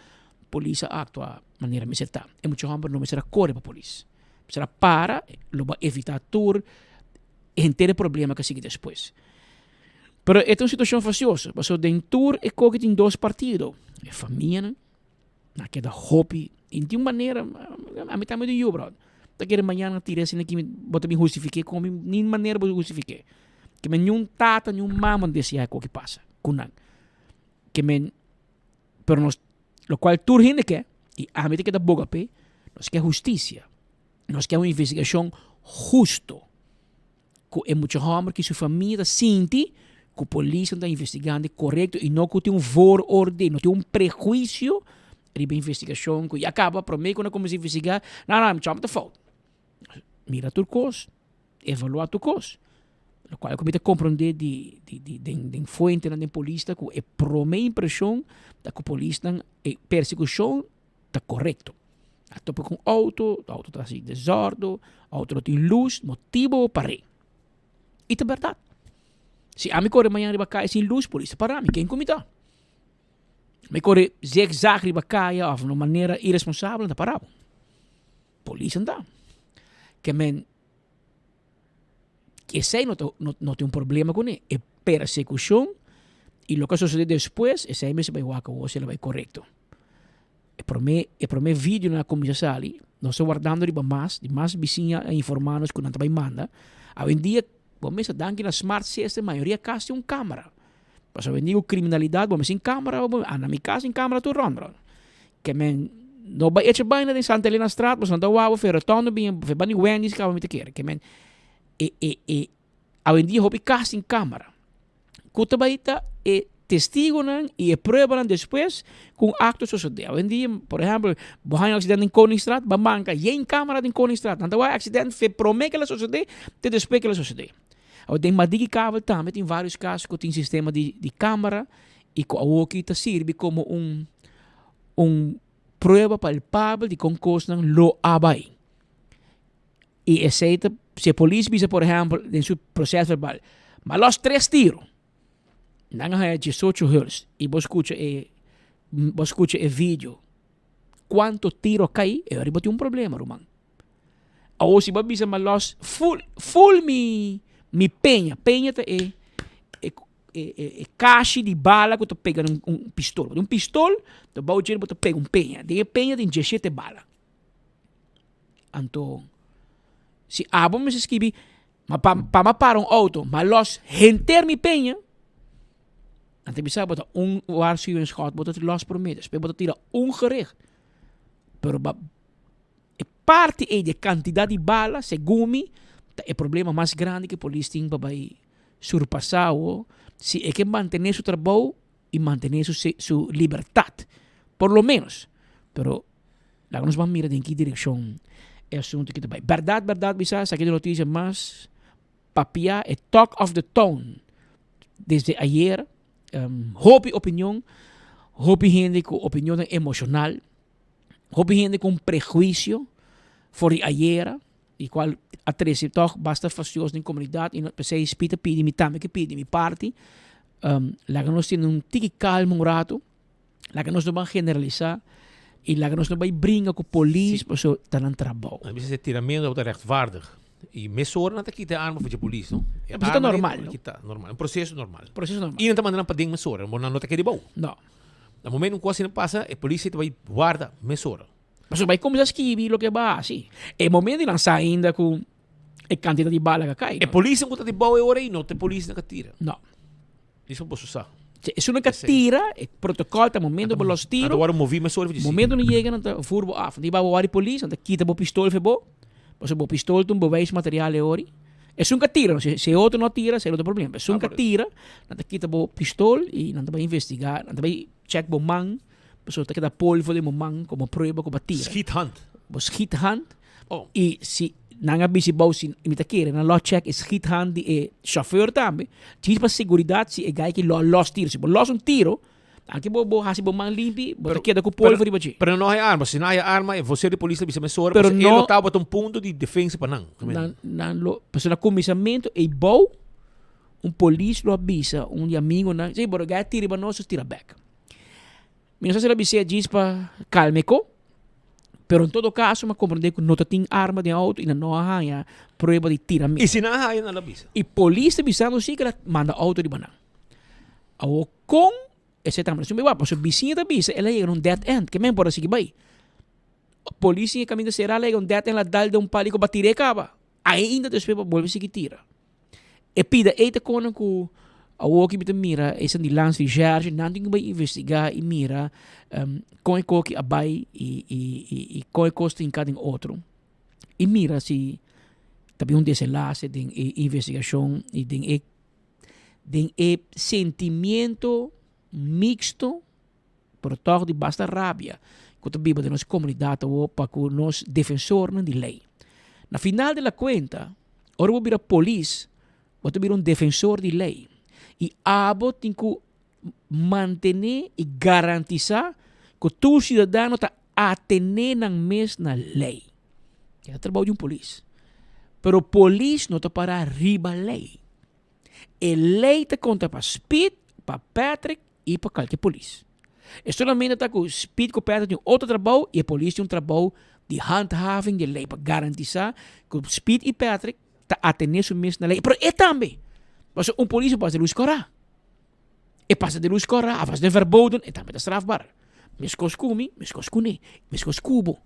polis a aktua manera mester ta. E mucha hòmber no mester a kore pa polis. Mester a para, lo bo a evitá tur henter e problema ku a sigui despues. Pero e ta un situacion facioso, pasobra den tur e koki tin dos partido. E famianan na keda hopi, y di un manera, ami tambe tin yu, brother. Ta kere mañana tira asina ki bo ta bin hustifiké kon mi ni manera bo hustifiké. Ke men niun tata niun mama no desea e koki pasa ku nan. Ke men pero nos lokual tur hende ke i ami ta keda boga p'e nos ke hustisia. Nos ke un investigashon husto ku e mucha hòmber ki su famia ta sinti ku polisnan ta investigando korekto i no ku tin un vooroordeel, no tin un prehuisio riba e investigashon ku ya kaba promé ku nan kuminsá investigá, no no e mucha hòmber ta fout. Mira tur kos, evaluá tur kos. Lokual ku mi ta komprondé di di di den den fuentenan den polis ta ku e promé impreshon ta ku polisnan e persekushon ta korekto. A topa ku un outo, e outo ta hasi desòrdu, outo no tin lus, motibu pa par'é. I ta bèrdat. Si ami kore mañana riba kaya sin lus, polis ta para mi, ken ku mi ta? Mi kore zigzag riba kaya òf na un manera iresponsabel, nan ta para bo. Polis nan ta. Ke men, esei no ta no tin un problema kuné. E persekushon i loke a sosodé despues, esei mester bai wak awor si el a bai korekto. E prome e prome videonan a kuminsá sali, nos ta wardando riba mas, di mas bisiña a informá nos ku nan ta bai manda. Awendia bo mester danki na smart system mayoria kas tin un kamera. Pasobra awendia ku kriminalidat bo mester tin kamera, bo anda mi kas tin kamera tur rònt rònt. Ke men no bai echa baina den Santa Elena straat pasobra nan ta wou fe rotondo bin fe banda di Wendy's kaba mi ta kere. Ke men e e e Awendia hopi kas tin kamera ku ta bai ta e testigonan i e pruebanan despues ku un akto sosodé. Awendia, por ehèmpel, bo haña un aksident den Koningstraat, bo a manka yen kamera den Koningstraat. Nan ta wak e aksident fe promé ku el a sosodé te despues ku el a sosodé. Awor den Madiki Kabel tambe tin vários kas ku tin sistema di di kamera i ku awoki ta sirbi komo un un prueba palpabel di kon kosnan lo a bai. I esei ta, si e polis bisa por ehèmpel den su proses verbal, m'a lòs tres tiro, nan a haña diesocho huls i bo skucha e bo skucha e video kuantu tiro a kai, e ora bo tin un problema ruman. Awor si bo a bisa m'a lòs ful ful mi mi peña, peña ta e e e kashi di bala ku ta pega na un pistol, un pistol ta bou dje bo ta pega un peña, den e peña tin diesshete bala. Anto, si abo mester skibi, ma pa, pa ma para un auto, ma los henter mi peña, anto bisa bo ta un waarschuwingsschot, bo ta los prome, despues bo ta tira un gericht. Pero ba, e parti ei di e cantidad di bala, segun mi, ta e problema mas grandi ku polis tin pa bai surpasa awo, si e ke mantene su trabou i mantene su su libertad, por lo menos. Pero Laga nos ban mira den ki direkshon e asuntu aki ta bai. Bèrdat, bèrdat bisa esaki ta notisia mas papia, e talk of the town desde ayer. Hopi opinion, hopi hende ku opinionnan emoshonal, hopi hende ku un prehuisio for di ayera, di kual a trese tòg basta fastios den komunidat i p'esei Speed a pidi mi tambe ke pidi mi parti, laga nos tene un tiki kalma un ratu. Laga nos no ban generalisá i laga nos no bai bringa ku polis pasobra ta nan trabou. A bisa e tiramentu tabata rechtvaardig. I mesora nan ta kita e arma for dje polis, no? E ta normal, no? Kita, normal. Un proseso normal. Proseso normal. I nan ta manda nan paden mesora, bo nan no ta keda bou. No. Na momento un kos asina pasa, e polis ta bai warda mesora. Pasobra bai kuminsá skibi loke bo a hasi. E momento di nan sa ainda ku e kantidat di bala ka kai. E polisnan ku ta di bou e ora ei no ta e polisnan ka tira. No. Dis pa boso sa. Si esun ka tira, e protocol ta momento bo los tiro. Nan ta wòrdu moví mesora for di sitio. Momento nan yega nan ta voer bo af. Nan ta hiba bo wòrdu di polis, nan ta kita bo pistol for bo. Pasobra bo pistol ta un bewijsmateriaal e ori. Esun ka tira, si e otro no tira, esei otro problema. Esun ka tira, nan ta kita bo pistol i nan ta bai investiga, nan ta bai check bo man, pasobra ta keda polvo den bo man komo prueba ku bo a tira. Schiethand. Bo schiethand. I si nan a bisi bou si mi ta kere nan lo check e schiethand di e chauffeur tambe djis pa seguridad si e guy ki lo a los tiro. Si bo los un tiro anke bo bo hasi bo man limpi bo ta keda ku polvo riba dje. Pero no hay arma, si no hay arma e vocero di polis ta bisa mesora pasobra e lo tabata un punto di defensa pa nan. Nan nan lo pasobra na kuminsamentu ei bou un polis lo a bisa un di amigonan si bo guy a tira riba nos nos tira bek. Mi no sa si el a bis'é djis pa kalma e ko, pero en todo kaso mi a komprendé ku no ta tin arma den outo i nan no a haña prueba di tiramento. I si nan a haña nan lo a bisa. I polis ta bisando si ku el a manda outo riba nan. Awor kon esei ta hablashon bai wak? Pasobra bisiña ta bisa el a yega na un dead end, ke men por a sigui bai. Polis tin e kaminda será lega un dèt en la dal den un pali ku ba tir'é kaba. Ainda despues pa bolbe sigui tira. E pida ei ta kono ku awor ki mi ta mira esan di Landsrecherche nan tin ku bai investigá i mira kon e koki a bai i i i kon e kos ta hinká den otro. I mira si ta bin un desenlase den e investigashon i den e den e sentimiento mixto pero tòg di basta rabia ku ta biba den nos komunidat awor pa ku nos defensornan di lei. Na final di la kuenta, ora bo bira polis, bo ta bira un defensor di lei i abo tin ku mantené i garantisá ku tur siudadano ta atené nan mes na lei. E ta trabou di un polis. Pero polis no ta pará riba lei. E lei ta konta pa Speed, pa Patrick i pa kalke polis. E solamente ta ku Speed ku Patrick tin otro trabou i e polis tin un trabou di handhaving di e lei pa garantisá ku Speed i Patrick ta atené su mes na lei. Pero e tambe! Pasobra un polis por pasa di lus kòrá. E pasa di lus kòrá, a pasa den verboden, e tambe ta strafbar. Meskos ku mi, meskos kuné, meskos ku bo.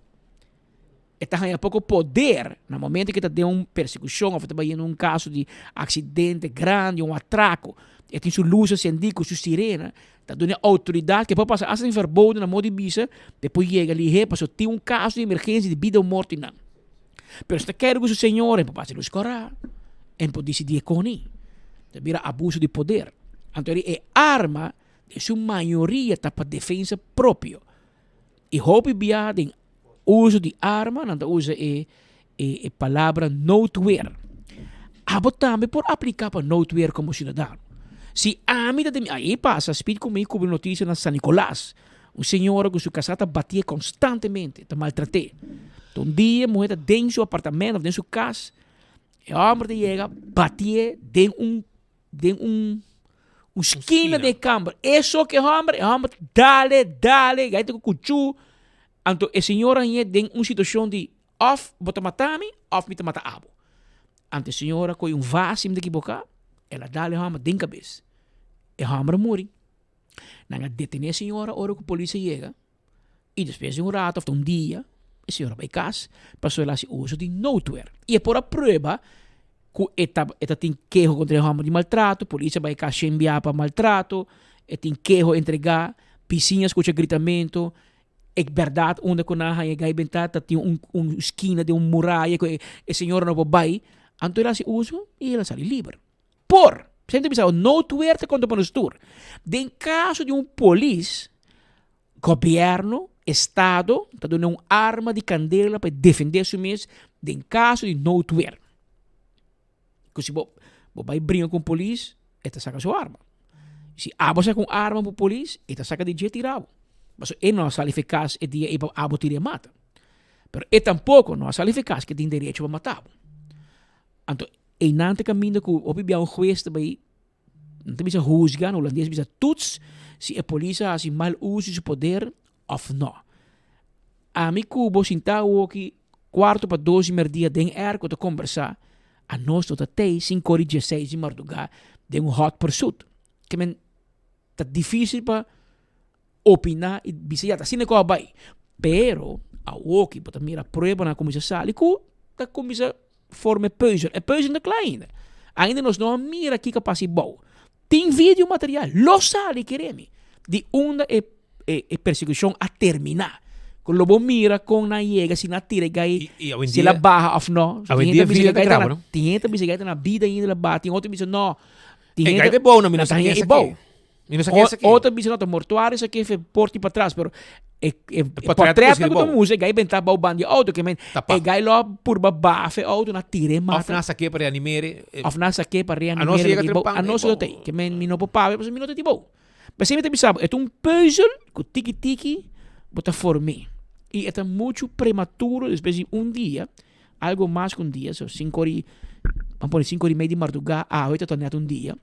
E ta haña poko poder na momento ku e ta den un persekushon òf e ta bai den un kaso di aksidente grandi, un atrako. E tin su lus asendí ku su sirena, ta duna e outoridat ku e por pasa asta den verboden na modo di bisa, pa e por yega lihé pasobra tin un kaso di emergensia di bida o morto einan. Pero si ta kere ku su señor e por pasa lus kòrá, e por disidí e koni. Ta bira abuso di poder. Anto e arma den su mayoria ta pa defensa propio. I hopi bia den uso di arma nan ta usa e e palabra noodweer. Abo tambe por aplica pa noodweer como ciudadano. Si ami ta den mi, ahi pasa speed cu mi cubri noticia na San Nicolas, un señora cu su casa ta batié constantemente, ta maltraté. Ta un dia muher ta den su apartamento of den su cas, e homber ta yega batié den un den un un skina den e kamber. E so ke homber, e homber dale, dale, gaita ku kuchu. Anto e señora hañ'é den un situashon di òf bo ta mata mi òf mi ta mata abo. Anto e señora kohe un vas, si mi ta ekiboká, el a dal e homber den kabes. E homber a muri. Nan a detené e señora ora ku polis a yega i despues di un rato òf ta un dia e señora bai kas pasobra el a hasi uso di noodweer. I e por a prueba ku e ta e ta tin keho kontra e hòmber di maltrato, polis a bai kas shen bia pa maltrato, e tin keho entregá, bisiña skucha gritamentu, e bèrdat unda ku nan a haña e gai bentá ta tin un un skina den un muraya ku e señora no por bai, anto el a hasi uso i el a sali liber. Por! Sente bisa noodweer ta konta pa nos tur. Den kaso di un polis, gobièrnu, estado ta duna un arma di kandela pa e defendé su mes den kaso di noodweer. Ku si bo bo bai bringa ku un polis, e ta saka su arma. Si abo saka un arma pa polis, e ta saka di dje tira bo. Pasobra e no a sali fekas e dia ei pa abo tira e mata. Pero e tampoko no a sali fekas ke tin derecho pa mata bo. Anto einan ta kaminda ku hopi bia un hues ta bai, nan ta bisa huzga, na hulandes bisa toets, si e polis a hasi mal uso di su poder òf no. Ami ku bo sintá awoki kuarto pa dos di merdia den airco ta kombersá, anos no ta tei sinku ora i dieseis di mardugá den un hot pursuit. Ke men ta difísil pa opiná i bisa ya ta asina ku a bai. Pero awoki bo ta mira pruebanan a kuminsá sali ku ta kuminsá forma e pùzel. E pùzel no ta kla ainda. Ainda nos no a mira kiko a pasa ei bou. Tin video material, lo sali kere mi, di unda e e persekushon a terminá. Ku lo bo mira kon nan yega, si nan a tira e gai, si el a baha òf no. Awendia video ta graba no? Tin hende ta bisa e gai ta na bida ainda el a baha, tin otro ta bisa no. E gai ta bou no, mi no sa ken esaki. Mi no sa ken esaki. Otro bisa no ta mortuario esaki fe porti patras, pero e e portret ku ta musa e gai benta bou banda di auto ke men e gai lo a purba baha fe auto na tira e mata. Of nan sake pa reanimere. Of nan sake pa reanimere. Anos lo tei ke men mi no por papia pasobra mi no ta di bou. P'esei mi ta bisa bo e ta un pùzel ku tiki tiki bo ta form'é i e ta muchu prematuro despues di un dia algo mas ku un dia so sinku ora i ban pone sinku ora i mei di mardugá awe ta nèt un dia.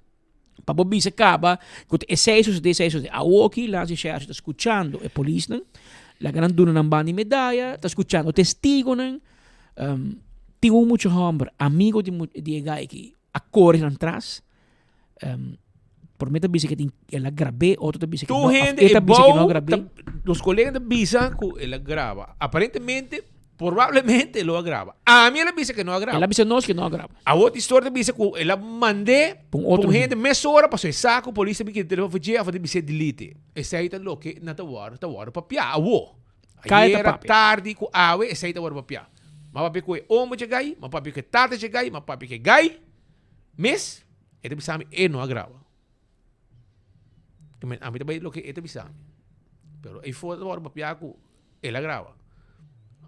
Pa bo bisa kaba ku ta esei sosodé esei sosodé. Awoki Lansi Shershi ta skuchando e polisnan, laga nan duna nan banda di medaya, ta skuchando testigonan. Tin un mucha hòmber, amigo di di e gai aki, a kore nan tras. Promé ta bisa ke tin el a grab'é, otro ta bisa ke Tur no, hende e ta e bisa ke no a bou grab'é. ta, nos kolega ta bisa ku el a graba. Aparentemente, probablemente lo a graba. Ami el a bisa ke no a graba. El a bisa nos ke no a graba. Awor di historia ta bisa ku el a mand'é Pa un pa otro un hende. hende mesora pasobra e sa ku polis ta bin kita telefon for dje of a ta bis'é delete. Esei ta loke nan ta wòrdu ta wòrdu papiá awor. Kaya ta Ayera papia. tardi ku awe esei ta wòrdu papiá. M'a papia ku e homber dje gai, m'a papia ku e tata dje gai, m'a papia ku e gai mes. E ta bisa mi e no a graba. Ami ta bai loke e ta bisa mi. Pero ei for ta wòrdu papia ku el a graba.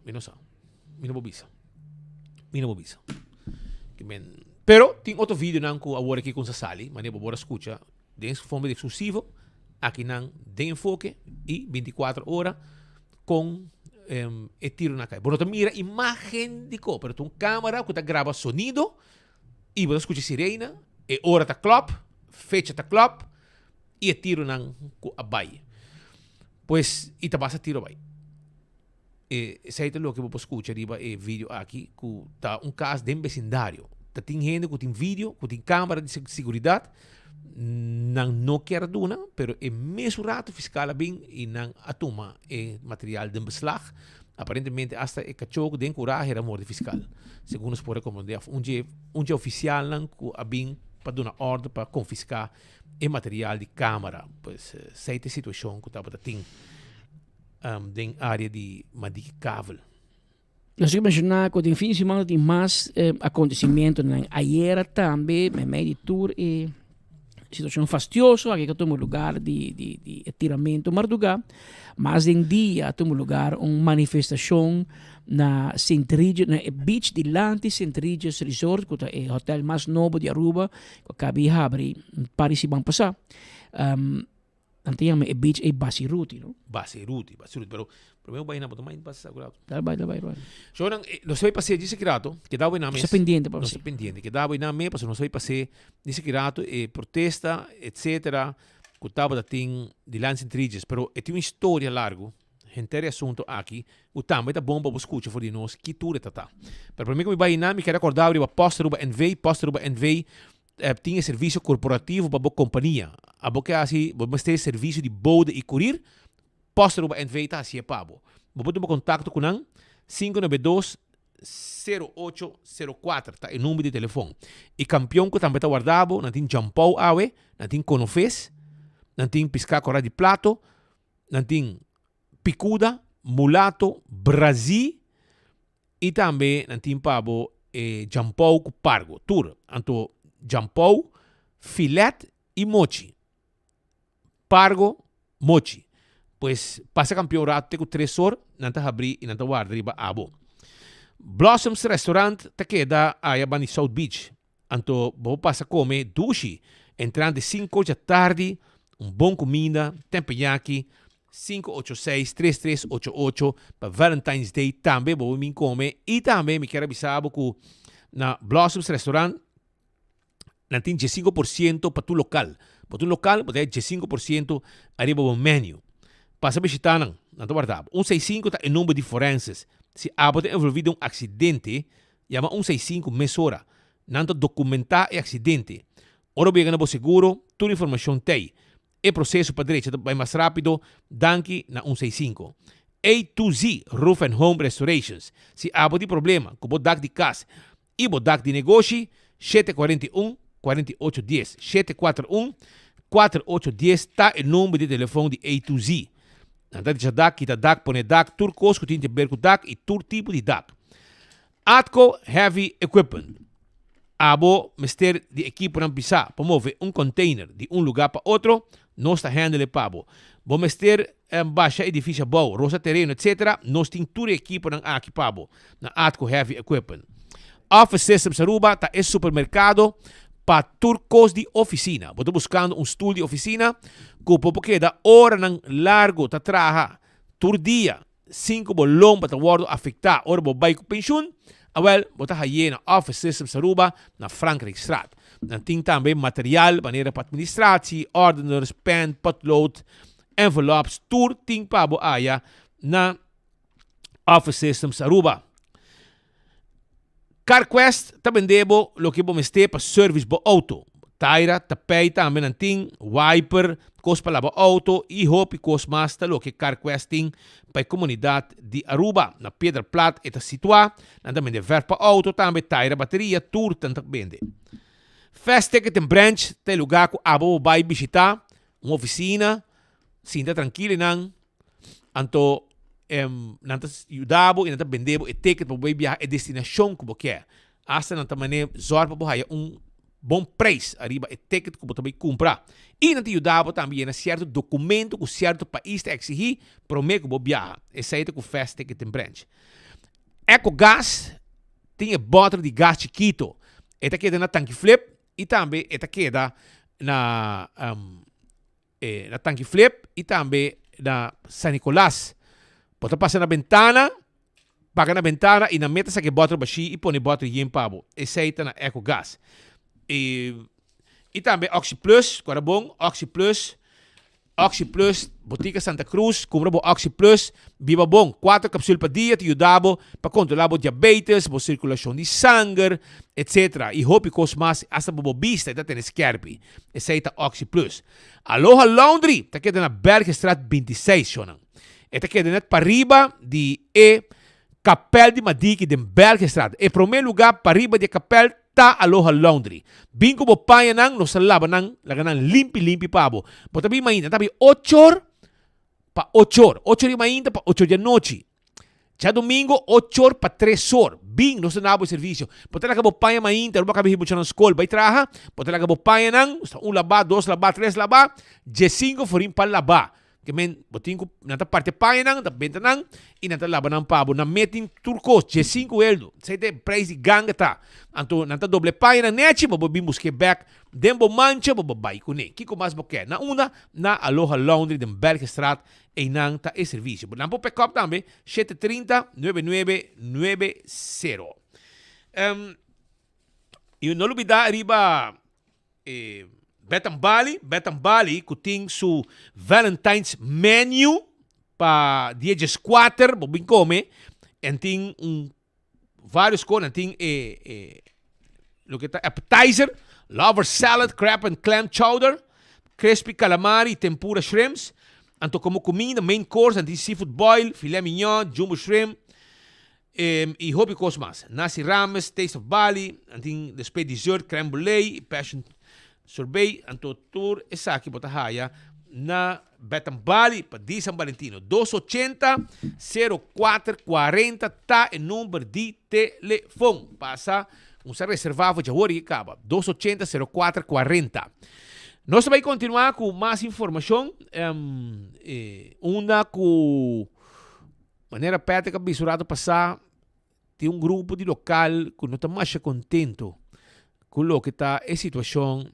Mi no sa. Mi no por bisa. Mi no por bisa. Pero tin otro videonan ku awor aki kumsa sali, manera bo por a skucha den forma di eksklusivo akinan den Enfoke i bintikuater ora kon e tironan a kai. Bo no ta mira imagen di ko, pero ta un kamera ku ta graba sonido I bo ta skucha sirena, e ora ta klòp, fecha ta klòp i e tironan ku a bai. Pues, i ta basta tiro bai. E esei ta loke bo por skucha riba e video aki ku ta un kas den besindario. Ta tin hende ku tin video, ku tin kamera di siguridat, nan no kier a duna, pero e mesun rato fiskal a bin i nan a tuma e material den beslag. Aparentemente hasta e kachó ku den kura hera morde fiskal, segun nos por rekomend'é òf un dje un dje ofisialnan ku a bin pa duna òrdu pa konfiská e material di kámara. Pues esei ta e situashon ku tabata tin den área di Madiki Kavel. Nos ke menshoná ku den fin di simana tin mas akontesimentonan. Ayera tambe meimei di tur e Situacion fastioso aki a tuma lugar di di di e tiramento marduga. Mas den dia a tuma lugar un manifestacion na Sint Regis, na e beach dilanti Sint Regis Resort, cu ta e hotel mas nobo di Aruba, cu a caba di habri un par di siman pasa. Nan ta yama e beach ei Basiruti, no? Basiruti, Basiruti, pero prome bo bai na bo ta mai pasa ku rato. Dal bai, dal bai, bai. So nan, nos ta bai pas'é djis aki rato, keda bo ei na mes. Nos ta pendiente pa Nos ta pendiente, keda bo ei na mes pasobra nos ta bai pas'é djis aki rato e protesta etcetera ku tabata tin dilanti Sint Regis, pero e tin un historia largu henter e asunto aki ku tambe ta bon pa bo skucha for di nos ki tur e ta ta. Pero prome ku mi bai einan mi kere akorda bo riba Post Aruba NV, Post Aruba NV tin e servisio korporativo pa bo kompania. Abo ke hasi, bo mester e servisio di bode i kurir, Post Aruba NV ta hasié pa bo. Bo por tuma kontakto ku nan, 592 0804 ta e number di telefon. I kampion ku tambe ta warda bo, nan tin djampou awe, nan tin konofes, nan tin piská kòrá di plato, nan tin pikuda, mulato, brazí, I tambe nan tin pa bo e djampou ku pargo, tur. Anto djampou, filet i mochi. Pargo, mochi. Pues pasa kampion rato te ku tres or, nan ta habrí i nan ta warda riba abo. Blossoms Restaurant ta keda aya banda di South Beach. Anto bo por pasa kome dushi entrante sinku dja tardi, un bon kuminda, tempeñaki, 586 3388 pa Valentine's Day tambe bo por bin kome i tambe mi kier a bisa bo ku na Blossoms Restaurant nan tin diesinko por siento pa tur lokal. Bo tin un lokal bo ta haya diesinko por siento ariba bo menu. Pasa bishita nan, nan ta warda bo. Un seis sinku ta e number di forenses. Si abo ta envolvi den un aksidente Yama un seis sinku mesora. Nan ta dokumentá e aksidente. Ora bo yega na bo seguro, tur informashon t'ei. E proseso pa drecha ta bai mas rápido danki na un seis sinku. A to Z Roof and Home Restorations. Si abo tin problema ku bo dak di kas i bo dak di negoshi, 741 48 dies, 741 48 dies ta e number di telefon di A to Z. Nan ta drecha dak, kita dak, pone dak, tur kos ku tin te ber ku dak i tur tipo di dak. Atco Heavy Equipment. Abo mester di ekiponan pisá pa move un container di un lugá pa otro? Nos ta handle e pa bo. Bo mester basha edifisio abou, rosa tereno etc. Nos tin tur e ekiponan aki pa bo na Atco Heavy Equipment. Office Systems Aruba ta e supermerkado pa tur kos di ofisina. Bo ta buskando un stul di ofisina ku bo por keda oranan largu ta traha tur dia sin ku bo lomba ta wòrdu afektá ora bo bai ku penshun? Awèl, bo ta hay'é na Office Systems Aruba na Frankrijkstraat. Nan tin tambe material manera pa administratie, ordeners, pen, potlood, envelops, tur tin pa bo haya na Office Systems Aruba. CarQuest ta bende bo loke bo mester pa service bo auto. Taira, tapei tambe nan tin, wiper, kos pa laba auto y hopi kos mas ta loke Carquest tin pa e comunidad di Aruba. Na Piedra Plat e ta situa, nan ta bende verf pa auto tambe, taira, bateria, tur nan ta bende. Fast Ticket and Branch ta e lugar cu abo bo bay bishita, un oficina, sinta trankil eynan, anto nan ta yuda bo y nan ta bende bo e ticket pa bo bay biaha e destinacion cu bo kier. Hasta nan ta mane zorg pa bo haya un bon prijs ariba e ticket cu bo ta bay cumpra. Y nan ta yuda bo tambe yena cierto documento cu cierto pais ta exigi prome cu bo biaha. Esey ta cu Fast Ticket and Branch. Ecogas tin e boter di gas chikito. E ta keda na Tanki Flip y tambe e ta keda na na Tanki Flip y tambe na San Nicolas. Bo ta pasa na bentana, paga na bentana y nan meta saka e boter bashi y pone e boter yen pa bo. Esey ta na Ecogas. Y y tambe Oxi Plus, kora bon, Oxi Plus Oxi Plus, Botica Santa Cruz, cumpra bo Oxi Plus, biba bon. Cuatro capsul pa dia ta yuda bo pa controla bo diabetes, bo circulacion di sanger, etc. Y hopi cos mas, hasta pa bo bista e ta tene skerpi. Esey ta Oxi Plus. Aloha Laundry ta keda na Bergenstraat 26, shownan. E ta keda net pariba di e Kapel di Madiki den Bergenstraat. E prome luga pariba di e kapel ta Aloha Laundry. Bin ku bo pañanan, nos ta laba nan, laga nan limpi limpi pa bo. Bo ta bin mainta, ta bin ochor pa ochor. Ochor di mainta pa ochor di anochi. Djadumingo ochor pa tresor. Bin, nos ta na bo e servisio. Bo ta laga bo paña mainta, ora bo a kaba hib'e muchanan skol bai traha, bo ta laga bo pañanan, nos ta un labá, dos labá, tres labá, diesinko forin pa labá. Ke men, bo tin ku, nan ta parti e pañanan, nan ta benta nan, i nan ta laba nan pa bo. Nan met tin tur kos, diesinku eldo. Esei ta e preis di ganga ta. Anto nan ta dobla e pañanan nechi, bo por bin busk'é bèk den bo mancha, bo por bai kuné. Kiko mas bo ke? Na unda? Na Aloha Laundry den Bergenstraat, einan ta e servisio. Nan por pèkòp tambe, shete 30, nuebe nuebe, nuebe sero. I no lubidá riba E Bed and Bali, Bed and Bali ku tin su Valentine's menu pa dia dieskuater bo bin kome en tin un varios kos nan tin e e loke ta appetizer, lover salad, crab and clam chowder, crispy calamari y tempura shrimps, anto komo kuminda main course nan tin seafood boil, filet mignon, jumbo shrimp, Y hopi cos mas. Nasi Rames, Taste of Bali, nan tin despues dessert, crème brûlée y passion sorbet. Anto tur esaki bo ta haya na Bed and Bali pa di San Valentino. Dos ochenta, sero kuater, kuarenta ta e number di telefon. Pasa un sa reserva for djawor y caba. Dos ochenta, sero kuater, kuarenta. Nos ta bay continua cu mas informacion. Unda cu. Manera Patrick a bisa un rato pasá, tin un grupo di lokal ku no ta masha kontento ku loke ta e situashon,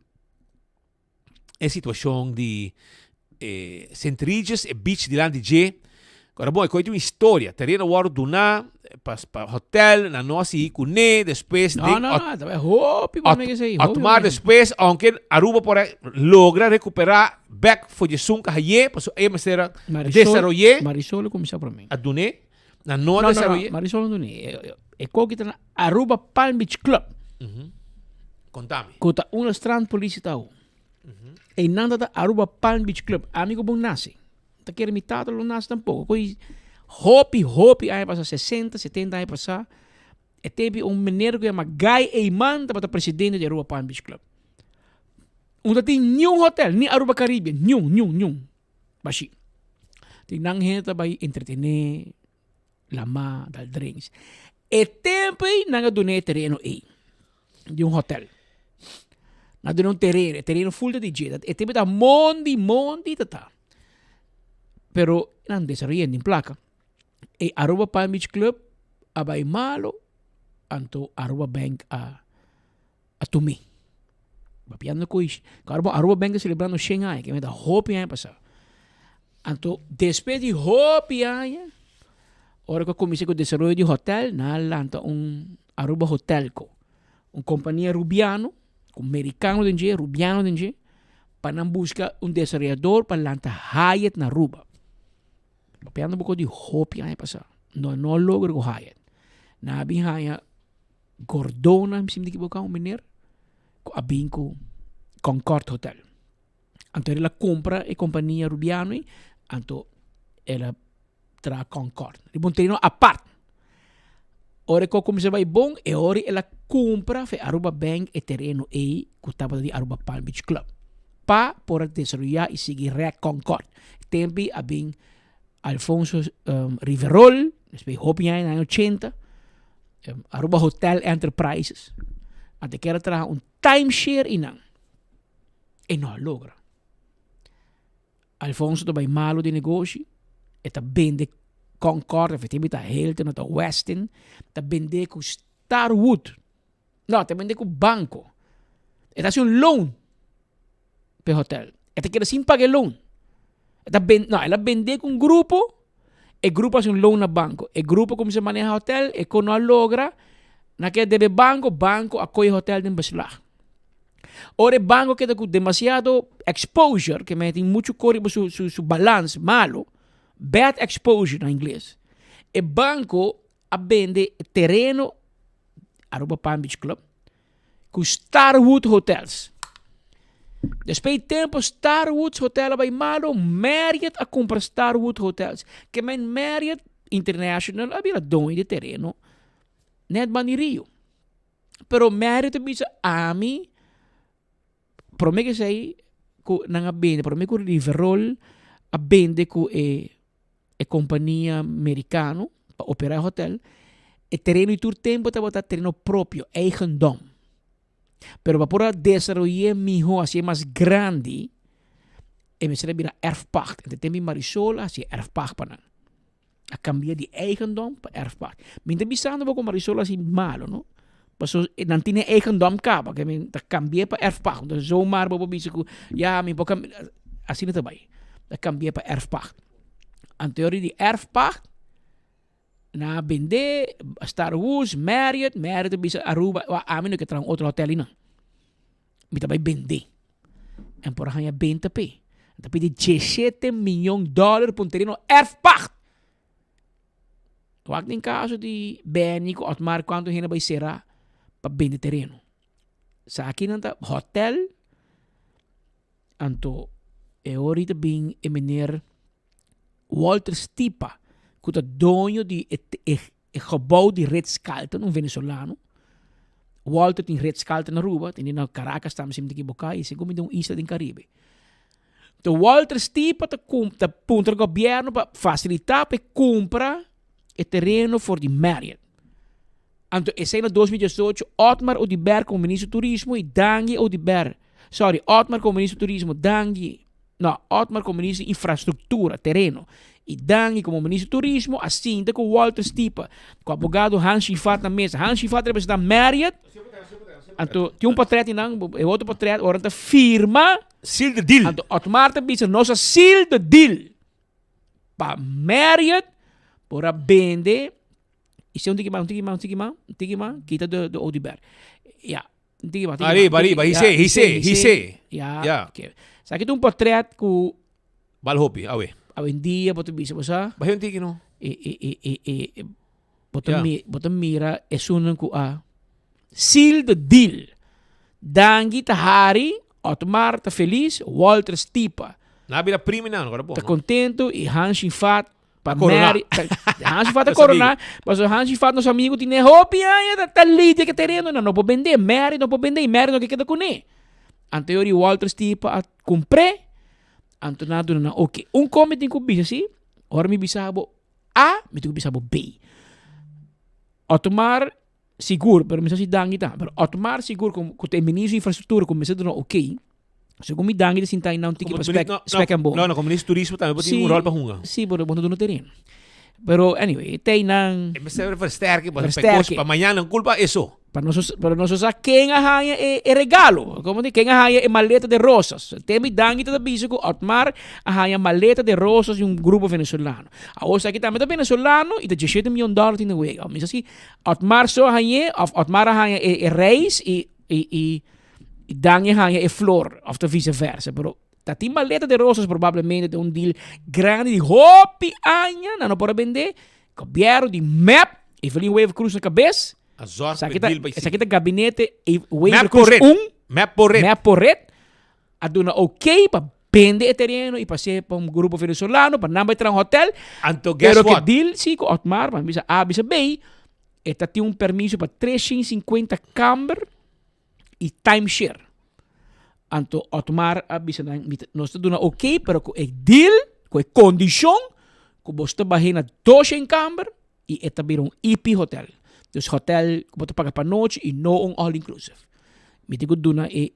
e situashon di e Sint Regis, e beach dilanti dje. Ora bon, e koe tin un historia. Tereno a wòrdu duná pa pa hotel, nan no a sigui kuné, despues No, no, no, ta hopi bon esei, hopi Otmar bon. despues, aunke Aruba por a logra recuperá bek for di esun ku haye, pasobra e mester a desaroy'é. Marisol a kuminsá promé. A dun'é. Nan no a No, no, no, desaroy'é. Marisol no dun'é. E koki ta na Aruba Palm Beach Club. Kontami. Ku ta unda Strand Police ta awo. Einan ta ta Aruba Palm Beach Club. Ami ku bon nase. Ta kere mi tata lo nase tampoko. Koi hopi, hopi aña pasá, sesenta, setenta aña pasá, E tempi un meneer ku yama Guy Eyman tabata presidente di Aruba Palm Beach Club. Un ta tin niun hotel, ni Aruba Caribbean, niun, niun, niun. Bashi. Tin nan hende ta bai entretené, lama, dal drinks. E tempo ei nan a duna e tereno ei di un hotel. Nan a duna un tereno, e tereno full ta di dje. E tempo ta mondi, mondi ta ta. Pero nan desaroyé den plaka. E Aruba Palm Beach Club a bai malo, anto Aruba Bank a a tum'é. Papiando ku Aruba, Aruba Bank ta selebrando shen aña, ke meta hopi aña pasá. Anto despues di hopi aña, ora ku a kuminsá ku desaroyo di hotel, nan a lanta un Aruba Hotelco, un kompania rubiano, ku merikano den dje, rubiano den dje, pa nan buska un desaroyador pa lanta Hyatt na Aruba. Papiando un poko di hopi aña pasá. No no logra ku Hyatt. Nan a bin haña Gordona, si mi ta ekiboká, un meneer ku a bin ku Concord Hotel. Anto el a compra e compania Rubiano ei, anto el a traha Concord. Riba un tereno apart. Ora e kos kuminsá bai bon, e ora el a kumpra fe Aruba Bank e tereno ei ku tabata di Aruba Palm Beach Club pa por a desaroyá i sigui rèk Concord. Tempi a bin Alfonso Riverol, despues hopi aña, na aña ochenta, Aruba Hotel Enterprises, anto e kier a traha un timeshare einan. E no a logra. Alfonso ta bai malu den negoshi, e ta bende Concord, efectivamente ta Hilton, ta Westin, ta bende ku Starwood. No, ta bende ku banko. E ta hasi un loan pa e hotel. E ta keda sin paga e loan. E ta ben, no, el a bende ku un grupo, e grupo a hasi un loan na banko. E grupo kuminsá maneha hotel, e ku no a logra, nan a keda debe banko, banko a kohe e hotel den beslag. Ora e banco keda cu demasiado exposure, ke men tin mucho cor riba su, su, su balans malo, bad exposure na ingles, e banco a bende e tereno Aruba Palm Beach Club cu Starwood Hotels. Despues di tempo Starwood Hotel a bay malo, Marriott a cumpra Starwood Hotels. Ke men Marriott International a bira doño di e tereno net banda di rio. Pero Mary ta bisa ami, prome ke esei ku nan a bende, prome ku Riverol a bende ku e e kompania merikano pa operá e hotel, e tereno di tur tempu tabata tereno propio, eigendom. Pero pa por a desaroy'é mihó, hasié mas grandi, e mester a bira erfpacht. Ente tempu di Marisol a hasié erfpacht pa nan. A cambia di eigendom pa erfpacht. Mi ta bisando bo cu Marisol a haci malo, no? Paso nan tin e eigendom caba, ke men ta cambia pa erfpacht. Entonces zomaar bo por bisa cu ya mi por cambia, asina ta bay. Ta cambia pa erfpacht. Anterior di erfpacht, nan a bende Starwood, Marriott, Marriott a bisa Aruba, ami no ke traha un otro hotel einan. Mi ta bai bendé. En por a haña benta p'e. Nan ta pidi diesshete miyon dòler pa un tereno erfpacht. Wak den kaso di Benny ku Otmar kuantu hende bai será pa bende tereno. Sa aki nan ta hotel, anto e ora ta bin e meneer Walter Stipa ku ta doño di e e gebou di Ritz-Carlton, un venezolano. Walter tin Ritz-Carlton na Aruba, tin na Caracas tambe si mi ta ekiboká, i segun mi den un isla den Caribe. Enton Walter Stipa ta ta puntra gobièrnu pa fasilitá pa e kumpra e tereno for di Marriott. Anto esei na 2018 Otmar Oduber komo minister di turismo i Dangui Oduber, sorry, Otmar komo minister di turismo, Dangui, no, Otmar komo minister di infrastruktura, tereno, i Dangui komo minister di turismo a sinta ku Walter Stipa, ku abogado Hans Schifat na mesa. Hans Schifat representa Marriott. Anto tin un portret di nan, e otro portret ora nan ta firma. Seal the deal. Anto Otmar ta bisa nos a seal the deal pa Marriott por a bende I si un tiki mas, un tiki mas, un tiki mas, un tiki mas, kita de, de Oduber. Ja, un tiki mas, tiki Arriba, mas, arriba, ja, hisé, hisé, hisé. Ja, Ja. oké. Sa kita un portret ku Bal hopi, awe. awendia bo ta bisa, bo sa? Bahé un tiki no. E, e, e, e, e, e, bo ta Ja. mi, bo ta mira esunnan ku a seal the deal. Dangui ta hari, Otmar ta feliz, Walter Stipa Na bira primi nan, ora bon. ta contento i Hans Fat Pa Corona. Mary, Hansi Fat a Nos corona, amigo. paso Hansi Fat nos amigo tiene hopi aña ta, ta lidia ke tereno na no por bende, Mary no por bende y Mary no ke keda kuné. Anto yori Walter Stipa a kumpré, anto nan a duna nan oké. Un kon mi tin ku bisa si, ora mi bisa bo A, mi tin ku bisa bo B. Otmar sigur, pero mi sa si Dangui ta, pero Otmar sigur ku ku ta e ministro di infrastruktura ku mester duna oké, Segun mi dangi ta sinta einan un tiki pa spek, spek en bon. No, no, como ministro turismo tambe bo tin un rol pa hunga. Sí, pero bo no duna tereno. Pero anyway, te einan. E mester versterke, pa Versterke. pa mañana culpa eso. Pa nos, pero nos sa ken a haña e, e regalo. Como di, ken a haña e maleta de rosas. Te mi dangi ta bisa ku Otmar a haña maleta de rosas di un grupo venezolano. Awor esaki tambe ta venezolano y ta 17 miljoen dollar tin den wega. Mi sa si Otmar so a hañ'é of Otmar a haña e, e reis y, y, y Y dan e haña e flor, of ta vice versa. Pero ta tin maleta de rosas probablemente ta un deal grandi di hopi aña, nan no por a bende. Gobierno di mep, Evelyn Wever Croes na cabes. A zorg Esaki pe ta, deal bay esaki sigui. ta gabinete E- Wever Mep Croes por red. un. Mep por red. Mep por red. A duna ok pa bende e tereno y pa hacié pa un grupo venezolano pa nan bai traha un hotel. Anto guess Pero ke what? deal si cu Otmar, pa mi bisa A bisa B, e ta tin un permiso pa 350 kamber y timeshare. Anto Otmar a bisa nan, mi ta, nos ta duna ok, pero cu e deal, cu e condicion, cu bos ta bahe na 200 kamber y e ta bira un EP hotel. Dus hotel cu bo ta paga pa nochi y no un all inclusive. Mi tin cu duna e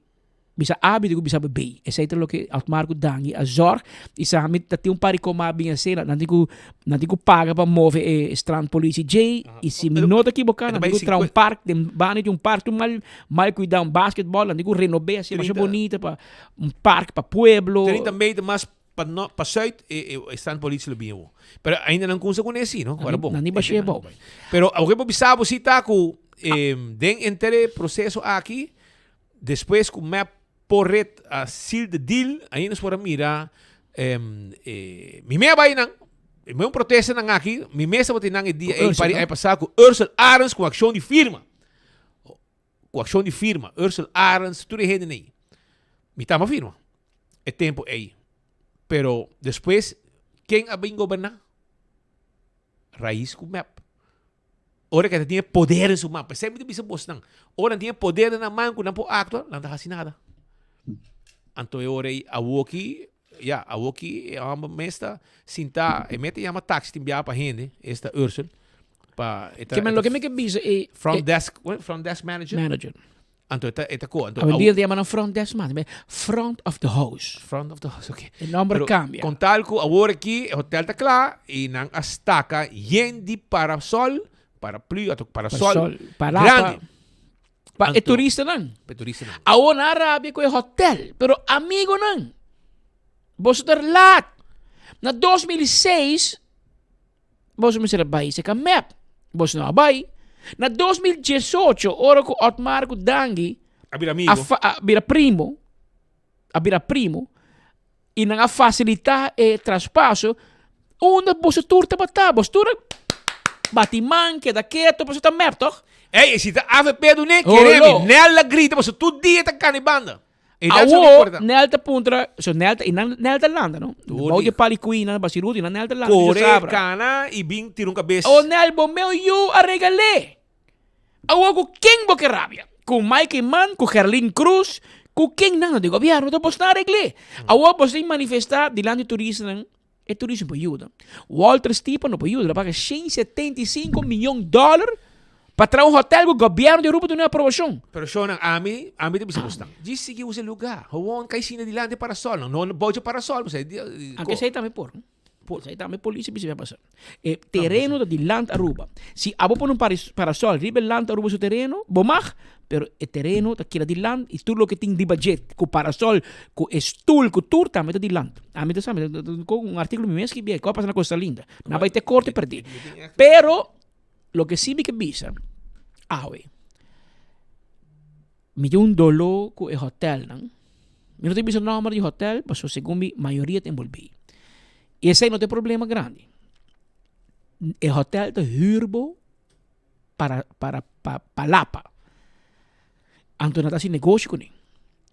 Bisa A, mi tin ku bisa B. Esei ta loke Otmar ku Dangui a zòrg. I sa mi ta tin un par di koma a bin asina. Nan tin ku nan tin ku paga pa move e strandpolitie djei. I si mi no ta kiboká nan tin ku traha un park den banda di un park tur mal mal kuidá un basketball. Nan tin ku renob'é asina masha bonita pa un park pa pueblo. 30 meter mas pa no pa zuid e e strandpolitie lo bin awo. Pero ainda nan kumsa kuné si no. Ora bon. Nan tin bash'é abou. Pero awor bo bisa bo si ta ku den henter e proseso aki Despues ku mep por ret a seal the deal, ainda nos por a mira mi me a bai nan, mi un protesta nan aki, mi mes tabatin nan e dia ei pari aña pasá ku Ursel Arends ku akshon di firma, ku akshon di firma, Ursel Arends, tur e hendenan ei. Mi tamba firma e tempu ei, pero despues ken a bin goberná? Raiz ku mep. Ora ku e ta tin e poder den su man. P'esei mi ta bisa bosnan, ora nan tin e poder den nan man ku nan por aktua, nan ta hasi nada. Anto e ora ei awoki, ya, awoki e hòmber mes ta sintá, e mes ta yama taksi tin biaha pa hende, esta Ursel, pa e ta. Ke men loke mi ke bisa e. Front desk, front desk manager. Manager. Anto e ta, e ta ko. Anto Awendia ta yama nan front desk mas, front of the house. Front of the house, ok. E nomber Pero cambia. Con tal cu awor aki e hotel ta cla y nan a staka yen di parasol, paraplu, anto parasol Parasol, palapa. grandi. Pa e Anto, turistanan. Pa e turistanan. Awor nan a rabia cu e hotel, pero amigonan, boso ta laat. Na 2006, Boso mester a bai seka mep. Boso no a bai. Na 2018, ora ku Otmar ku Dangui A bira amigo. a, fa, a bira primo, a bira primo, i nan a fasilitá e traspaso, unda boso tur tabata? Boso tur a bati man, keda keto, pasobra ta mep, tòg? Ey, si ta avp dun'é, kere mi. Nel a grita pasobra tur dia ta kani banda. Awo Nel ta puntra, so Nel ta, y nan Nel ta landa no, bou di pali kui nan basiruti nan Nel ta landa Kore kana y bin tira un kabes. Awo Nel bo meu yu a regal'é. Awo ku ken bo ke rabia? Ku Mike Eman, ku Gerlin Cruz, ku ken nan no di gobierno ta bos nan a regl'é. Awo bos tin manifesta dilanti turistanan, e turismo por yuda. Walter Stipa no por yuda, el a paga 175 miyon dòler pa traha un hotel ku gobierno di Aruba duna aprobashon. Pero shownan, ami, ami ta bisa bosnan, djis sigui usa e lugá. Gewoon kai sinta dilanti e parasol. No, no bou dje parasol, pasobra di, di, Anke esei tambe por. Por. Esei tambe polis a bisa mi a pasa. E tereno ta di Land Aruba. Si abo pone un parasol riba e Land Aruba su tereno, bo mag, pero e tereno ta keda di Land y tur loke tin riba dje, cu parasol, cu e stoel, cu tur tambe ta di Land. Ami ta sa, mi ta cu un articulo mi mes skibi, cu a pasa na Costa Linda. Nan bay te corte perdi. Pero, loke si mi ke bisa, awe, mi tin un dolo cu e hotelnan. Mi no ta bisa nomber di hotel, pasobra segun mi mayoria ta enbolbí. I esei no ta e problema grandi. E hotel ta hür bo para para pa palapa. Anto nan ta hasi negoshi kuné.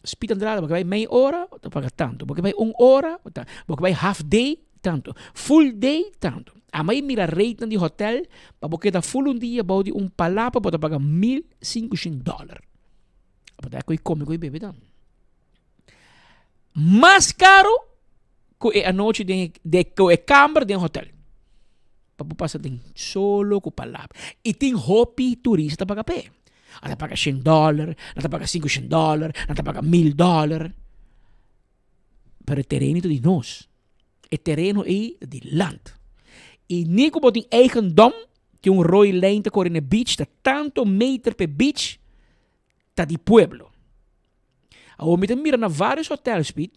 Speed Andrade, bo ke bai mei ora, bo ta paga tantu. Bo ke bai un ora, bo ta bo ke bai half day, tantu. Full day, tantu. Ama i mira ratenan di hotel, pa bo keda full un dia bou di un palapa bo ta paga 1500 dòler. Bo ta koe come koe bebe dan. Mas caro ku e anochi den de ku e kamber den hotel. Pa bo pasa den solo ku palabra. I tin hopi turista ta paga p'e. Nan ta paga shen dòler, nan ta paga sinku shen dòler, nan ta paga mil dòler. Pero e tereno ta di nos. E tereno ei ta di land. I ni ku bo tin eigendom, tin un roi lijn ta kore na e beach, ta tanto meter p'e beach, ta di pueblo. Awor mi ta mira na varios hotels, Piet,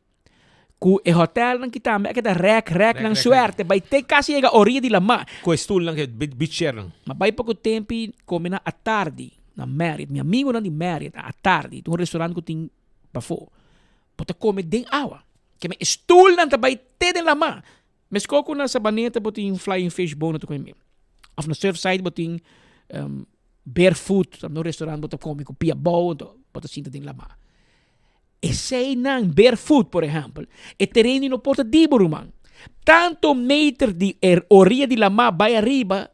ku e hotelnan ki tambe a keda rek, rek nan suerte, bai te kasi yega orilla di lamá. Ku e stulnan, ku e beach chairnan. Ma bai poko tempi kome na atardi na Marriott, mi amigonan di Marriott na atardi, tin un restaurant ku tin pafó, bo ta kome den awa. Keme e stulnan ta bai te den lamá. Meskos ku na Sabaneta bo tin Flying Fish Bone ta kome. Of na Surfside bo tin Barefoot, tambe un restaurant bo ta kome ku pia abou, anto bo ta sinta den lamá. Eseinan, barefoot por ehèmpel, e tereno no por ta di bo ruman. Tanto meter di e oria di lamá bai ariba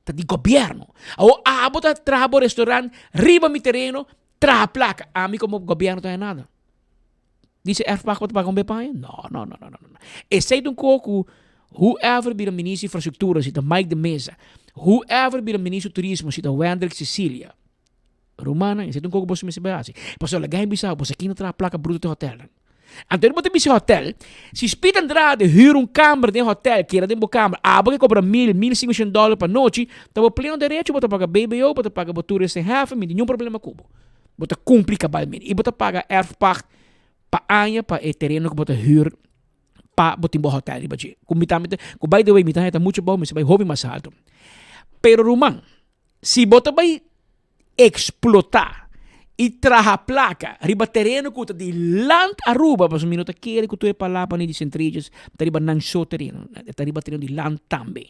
ta di gobièrnu. Awor abo ta traha bo restaurant riba mi tereno, traha plaka. Ami komo gobièrnu ta haña nada. Dice erfpacht bo ta paga un bepaña? No, no, no, no, no, no. Esei ta un koho ku whoever bira minister di infrastruktura, si ta Mike de Meza, whoever bira minister di turismo, si ta Wendrick Cecilia, Rumannan, esei ta un kos ku boso mester bai hasi. Pasobra laga hende bisa bo, boso aki no traha plaka bruto te hotelnan. Anto bo ta bisa hotel, si Speed Andrade hür un kamber den hotel, keda den bo kamber, abo ke kobra mil, mil sinkushent dòler pa nochi, ta bo pleno derecho, bo ta paga BBO, bo ta paga bo toeristenheffing, mi tin niun problema ku bo. Bo ta kumpli kabalmente i bo ta paga erfpacht pa aña pa e tereno ku bo ta hür pa bo tin bo hotel riba dje. Ku mi tambe ta, ku by the way mi ta haña ta muchu bou, mi sa bai hopi mas alto. Pero ruman, Si bo ta bai eksplotá i traha plaka riba tereno ku ta di Land Aruba, pasobra mi no ta kere ku tur e palapanan di Sint Regis ta riba nan so tereno, e ta riba tereno di Land tambe.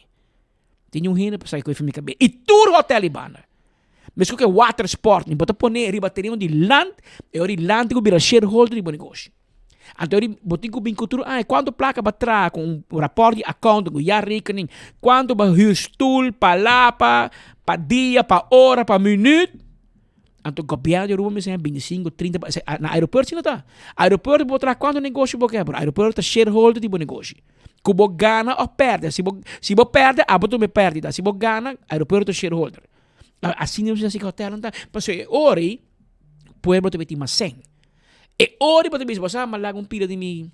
Tin un hende pa sa kiko e mi kabes. I tur hotel di banda. Meskos ku e watersport, bo ta pone riba tereno di Land, e ora di Land tin ku bira shareholder di bo negoshi. Anto di bo tin ku bin ku tur aña kuantu plaka bo a traha ku un rapòrt di accountant ku jaarrekening, kuantu bo a hür stul, palapa, pa dia, pa ora, pa minüt. Anto gobièrnu di Aruba mester haña bintisinko, trinta pa na aeropuerto si no ta. Aeropuerto bo por traha kuantu negoshi bo ke, pero aeropuerto ta shareholder di bo negoshi. Ku bo gana òf pèrdè, si bo si bo pèrdè abo tuma e pèrdida, si bo gana aeropuerto ta shareholder. Asina nos hasi ku hotelnan ta, pasobra e ora ei pueblo ta bin tin mas sèn. E ora bo ta bisa, bo sa mi a laga un pida di mi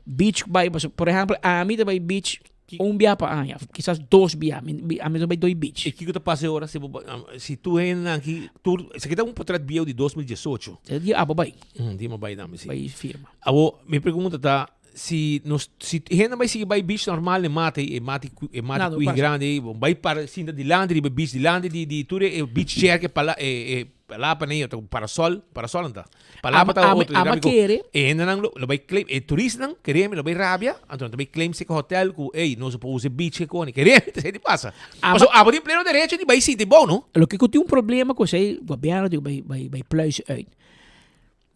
beach bai, pasobra por ehempel ami ta bai beach un bia pa aña, kisas dos bia, mi ami ta bai doi beach. I kiko ta pasa e ora si bo si tur hendenan aki tur, esaki ta un potret bieu di 2018. E dia abo bai. Dia mi bai tambe si. Bai firma. Awor mi pregunta ta si nos si hende bai sigui bai beach normal e mata e mata e mata Nada kui pasa. grandi ei, bo bai para sinta dilanti riba e beach dilanti di di tur e beach chair ke pala e e Palapa nei otro parasol, parasol anta. Palapa ta Ama, otro ama dinámico. kere. E hendenan lo, lo bai claim, e turistanan keremi lo bai rabia, anto nan ta bai claim seka hotel ku ey nos por usa e beach ke koni. Keremi ta esei di pasa. Ama, Paso abo tin pleno derecho di bai sinti bou no. Loke ku tin un problema ku esei gobierno di bai bai bai pluis uit.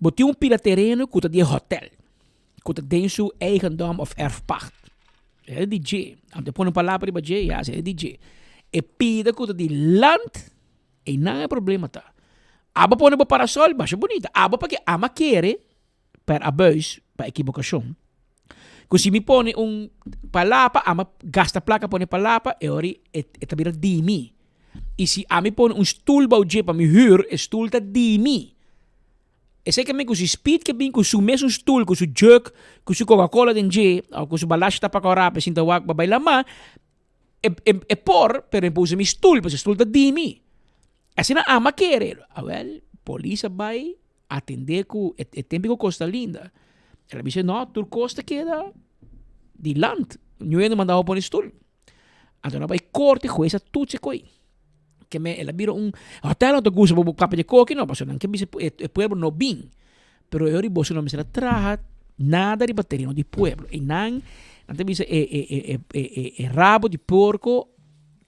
Bo tin un pida tereno ku ta di e hotel, ku ta den su eigendom of erfpacht. E di dje. Anto e pone un palabra riba dje, ya, esei di dje. E pida ku ta di land. Einan e problema ta. Abo pone bo parasol masha bunita. Abo pa ke ama kere per abuis, pa ekibokashon, ku si mi pone un palapa, ama gasta plaka pone palapa, e ora e e ta bira di mi. I si ami pone un stul bou dje pa mi hür, e stul ta di mi. Esei ke men ku si Speed ke bin ku su mesun stul, ku su jug, ku su Coca-Cola den dje, òf ku su balashi tapa kòrá pa e sinta wak pa bai lamá, E, e, e por, pero e por usa mi stoel, pasobra e stoel ta di mi. Asina ama kere. Awel, polis a bai atende ku e, e tempo ku Costa Linda. El a bisa, no, tur kos ta keda di land. Ñu hende manda bo pone stoel. Anto nan a bai korte, hues a toets e koi. Ke me, el a bira un hotel no ta gusta bo papia di koki no, pasobra nan ke bisa e, e pueblo no bin. Pero e ora di boso no mester a traha nada riba tereno di pueblo. I nan, nan ta bisa e, e, e, e, e, e, e rabo di porco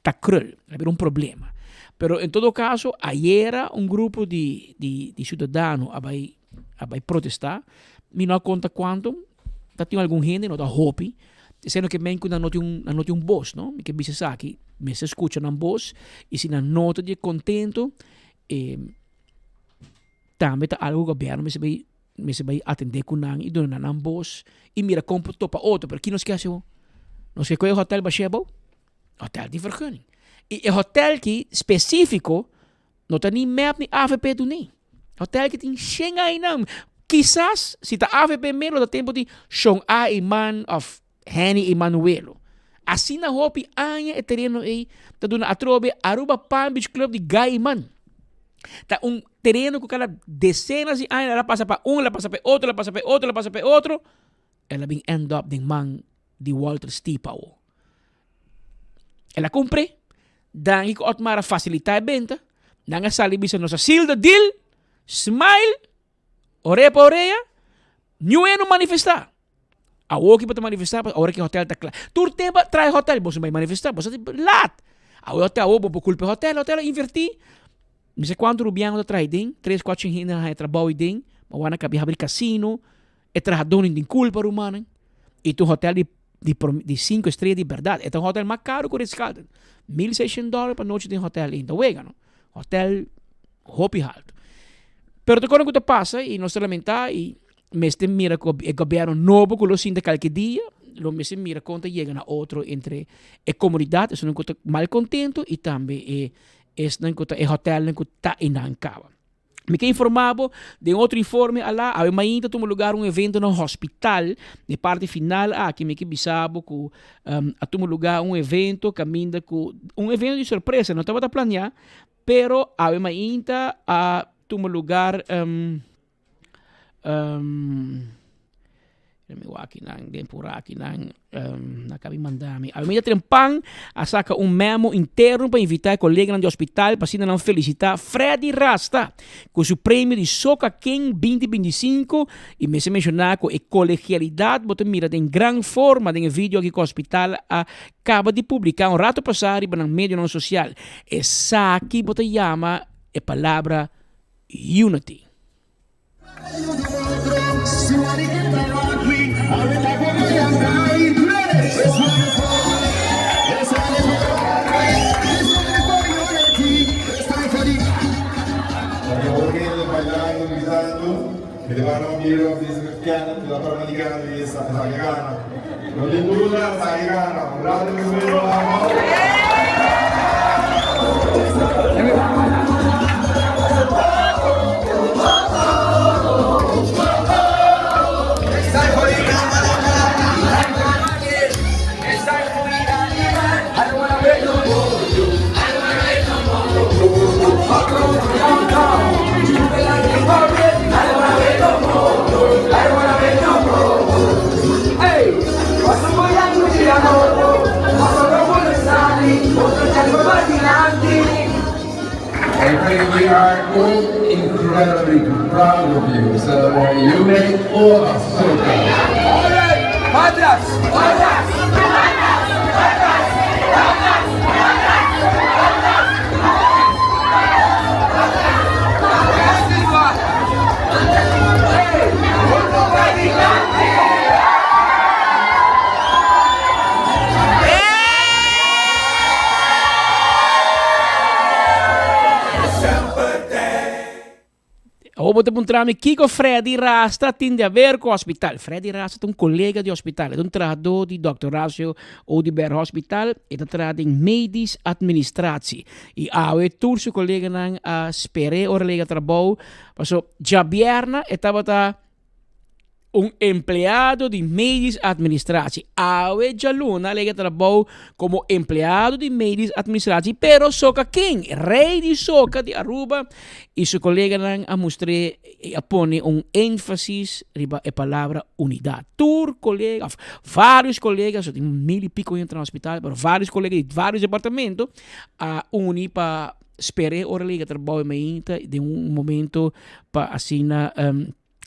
ta krul. A bira un problema. Pero en todo caso, ayera un grupo di, di, di ciudadano a bai, a bai protesta. Mi no a conta cuanto. Ta tin algun hende, no ta hopi. Esei no ke men ku nan no tin un, nan no tin un bos, no. Mi ke bisa esaki, mester skucha nan bos i si nan no ta di kontento, e Tambe ta algo ku gobièrnu mester bai mester bai atendé ku nan i duna nan nan bos i mira kon por topa otro. Pero ki nos ke hasi awor? Nos ke kohe e hòtèl bashé abou? Hòtèl tin vergunning. I e hòtèl ki spesífiko no ta ni mep ni avp dun'é. Hòtèl ki tin shen ainan. Kisas si ta avp mes lo ta tempu di Shon A Eman òf Henny Emanuelo. Asina hopi aña e tereno ei ta duna atrobe Aruba Palm Beach Club di Guy Eman. Ta un tereno ku kada desenas di aña el a pasa pa un, el a pasa pa e otro, el a pasa pa e otro, el a pasa pa e otro, el a bin end up den man di Walter Stipa awo. El a kumpr'é, danki ku Otmar a fasilitá e benta, nan a sali bisa nos a seal the deal, smile, Orea pa orea, niun hende no manifestá. Awor ki bo ta manifestá, awor ki hotel ta kla. Tur tempu a traha e hotel, boso no bai manifestá, boso ta lat. Awor hotel, awor bo por kulpa e hotel, hotel a invertí. Mi sa kuantu rubiano ta traha ei den, tres, kuater hende a haña trabou ei den. Bo wak nan kabi habri casino, e trahadónan tin kulpa rumannan. I ta un hotel di di di sinku estrea di bèrdat. E ta un hotel mas karu ku Ritz Carlton. Mil seishent dòler pa nochi den hotel ei. Ta wega no. Hotel hopi haltu. Pero ta kos ku ta pasa i nos ta lamentá i mester mira ku e gobièrnu nobo ku lo sinta kalke dia lo mester mira kon ta yega na otro entre e komunidat, esnan ku ta malkontentu i tambe e esnan ku ta e hotelnan ku ta einan kaba. Mi ke informa bo den otro informe ala, awe mainta tuma lugar un evento na hospital. Den parti final aki mi ke bisa bo ku a tuma lugar un evento kaminda ku un evento di sorpresa, no tabata planea, pero awe mainta a tuma lugar Mi wak akinan den pura akinan nan kabi manda mi. Awe mi ta trempan a saka un memo interno pa invita e koleganan di hospital pa asina nan felisita Freddy Rasta ku su premio di Soca King 2025 i mester menshona ku e kolegialidat bo ta mira den gran forma den e video aki ku hospital a kaba di publika un rato pasa riba nan medionan sosial. Esaki bo ta yama e palabra unity. I think we are all incredibly proud of you. So you make all of us so proud. All right, patras, patras, patras, patras, patras, patras, Awor bo ta puntra mi kiko Freddy Rasta tin di haber ku hospital. Freddy Rasta ta un kolega di hospital, e ta un trahadó di Dòkter Horacio Oduber Hospital, e ta traha den medisch administratie. I awe tur su koleganan a sper'é ora el a yega trabou, paso djabièrna e tabata un empleado di medisch administratie. Awe djaluna a lega trabou como empleado di medisch administratie, pero Soca King, rey di soca di Aruba, y su coleganan a mustr'é y a pone un énfasis riba e palabra unidad. Tur colega, of varios colegas, so tin mil y pico hende na hospital, pero varios colega di varios departamento a uni pa sper'é ora lega trabou e mainta den un momento pa asina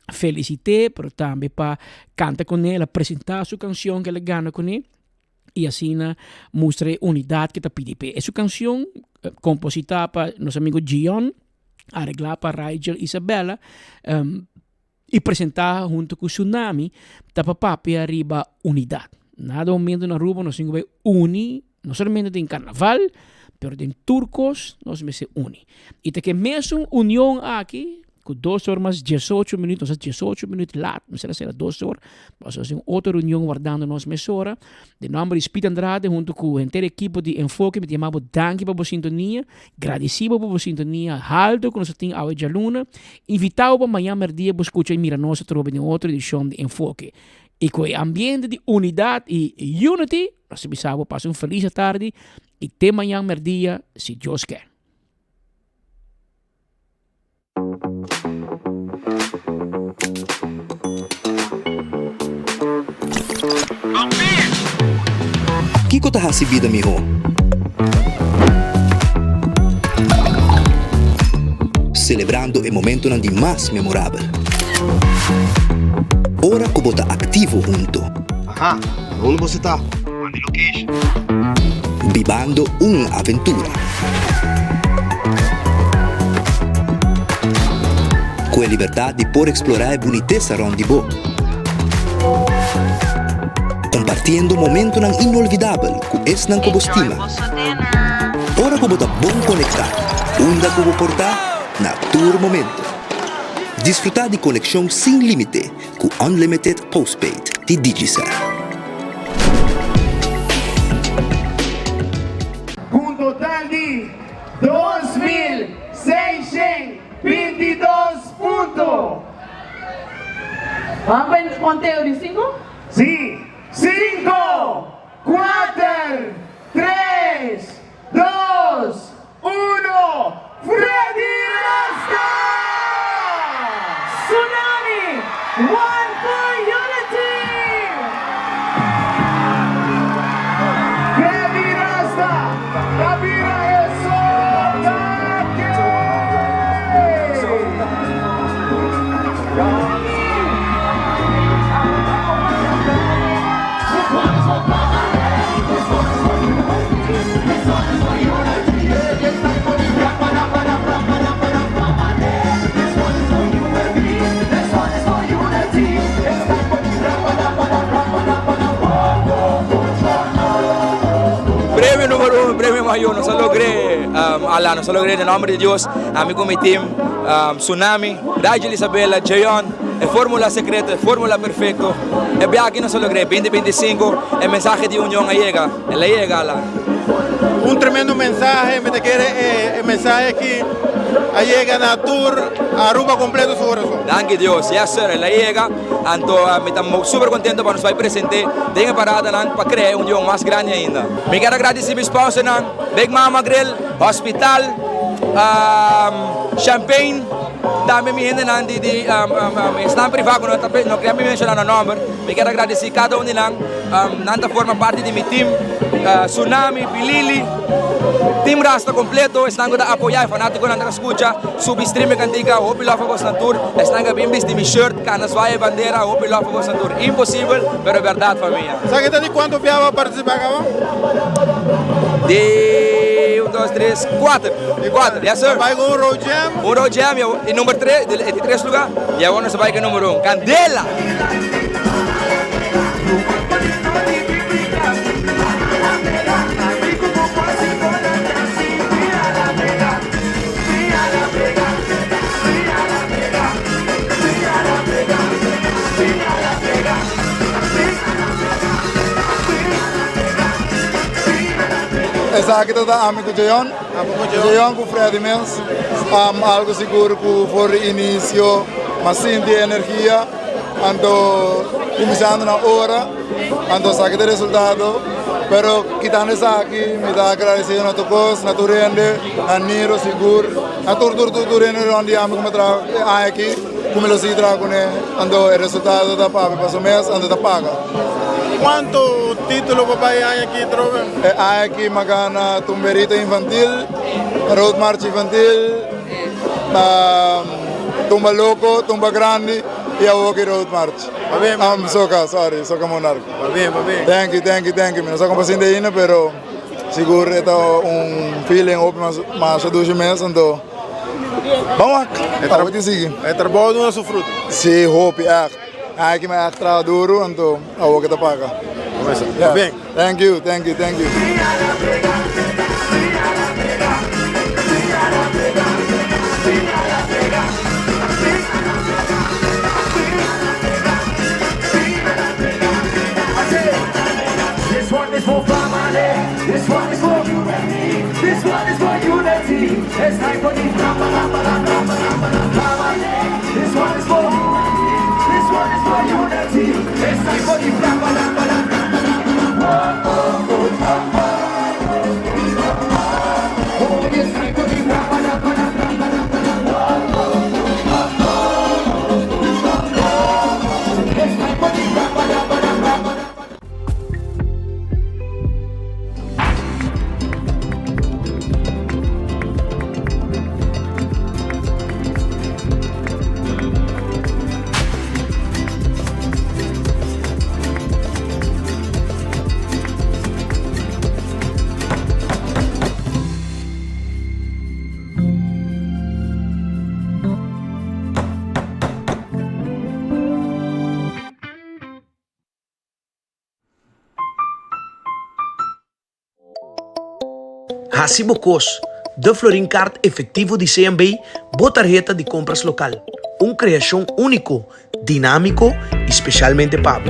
felicité, pero tambe pa canta con el, a presenta su cancion que el a gana con e, y asina mustra e unidad que ta pidi p'e. E su cancion composita pa nos amigo Gion, aregla pa Rigel Isabella, y presenta hunto cu Tsunami, ta pa papia riba unidad. Nada momento na Aruba nos tin cu bay uni, no solamente den carnaval, pero den tur cos nos mester uni. Y ta ke mesun union aki Ku dos or mas diesocho minuut, nos a diesocho minuut laat, mester a sera dos or, pasobra nos tin otro reunion wardando nos mesora. Den nomber di Speed Andrade hunto ku henter ekipo di Enfoke mi ta yama bo danki pa bo sintonia, gradisi bo pa bo sintonia halto ku nos a tin awe djaluna. Invita bo pa mañan merdia bo skucha i mira nos atrobe den otro edishon di Enfoke. I ku e ambiente di unidat i unity, nos ta bisa bo pasa un felis atardi i te mañan merdia si Dios ke. Kiko ta hasi bida mihó? Selebrando e momentonan di mas memorabel. Ora ku bo ta aktivo hunto. Aha, unda boso ta? Manda location. Bibando un aventura. Ku e libertat di por eksplorá e bunitesa rònt di bo. Kompartiendo momentonan inolvidabel ku esnan ku bo stima. Ora ku bo ta bon konektá, unda ku bo por ta, na tur momento. Disfrutá di konekshon sin límite ku Unlimited Postpaid di Digicel. Ku un total di 2622 punto. Ban pa e konteo di sinku? Sí, sinku, kuater, tres, dos, uno, Freddy Rasta! Tsunami, One for Unity! Freddy Rasta ta bira e soda Premio numero 1, premio mayor, nos a logr'é, Ala, nos a logr'é den nomber di Dios, ami ku mi team, Tsunami, Rigel Isabella, Jeon, e formula secreto, e formula perfecto, e biaha aki nos a logr'é, binti binti sinku, e mensahe di union a yega, el a yega, Ala. Un tremendo mensahe, mi ta kere e mensahe aki a yega na tur Aruba completo su corazon. Danki Dios, yes sir, el a yega, anto mi ta super contento pa nos bai presente den e paradanan pa crea e union mas grandi ainda. Mi kier a gradici mi sponsornan, Big Mama Grill, Hospital, Champagne, tambe mi hendenan di di esnan priva cu no ta no kier mi menciona nan nomber, mi kier a gradici cada un di nan. Nan ta forma parti di mi team Tsunami, Bilili, Team Rasta completo, esnan cu ta apoya e fanaticonan ta scucha, subi stream e cantica, hopi love pa bosnan tur, esnan cu a bin bisti mi shirt, cana zwaai e bandera, hopi love pa bosnan tur, imposibel pero berdad famia. Sa ki ta di cuanto bia bo a participa caba? Di un dos tres cuater, cuater, yes sir. Bai cu un road jam? Un road jam y number tres, di tres lugar, y awor nos a bai cu number un, candela! Esaki ta ta ami ku Jeon, Jeon ku Freddy mes. Algo sigur ku for di inicio m'a sinti e energia. Anto kuminsando na ora, anto esaki ta e resultado, pero kitando esaki mi ta agradecido na tur kos, na tur hende, na Niro sigur, na tur tur tur tur hende rond di ami ku mi a traha e aña aki, ku mi lo sigui traha kuné, anto e resultado ta papia pa su mes, anto ta paga. Kuantu titulo bo bai e aña aki trobe? E aña aki mi a gana Tumberito Infantil, Road March Infantil, Tumba Loko, Tumba Grandi y awoki Road March. Um, soca, sorry, Soca Monarch. Thank you, thank you, thank you. Mi no sa con pa sinti ainda, pero sigur e ta un feeling hopi mas masha dushi mes, anto ban wak, awo tin sigui. E trabou duna su fruto. Si, hopi, echt. Aki mi echt traha duru, anto awoki ta paga. Pabien. Thank you, thank you, thank you. This one is for family. This one is for you and me. This one is for unity. It's time for the family. This one is for you and me. This one is for unity. It's time for the Hasi bo kos! De Florin Card Efectivo di CMB, bo tarheta di compras local. Un creacion unico, dinamico y specialmente pa bo.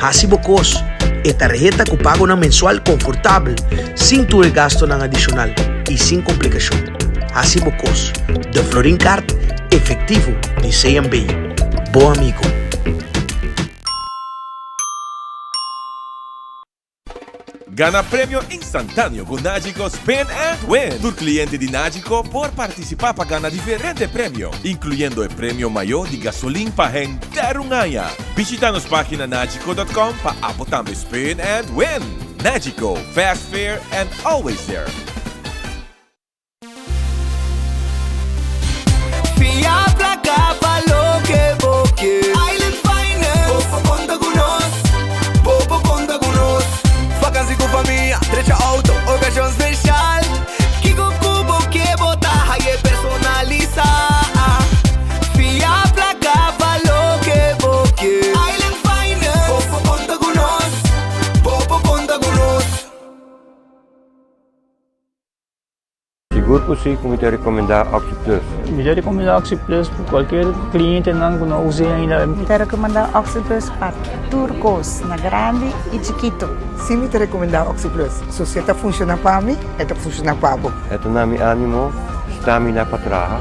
Hasi bo kos! E tarheta cu pagonan mensual confortabel, sin tur e gastonan adicional y sin complicacion. Hasi bo kos! De Florin Card Efectivo di CMB, bo amigo. Gana premio instantáneo ku Nagico Spin and Win! Tur kliente di Nagico por partisipá pa gana diferente premio, inkluyendo e premio mayó di gasolin pa henter un aña. Bishita nos página nagico dot com pa abo tambe spin and win! Nagico, fast, fair and always there! Fia placa pa loke bo ke. Island Finance. Bo por conta cu nos. Bo por conta cu nos. Vakantie cu famia, drecha auto, ocasion special. Kico cu bo ke bo ta haye personalisa. Fia placa pa loke bo ke. Island Finance. Bo por conta cu nos. Bo por conta cu nos. Sigur ku si ku mi ta rekomendá OxyPlus. Mi ta rekomendá OxyPlus pa kualkier klientenan ku no us'é ainda. Mi ta rekomendá OxyPlus pa tur kos, na grandi i chikitu. Si mi ta rekomendá OxyPlus. So si e ta funshoná pa mi, e ta funshoná pa bo. E ta na mi ánimo, stamina pa traha,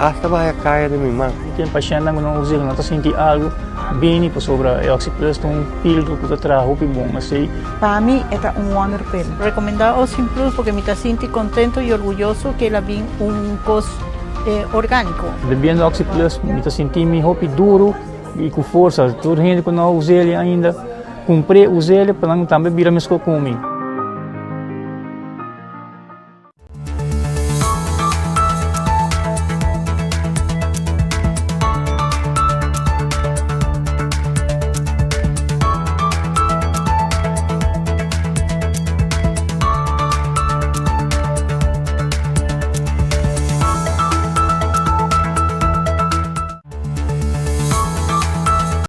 asta baha kaya den mi man. Mi tin pashèntnan ku no us'é, ku no ta sinti algu, bini pasobra e OxyPlus ta un filtro ku ta traha hopi bon. Esei. Pa mi e ta un wonder pill. Recomenda Ocean Plus porque mi ta sinti contento y orguyoso que el a bin un cos organico. Bebiendo Oxy Plus mi ta sinti mi hopi duro y cu forsa. Tur hende cu no a us'el ainda cumpr'e us'el pa nan tambe bira mesco cu mi.